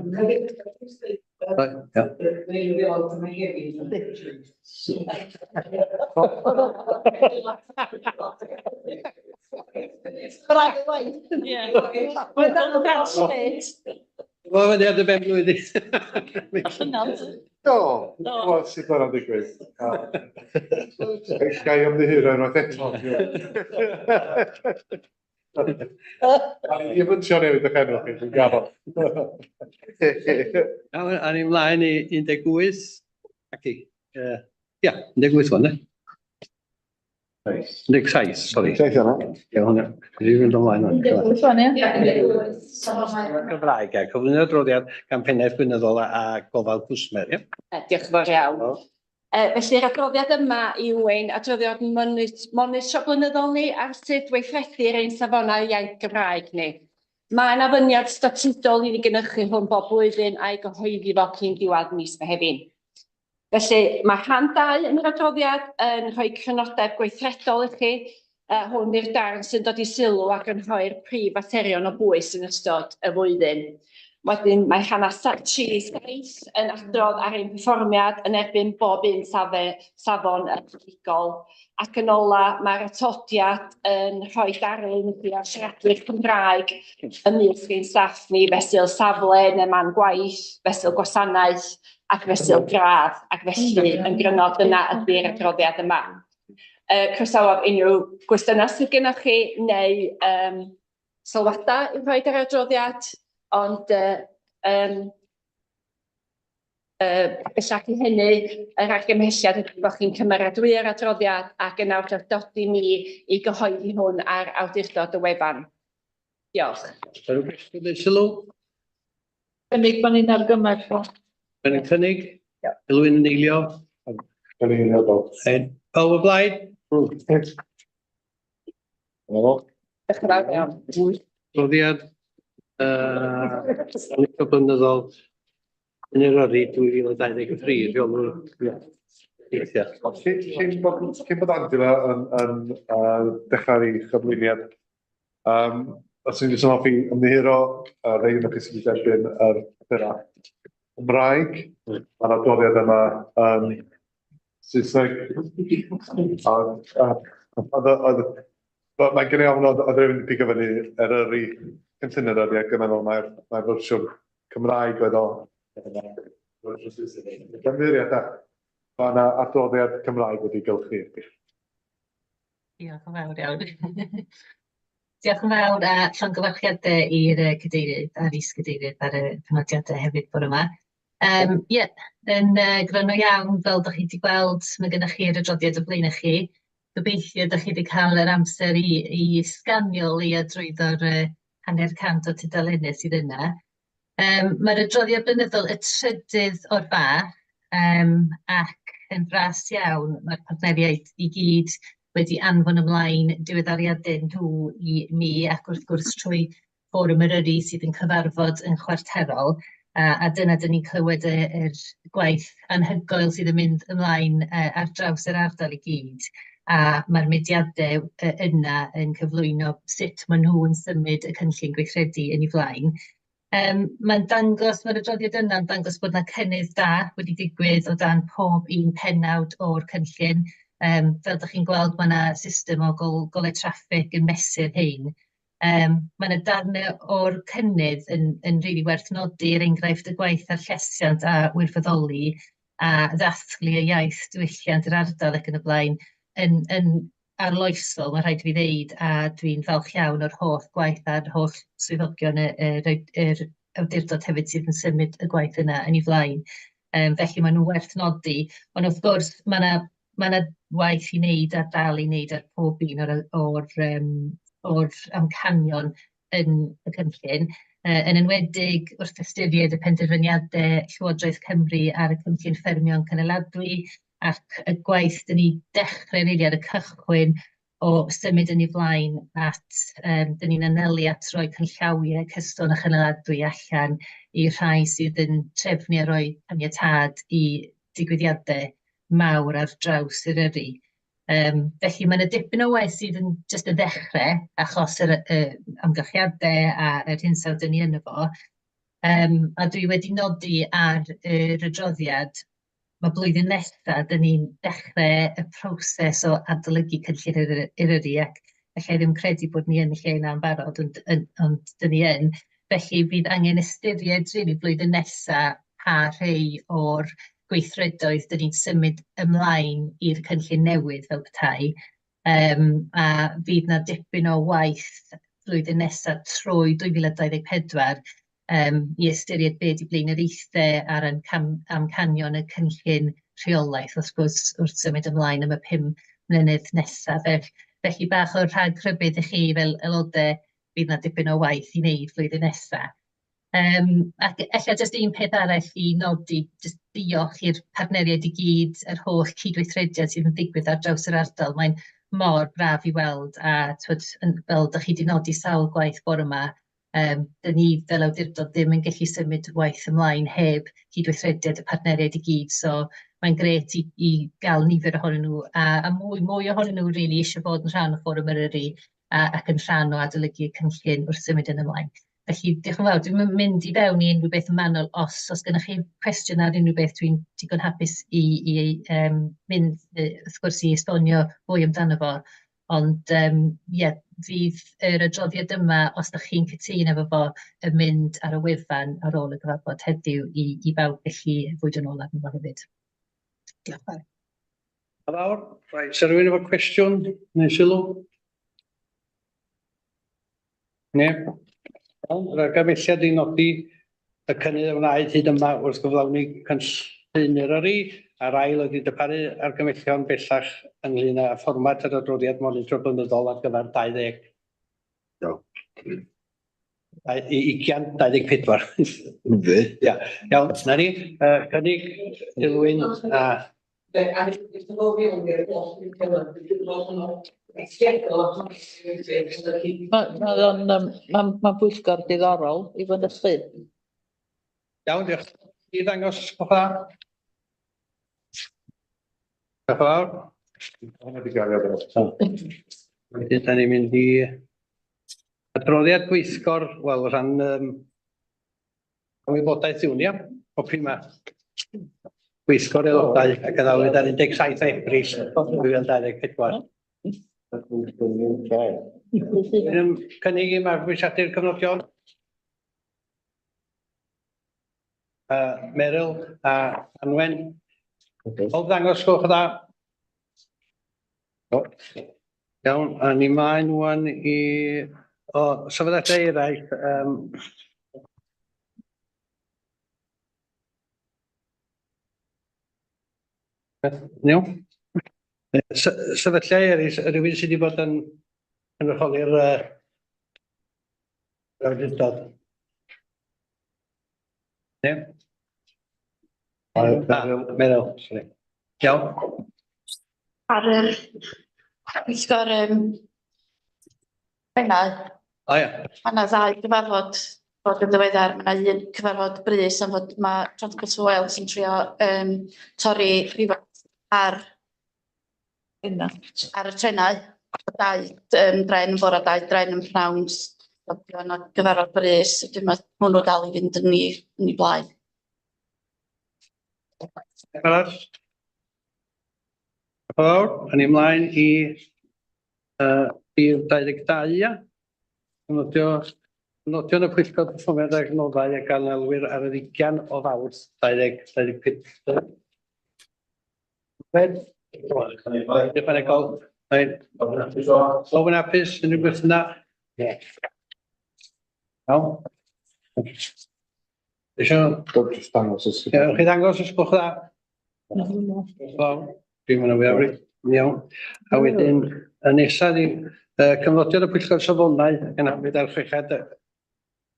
Ia. Wel, wedi ar dy ben blwydd i. Do, wel, sut mae'n digwydd? Ga i ymddiheuro unwaith eto. A ni ddim yn trio newid eich enw chi, dwi'n gaddo. Iawn, a ni mlaen i 18. Ac i, ia, 18 wan, ne? 17, sori. 17 yna. Iawn, ia. Dwi'n mynd ymlaen wan. 18 wan, ia? Gymraeg, ia. Cyflwyno adroddiad gan pennaeth gweinyddol a gofal cwsmer, ia? Diolch yn fawr iawn. Felly'r adroddiad yma yw ein adroddiad monitro blynyddol ni ar sut weithredu'r ein safonau iaith Gymraeg ni. Mae yna ofyniad statudol i ni gynhyrchu hwn bob blwyddyn a'i gyhoeddi fo cyn diwedd mis Mehefin. Felly mae rhan 2 yn yr adroddiad yn rhoi crynodeb gweithredol i chi. Hwn yw'r darn sy'n dod i sylw ac yn rhoi'r prif faterion o bwys yn ystod y flwyddyn. Wedyn mae rhan 3 7 yn adrodd ar ein perfformiad yn erbyn bob un safon unigol. Ac yn ola, mae'r atodiad yn rhoi darlun i chi o'r siaradwyr Cymraeg ymysg ein staff ni fesul safle neu man gwaith, fesul gwasanaeth ac fesul gradd, ac felly yn gryno dyna ydy'r adroddiad yma. Croesawaf unrhyw gwestiynau sydd gennych chi neu sylwadau i'w rhoi ar yr adroddiad, ond bellach i hynny, yr argymhelliad ydy bod chi'n cymeradwyo'r adroddiad ac yn awdurdodi ni i gyhoeddi hwn ar awdurdod y wefan. Diolch. Unrhyw gwestiwn neu sylw? Cynnig bod ni'n argymell o. Yn y cynnig? Elwyn yn eilio? Yn eilio, do. Pawb o blaid? Diolch yn fawr iawn. Adroddiad monitro blynyddol yn Eryri 2023, rheolwr Teithiau. Cyn bod Angela yn dechrau ei chyflwyniad, os ydyn jyst yn hoffi ymddiheuro rhai ohonoch chi sydd wedi derbyn yr papurau Cymraeg, mae'r adroddiad yma yn Saesneg. Ond mae gen i ofn oedd rhywun wedi pigo fyny Eryri, cynllun Eryri, ac yn meddwl mae'r fersiwn Cymraeg oedd o. Ymddiheuriadau. Mae yna adroddiad Cymraeg wedi gylchu. Diolch yn fawr iawn. Diolch yn fawr a llongyfarchiadau i'r cadeirydd a'r is-gadeirydd ar y penodiadau hefyd bore yma. Ie, yn gryno iawn, fel dach chi wedi gweld, mae gennych chi'r adroddiad o blaen i chi. Gobeithio dach chi wedi cael yr amser i sganio o leia drwyddo'r 50 o tudalennau sydd yna. Mae'r adroddiad blynyddol y trydydd o'r fath, ac yn fras iawn, mae'r partneriaid i gyd wedi anfon ymlaen diweddariadau nhw i ni, ac wrth gwrs trwy Fforwm Eryri sydd yn cyfarfod yn chwarterol, a dyna dyn ni'n clywed yr gwaith anhygoel sydd yn mynd ymlaen ar draws yr ardal i gyd, a mae'r mudiadau yna yn cyflwyno sut maen nhw'n symud y cynllun gweithredu yn ei flaen. Mae'n dangos, mae'r adroddiad yna'n dangos bod yna cynnydd da wedi digwydd o dan pob un pennawd o'r cynllun. Fel dach chi'n gweld, mae yna system o golau traffig yn mesur hyn. Mae yna darnau o'r cynnydd yn rili werth nodi, er enghraifft y gwaith ar llesiant a wirfoddoli a ddathlu y iaith diwylliant yr ardal ac yn y blaen yn arloesol, mae rhaid i fi ddeud, a dwi'n falch iawn o'r holl gwaith a'r holl swyddogion yr awdurdod hefyd sydd yn symud y gwaith yna yn ei flaen. Felly maen nhw werth nodi, ond wrth gwrs mae yna ma waith i wneud a dal i wneud ar pob un o'r amcanion yn y cynllun, yn enwedig wrth ystyried y penderfyniadau Llywodraeth Cymru ar y cynllun ffermio'n cynaladwy ac y gwaith dyn ni dechrau rili ar y cychwyn o symud yn ei flaen at, dyn ni'n anelu at roi canllawiau cyson a chynaladwy allan i'r rhai sydd yn trefnu a rhoi caniatâd i digwyddiadau mawr ar draws Eryri. Felly mae yna dipyn o waith sydd yn jyst yn ddechrau achos yr amgylchiadau a'r hinsawdd dyn ni yno fo. A dwi wedi nodi ar yr adroddiad, mae blwyddyn nesaf, dyn ni'n dechrau y proses o adolygu cynllun Eryri, ac alla i ddim credu bod ni yn y lle yna yn barod, ond dyn ni yn. Felly fydd angen ystyried rili blwyddyn nesaf pa rhai o'r gweithredoedd dyn ni'n symud ymlaen i'r cynllun newydd fel petai. A fydd 'na dipyn o waith flwyddyn nesaf trwy 2024 i ystyried be 'di blaenoriaethau ar amcanion y cynllun rheolaeth, wrth gwrs, wrth symud ymlaen am y 5 mlynedd nesaf. Felly bach o rhag rhybudd i chi fel aelodau, fydd 'na dipyn o waith i wneud flwyddyn nesaf. Ac ella jyst un peth arall i nodi, jyst diolch i'r partneriaid i gyd, yr holl cydweithrediad sydd yn digwydd ar draws yr ardal. Mae'n mor braf i weld, a twod, fel dach chi 'di nodi sawl gwaith bore 'ma, dyn ni fel awdurdod ddim yn gallu symud waith ymlaen heb cydweithrediad y partneriaid i gyd. So mae'n grêt i gael nifer ohonyn nhw, a mwy ohonyn nhw rili eisiau bod yn rhan o Fforwm Eryri ac yn rhan o adolygu y cynllun wrth symud yn ymlaen. Felly diolch yn fawr. Dwi'm yn mynd i fewn i unrhyw beth yn manwl. Os gennych chi cwestiwn ar unrhyw beth, dwi'n digon hapus i mynd, wrth gwrs, i esbonio fwy amdano fo. Ond ie, fydd yr adroddiad yma, os dach chi'n cytuno efo fo, yn mynd ar y wefan ar ôl y cyfarfod heddiw i bawb gallu fwydo nôl arno fo hefyd. Diolch yn fawr. Yn fawr. Reit, sa rhywun efo cwestiwn neu sylw? Neb? Iawn, yr argymhelliad i nodi y cynnydd a wnaed hyd yma wrth gyflawni cynllun Eryri, a'r ail oedd i darparu argymhellion bellach ynglyn â fformat yr adroddiad monitro blynyddol ar gyfer 20. 2024. Yndi. Ia, iawn, na ni. Cynnig Dilwyn a Mae o'n yym ma'n bwyllgor diddorol i fynychu. Iawn, diolch. I ddangos os gwelwch dda. Diolch yn fawr. Wedyn, da ni'n mynd i adroddiad gweithgor, wel, rhan wybodaeth yw hwn, ia? Copi yma. Gweithgor aelodau a gynhaliwyd ar 17 Ebrill 2024. Yn cynnig i mabwysiadu'r cofnodion? Meryl a Anwen. Pob ddangos, gwelwch yn dda. O, iawn, a ni mlaen wan i o, sefydliadau eraill. Iawn. Sefydliadau eraill, rhywun sydd wedi bod yn cynrychioli'r awdurdod? Ne? Meryl, sori. Iawn. Ar yr pwyllgor pennau. O ia. Mae yna ddau gyfarfod bod yn ddiweddar. Mae yna un cyfarfod brys am fod mae Transport for Wales yn trio torri rhywfaint ar ar y trenau. Dau dren yn bore, dau dren yn pnawn. So, yna gyfarfod brys. Wedyn mae hwnnw dal i fynd yn ei blaen. Arall? Fawr, a ni ymlaen i rhif 22, ia? Nodion y Pwyllgor Perfformiad ac Adnoddau a Ganolwyr ar yr 20 o Fawrth 2025. Fred? Ychwanegol? Reit. Pawb yn hapus? Unrhyw gwestiynau? Iawn. Isio... Jyst dangos os... Ie, chi ddangos os gwelwch dda? Wel, dwi'n mynd fwyafrif. Iawn. A wedyn, y nesaf ydi cyfnodion y Pwyllgor Safonau yn amryd ar chweched ar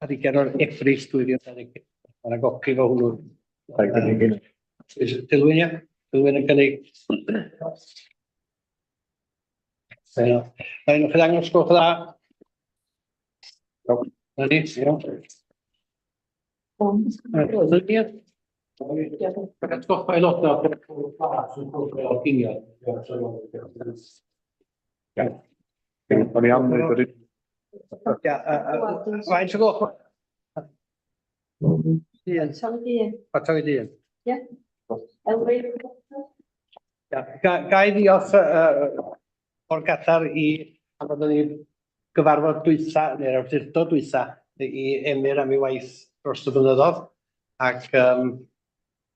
hugain o'r Ebrill 2020. Mae yna gopi fo hwnnw. Dilwyn, ia? Dilwyn yn cynnig. Iawn. Rhaid chi ddangos gwelwch dda? Na ni, iawn. Atgoffa aelodau bod y ginio. O'n i am wneud yr Ia, faint o gloch? Un. Chwarter wedi un. Chwarter wedi un. Ie. Elwyn? Ia, ga i ddiolch o'r gadar i, am fod ni gyfarfod dwytha, neu'r awdurdod dwytha, i Emyr am ei waith dros y blynyddoedd, ac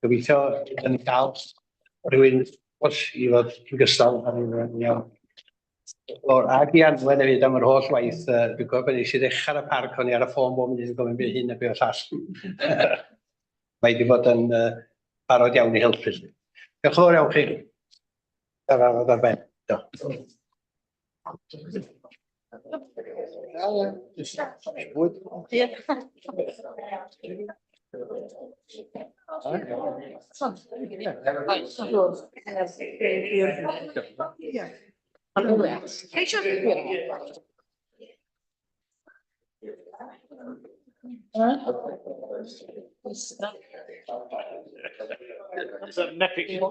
gobeithio yn gael rhywun os i fod yn gystal â ni'n iawn. O'r, ac i Anwen hefyd am yr holl waith, dwi'n gwybod bod nes i ddechrau ar y parc, o'n i ar y ffôn bob munud yn gofyn be hyn a be o'r llall. Mae wedi bod yn barod iawn i helpu. Diolch yn fawr iawn chi. Cyfarfod ar ben. Diolch. Diolch.